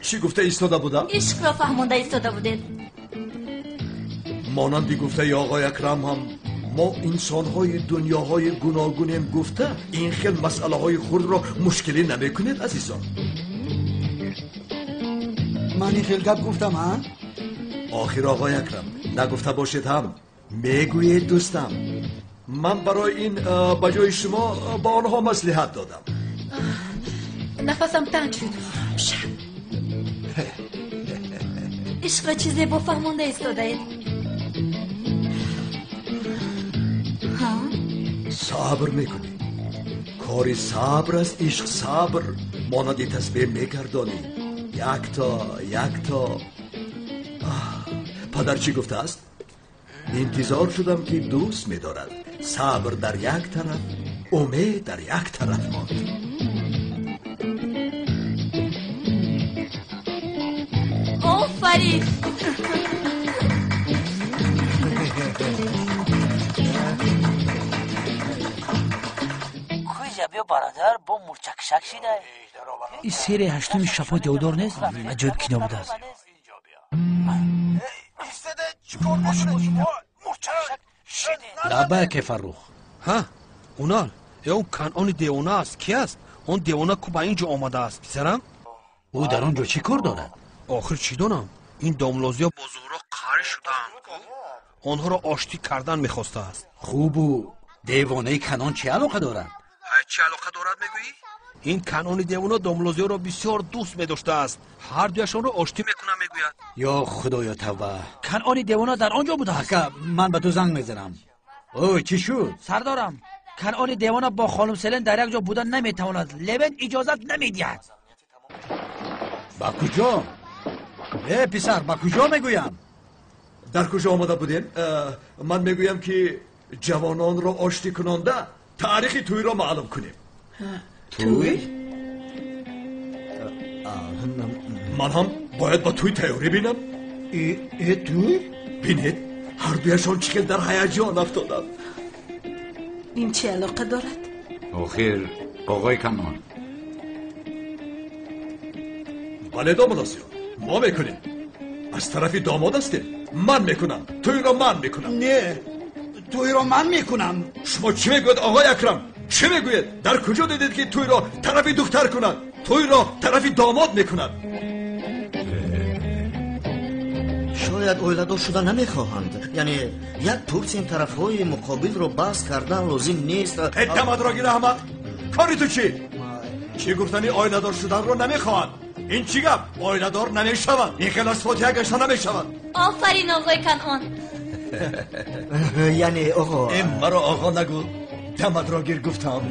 Чӣ гуфта истода будам? Ишқро фаҳмонда истода будед. Монанди гуфтаи оғои Акрам ҳам мо инсонҳои дунёҳои гуногунем гуфта ин хел масъалаҳои хурдро мушкилӣ намекунед, азизон. Ман ин хел гап гуфтам, ҳа? Охир оғои Акрам, нагуфта бошед ҳам мегӯед дӯстам. Ман барои ин ба ҷои шумо ба онҳо маслиҳат додам. Нафасам танг шуд. Ишқро чизе бо фаҳмонда истодаед. Сабр мекунӣ. Кори сабр аст ишқ, сабр. Монанди тасбеҳ мегардонӣ. Якто, якто. Падар чӣ гуфтааст? Интизор шудам ки дӯст медорад. Сабр дар як тараф, умед дар як тараф монд. Офарин! Биё бародар, бо мурчакшак шидай. Ин серияи ҳаштуми шафо деодор нест? Аҷоиб кино будааст. Лабайке, Фаррух. Ҳа, Унал, э он Канъони девона аст. Ки аст? Он девона ку ба ин ҷо омадааст, писарам? Ӯ дар он ҷо чӣ кор дорад? Охир чӣ донам? Ин домлозиё бо Зуҳро қарӣ шудаанд. Онҳоро оштӣ кардан мехостааст. Хубу девонаи Канъон чӣ алоқа дорад? Чӣ алоқа дорад мегӯӣ? Ин Канъони девона домлозиёро бисёр дӯст медоштааст. Ҳар дуяшонро оштӣ мекунам мегӯяд. Ё худоё тавба! Канъони девона дар он ҷо будааст. Ака, ман ба ту занг мезанам. Ой, чӣ шуд? Сардорам, Канъони девона бо хонум Селен дар як ҷо будан наметавонад. Левент иҷозат намедиҳад. Ба куҷо? Э, писар, ба куҷо мегӯям? Дар куҷо омада будем? Ман мегӯям ки ҷавононро оштӣ кунонда таърихи тӯйро маълум кунем. Тӯй? Ман ҳам бояд ба тӯй тайёрӣ бинам. Э, тӯй? Бинед, ҳардуяшон чӣ хел дар ҳаяҷон афтоданд. Ин чӣ алоқа дорад? Охир, оғои Канъон. Бале, домлозиё, мо мекунем. Аз тарафи домод ҳастем. Ман мекунам. Тӯйро ман мекунам. Не, тӯйро ман мекунам. Шумо чӣ мегӯед, оғои Акрам? Чӣ мегӯед? Дар куҷо дидед ки тӯйро тарафи духтар кунад? Тӯйро тарафи домод мекунад. Шояд оиладор шуда намехоҳанд. Яъне як пурсем тарафҳои муқобилро баҳс кардан лозим нест. Дамадро гир, аҳмақ! Кори ту чӣ? Чӣ гуфтани оиладор шуданро намехоҳанд? Ин чӣ гап? Оиладор намешаванд. Ин хел аз фотиҳа гашта намешаванд. Офарин, оғои Канъон. Яъне оғо. Э, маро оғо нагӯ. Дамадро гир гуфтам.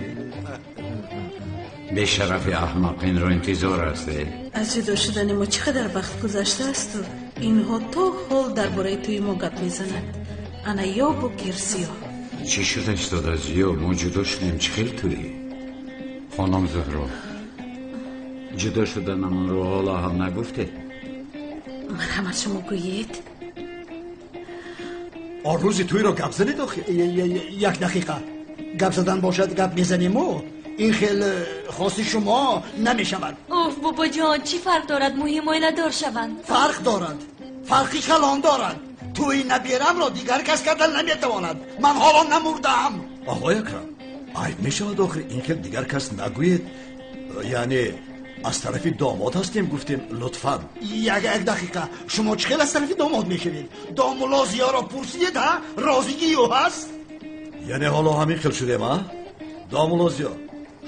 Бешарафи аҳмақ инро интизор аст. Аз ҷудо шудани мо чӣ қадар вақт гузаштаасту инҳо то ҳол дар бораи тӯи мо гап мезананд. Ана ёбу гирсиё. Чӣ шуда истода Зиё? Мо ҷудо шудем, чӣ хел тӯй? Хонум Зуҳро, ҷудо шуданамонро ҳоло ҳам нагуфтед? Марҳамат, шумо гӯед. Он рӯзи тӯйро гап занед охир. Як дақиқа. Гап задан бошад, гап мезанему. Ин хел хости шумо намешавад. Уф, бобоҷон, чӣ фарқ дорад? Муҳим оиладор шаванд. Фарқ дорад. Фарқи калон дорад. Тӯи наберамро дигар кас кардан наметавонад. Ман ҳоло намурдаам. Оғои Акрам, айб мешавад охир ин хел дигар кас нагӯед. Яъне аз тарафи домод ҳастем гуфтем, лутфан. Як дақиқа. Шумо чӣ хел аз тарафи домод мешавед? Домулло Зиёро пурсидед, ҳа? Розигии ӯ ҳаст? Яъне ҳоло ҳамин хел шудем, а? Домулло Зиё,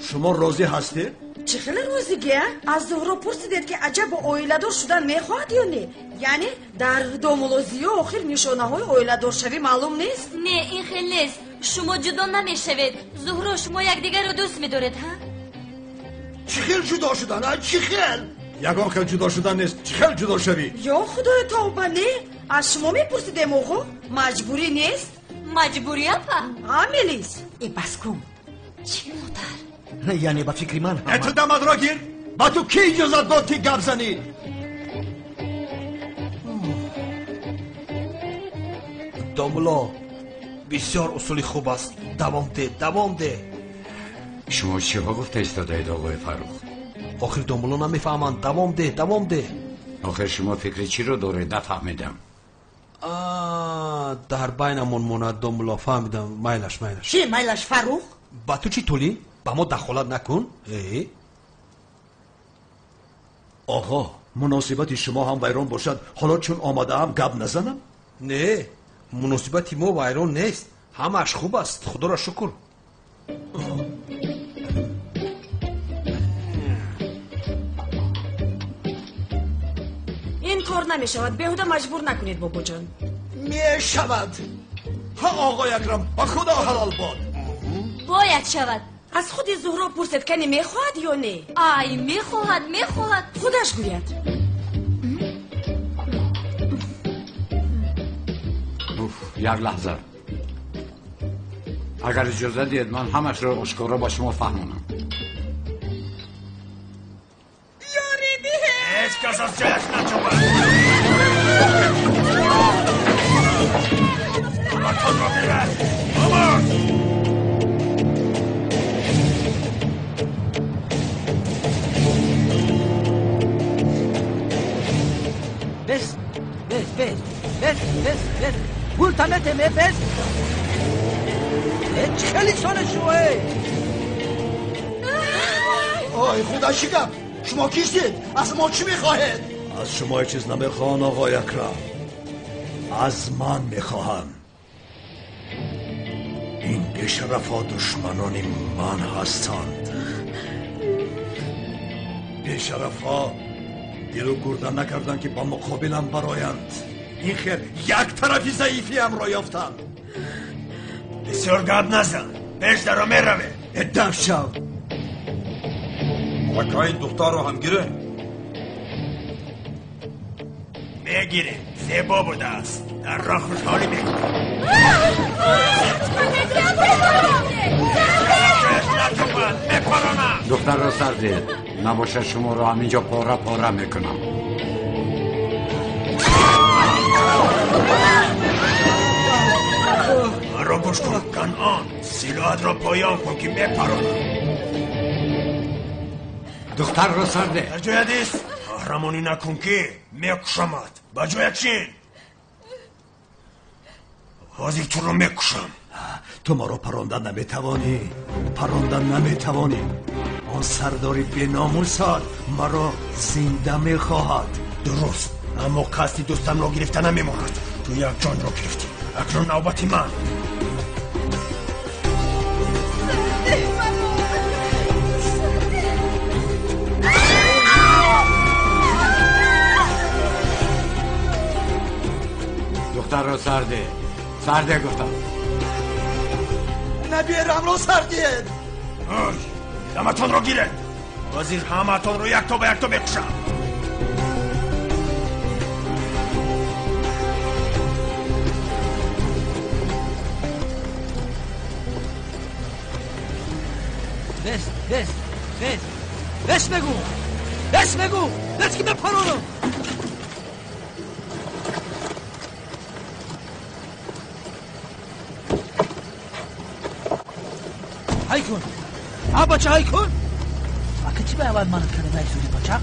шумо розӣ ҳастед? Чӣ хеле розигӣ, а? Аз Зуҳро пурсидед ки аҷаб оиладор шудан мехоҳад ё не? Яъне дар домулло Зиё охир нишонаҳои оиладоршавӣ маълум нест? Не, ин хел нест. Шумо ҷудо намешавед. Зуҳро, шумо якдигарро дӯст медоред, ҳа? Чӣ хел ҷудо шудан, а? Чӣ хел? Ягон хел ҷудо шудан нест. Чӣ хел ҷудо шавӣ? Ё худоё, тавба, не? Аз шумо мепурсидем, оғо. Маҷбурӣ нест? Маҷбурӣ, апа? Ҳа, Мелис? Э, бас кун. Чӣ, модар? Яъне ба фикри ман ҳама. Э, ту дамадро гир! Ба ту кӣ иҷозат дод, ки гап занӣ? Домулло, бисёр усули хуб аст. Давом де, давом де. Шумо чиҳо гуфта истодаед, оғои Фаррух? Охир домулло намефаҳманд. Давом де, давом де. Охир шумо фикри чиро доред? Нафаҳмидам. Дар байнамон монад, домулло, фаҳмидам. Майлаш, майлаш. Чӣ майлаш, Фаррух? Ба ту чӣ, Тулӣ? Ба мо дахолат накун. Э? Оғо, муносибати шумо ҳам вайрон бошад, ҳоло чун омадаам гап назанам? Не, муносибати мо вайрон нест. Ҳамааш хуб аст, худоро шукр. Ин кор намешавад, беҳуда маҷбур накунед, бобоҷон. Мешавад. Ҳа, оғои Акрам, ба худо ҳалол бод. Бояд шавад. Аз худи Зуҳро пурсед, кани мехоҳад ё не? Ай, мехоҳад, мехоҳад. Худаш гӯяд. Уф, як лаҳза. Агар иҷоза диҳед, ман ҳамашро ошкоро ба шумо фаҳмонам. Ёрӣ диҳед! Ҳеҷ кас аз ҷояш наҷунбад. Ҳаматонро гиред! Омад! Бес, бес, бес, бес, бес, бес. Пул танете, ме, бес. Э, чӣ хеле соне шумо, э? Ой, худо, чӣ гап? Шумо кистед? Аз мо чӣ мехоҳед? Аз шумо ҳеҷ чиз намехоҳам, оғои Акрам. Аз ман мехоҳам. Ин бешарафҳо душманони ман ҳастанд. Бешарафҳо дилу гурда накарданд, ки ба муқобилам бароянд. Ин хел як тарафи заифиамро ёфтанд. Бисёр гап назан, пеш даро меравем. Э, даф шав. Ака, ин духтарро ҳам гирем? Мегирем, зебо будааст. Дар роҳ хушҳолӣ мекунем. Духтарро сар диҳед, набошад шуморо ҳаминҷо пора пора мекунам. Маро гӯш кун, Канъон. Силоҳатро поён кун, ки мепаронам. Духтарро сар деҳ. Дар ҷоят ист. Қаҳрамонӣ накун, ки мекушамат. Ба ҷоят чин. Ҳозир туро мекушам. Ту маро паронда наметавонӣ. Паронда наметавонӣ. Он сардори беномусат маро зинда мехоҳад. Дуруст, аммо қасди дӯстамро гирифта намемонад. Ту як ҷонро гирифтӣ. Акнун навбати ман. Духтарро сар деҳ. Сар деҳ, гуфтам. Наберамро сар диҳед. Ой, ҳаматонро гиред. Ҳозир ҳаматонро якто ба якто мекушам. Бес, бес, бес, бес мегӯ, бес мегӯ, бес ки мепаронам. Ҳай кун, а бача, ҳай кун. Ака, чӣ ба аввал манат карда найсуди, бача?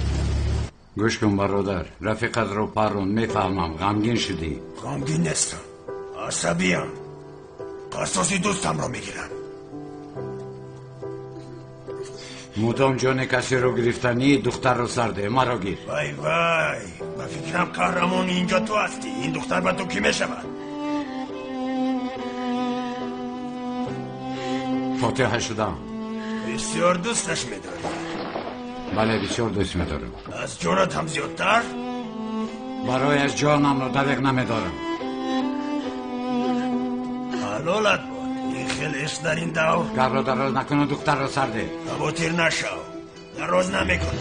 Гӯш кун, бародар, рафиқатро парон, мефаҳмам, ғамгин шудӣ. Ғамгин нестам, асабиям. Қасоси дӯстамро мегирам. Мудом ҷони касеро гирифтанӣ, духтарро сар деҳ, маро гир. Вай, вай, ба фикрам қаҳрамони инҷо ту ҳастӣ. Ин духтар ба ту кӣ мешавад? Фотиҳа шудам. Бисёр дӯсташ медорӣ? Бале, бисёр дӯст медорам. Аз ҷонат ҳам зиёдтар? Барояш ҷонамро дареғ намедорам. Ҳалолат бод. Ин Хелес дар ин давр. Гапро дароз накуну, духтарро сар деҳ. Хавотир нашав, дароз намекунам.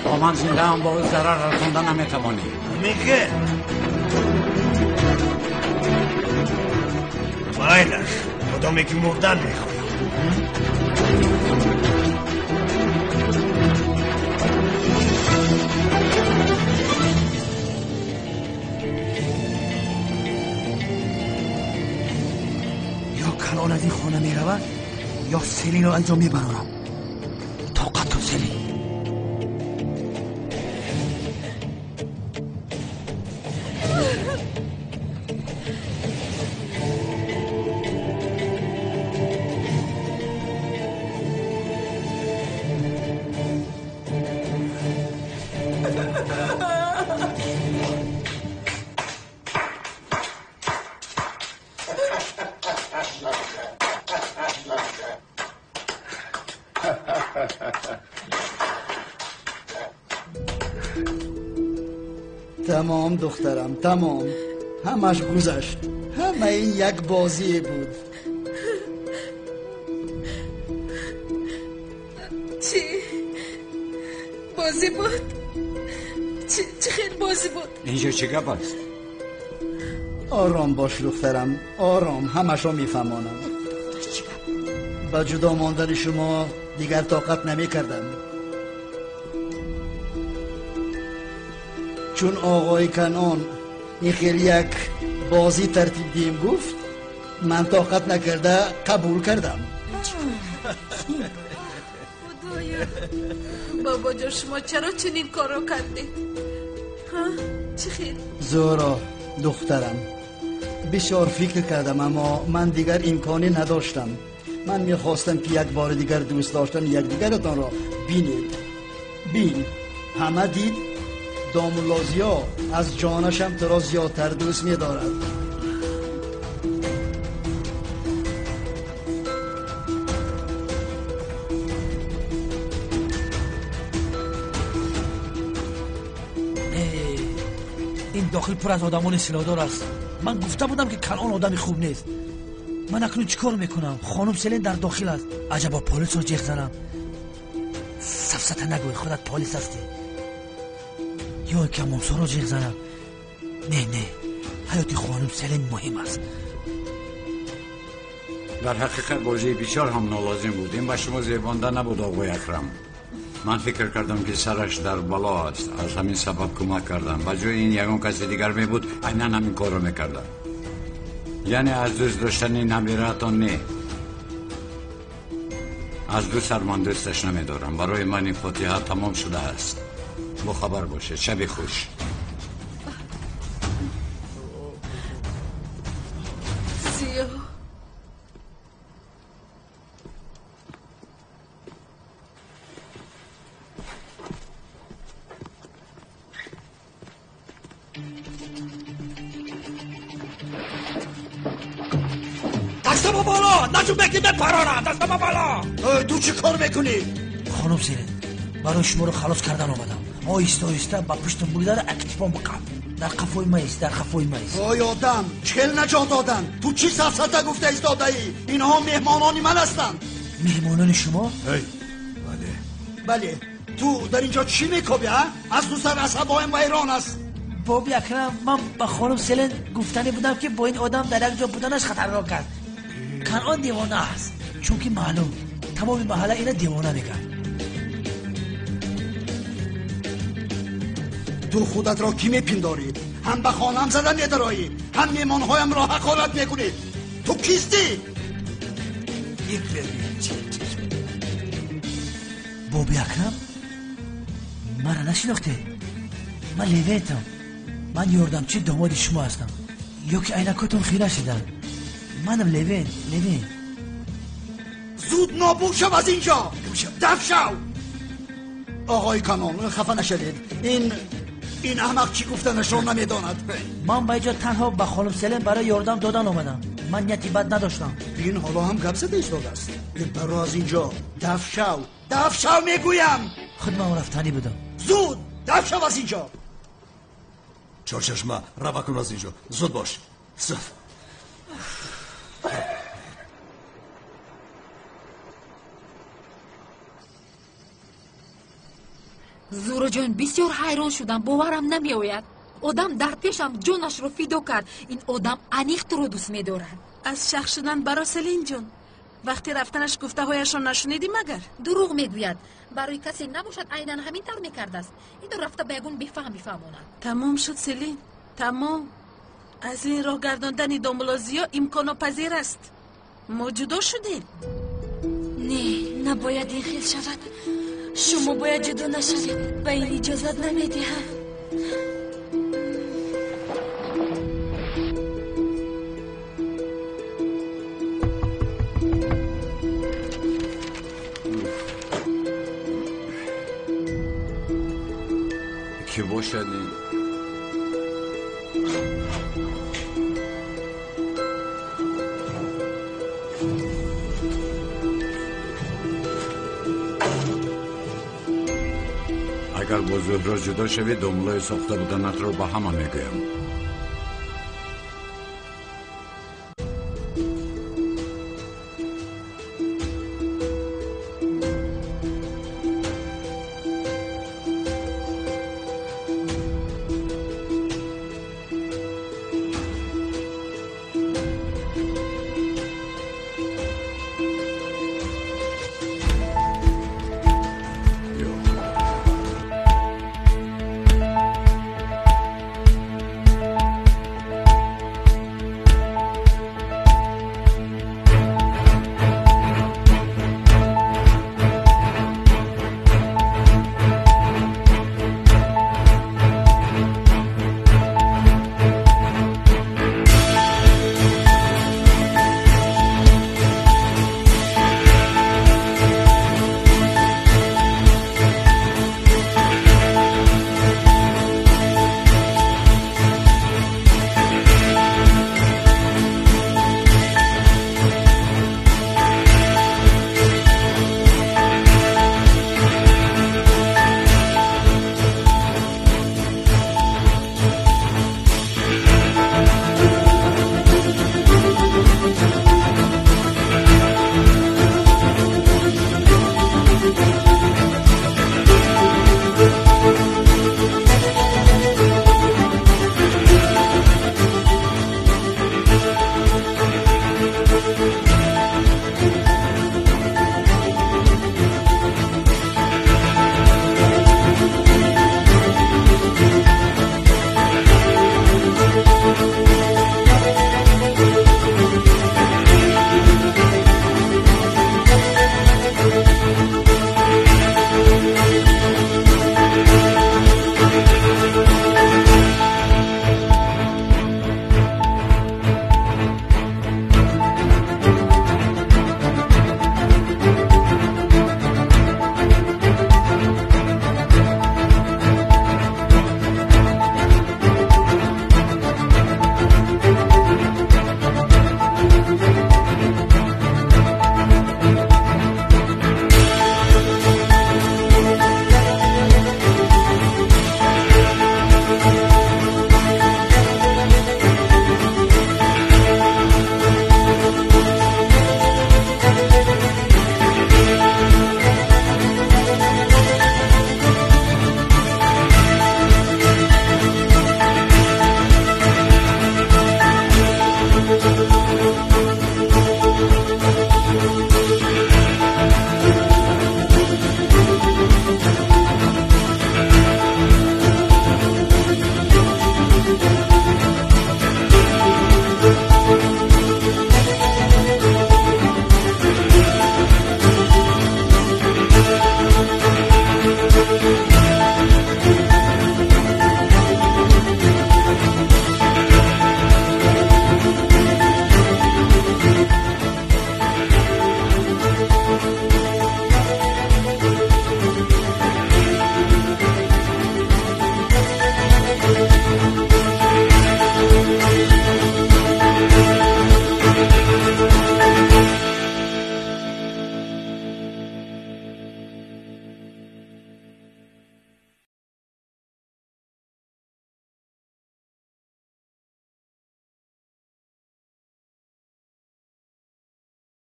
Бо ман зиндаам, бо ӯ зарар расонда наметавонӣ. Михел, майлаш, одаме ки мурдан мехоҳад. Ё Канон аз ин хона меравад, ё Селинро аз инҷо мебарорам. Тоқат кун, Селин. Тамом, духтарам, тамом. Ҳамаш гузашт. Ҳама ин як бозие буд. Чӣ бозӣ буд? Чӣ хел бозӣ буд? Инҷо чӣ гап аст? Ором бош, духтарам, ором, ҳамашро мефаҳмонам. Ба ҷудо мондани шумо дигар тоқат намекардам. Чун оғои Канон ин хел як бозӣ тартиб диҳем гуфт, ман тоқат накарда қабул кардам. Худоё, бобоҷон, шумо чаро чунин корро кардед? Чӣ хел? Зӯро, духтарам, бисёр фикр кардам, аммо ман дигар имконӣ надоштам. Ман мехостам, ки як бори дигар дӯст доштани якдигаратонро бинед. Бин, ҳама дид, домулло Зиё аз ҷонашам туро зиёдтар дӯст медорад. Ин дохил пур аз одамони силоҳдор аст. Ман гуфта будам, ки Канон одами хуб нест. Ман акнун чӣ кор мекунам? Хонум Селин дар дохил аст. Аҷабо, полисро ҷеғ занам? Сафсата нагӯй, худат полис ҳастӣ. Ё ки ҳамомсоро ҷеғ занам? Не, не, ҳаёти хонум Селин муҳим аст. Дар ҳақиқат бозии бисёр ҳам нолозим буд. Ин ба шумо зебонда набуд, оғои Акрам. Ман фикр кардам, ки сараш дар бало аст, аз ҳамин сабаб кӯмак кардам. Ба ҷои ин ягон каси дигар мебуд, айнан ҳамин корро мекардам. Яъне аз дӯст доштани набираатон не, аз ду сар ман дӯсташ намедорам. Барои ман ин фотиҳа тамом шудааст. Бохабар бошед. Шаби хуш. Зиё, Дастама боло, наҷумбе ки мепаронам. Дастама боло. Ту чӣ кор мекунӣ? Хонум Селин, барои шуморо халос кардан омадам. Оҳиста оҳиста ба пуштам бугзара, актифон биқаб. Дар қафои маист, дар қафои маист. Ой, одам, чӣ хел наҷот додан? Ту чӣ сафсата гуфта истодаӣ? Инҳо меҳмонони ман ҳастанд. Меҳмонони шумо? Бале. Бале. Ту дар инҷо чӣ мекобӣ, а? Аз ду сар асабоям вайрон аст. Боби Акрам, ман ба хонум Селин гуфтанӣ будам, ки бо ин одам дар як ҷо буданаш хатарнок аст. Канон девона аст, чунки маълум, тамоми маҳалла ина девона мегӯяд. Ту худатро кӣ мепиндорӣ? Ҳам ба хонаам зада медароӣ, ҳам меҳмонҳоямро ҳақорат мекунӣ. Ту кистӣ? Боби Акрам, мара нашинохтед? Ман Левентам. Ман ёрдамчи домоди шумо ҳастам. Ё ки айнакотон хира шиданд? Манам Левент, Левент. Зуд нобуд шав аз инҷо, даф шав. Оғои Канон, хафа нашавед, ин Ин аҳмақ чӣ гуфтанашро намедонад. Ман ба инҷо танҳо ба хонум Селин барои ёрдам додан омадам. Ман нияти бад надоштам. Ин ҳоло ҳам гап зада истодааст. Бипарро аз инҷо. Даф шав, даф шав мегӯям. Худ ман рафтанӣ будам. Зуд даф шав аз инҷо. Чорчашма, рава кун аз инҷо. Зуд бош. Зуд. Зуроҷон, бисёр ҳайрон шудам, боварам намеояд. Одам дар пешам ҷонашро фидо кард. Ин одам аниқ туро дӯст медорад. Аз шах шудан баро, Селинҷон. Вақти рафтанаш гуфтаҳояшро нашунидӣ магар? Дурӯғ мегӯяд. Барои касе набошад айнан ҳамин тавр мекардааст. Инро рафта ба ягон бефаҳм бифаҳмонад. Тамом шуд, Селин, тамом. Аз ин роҳ гардондани домулло Зиё имконнопазир аст. Мо ҷудо шудем. Не, набояд ин хел шавад. Шумо бояд ҷудо нашавед. Ба ин иҷозат намедиҳам. Ки бошад ин? Агар бо Зуҳро ҷудо шавӣ, домуллои сохта буданатро ба ҳама мегӯям.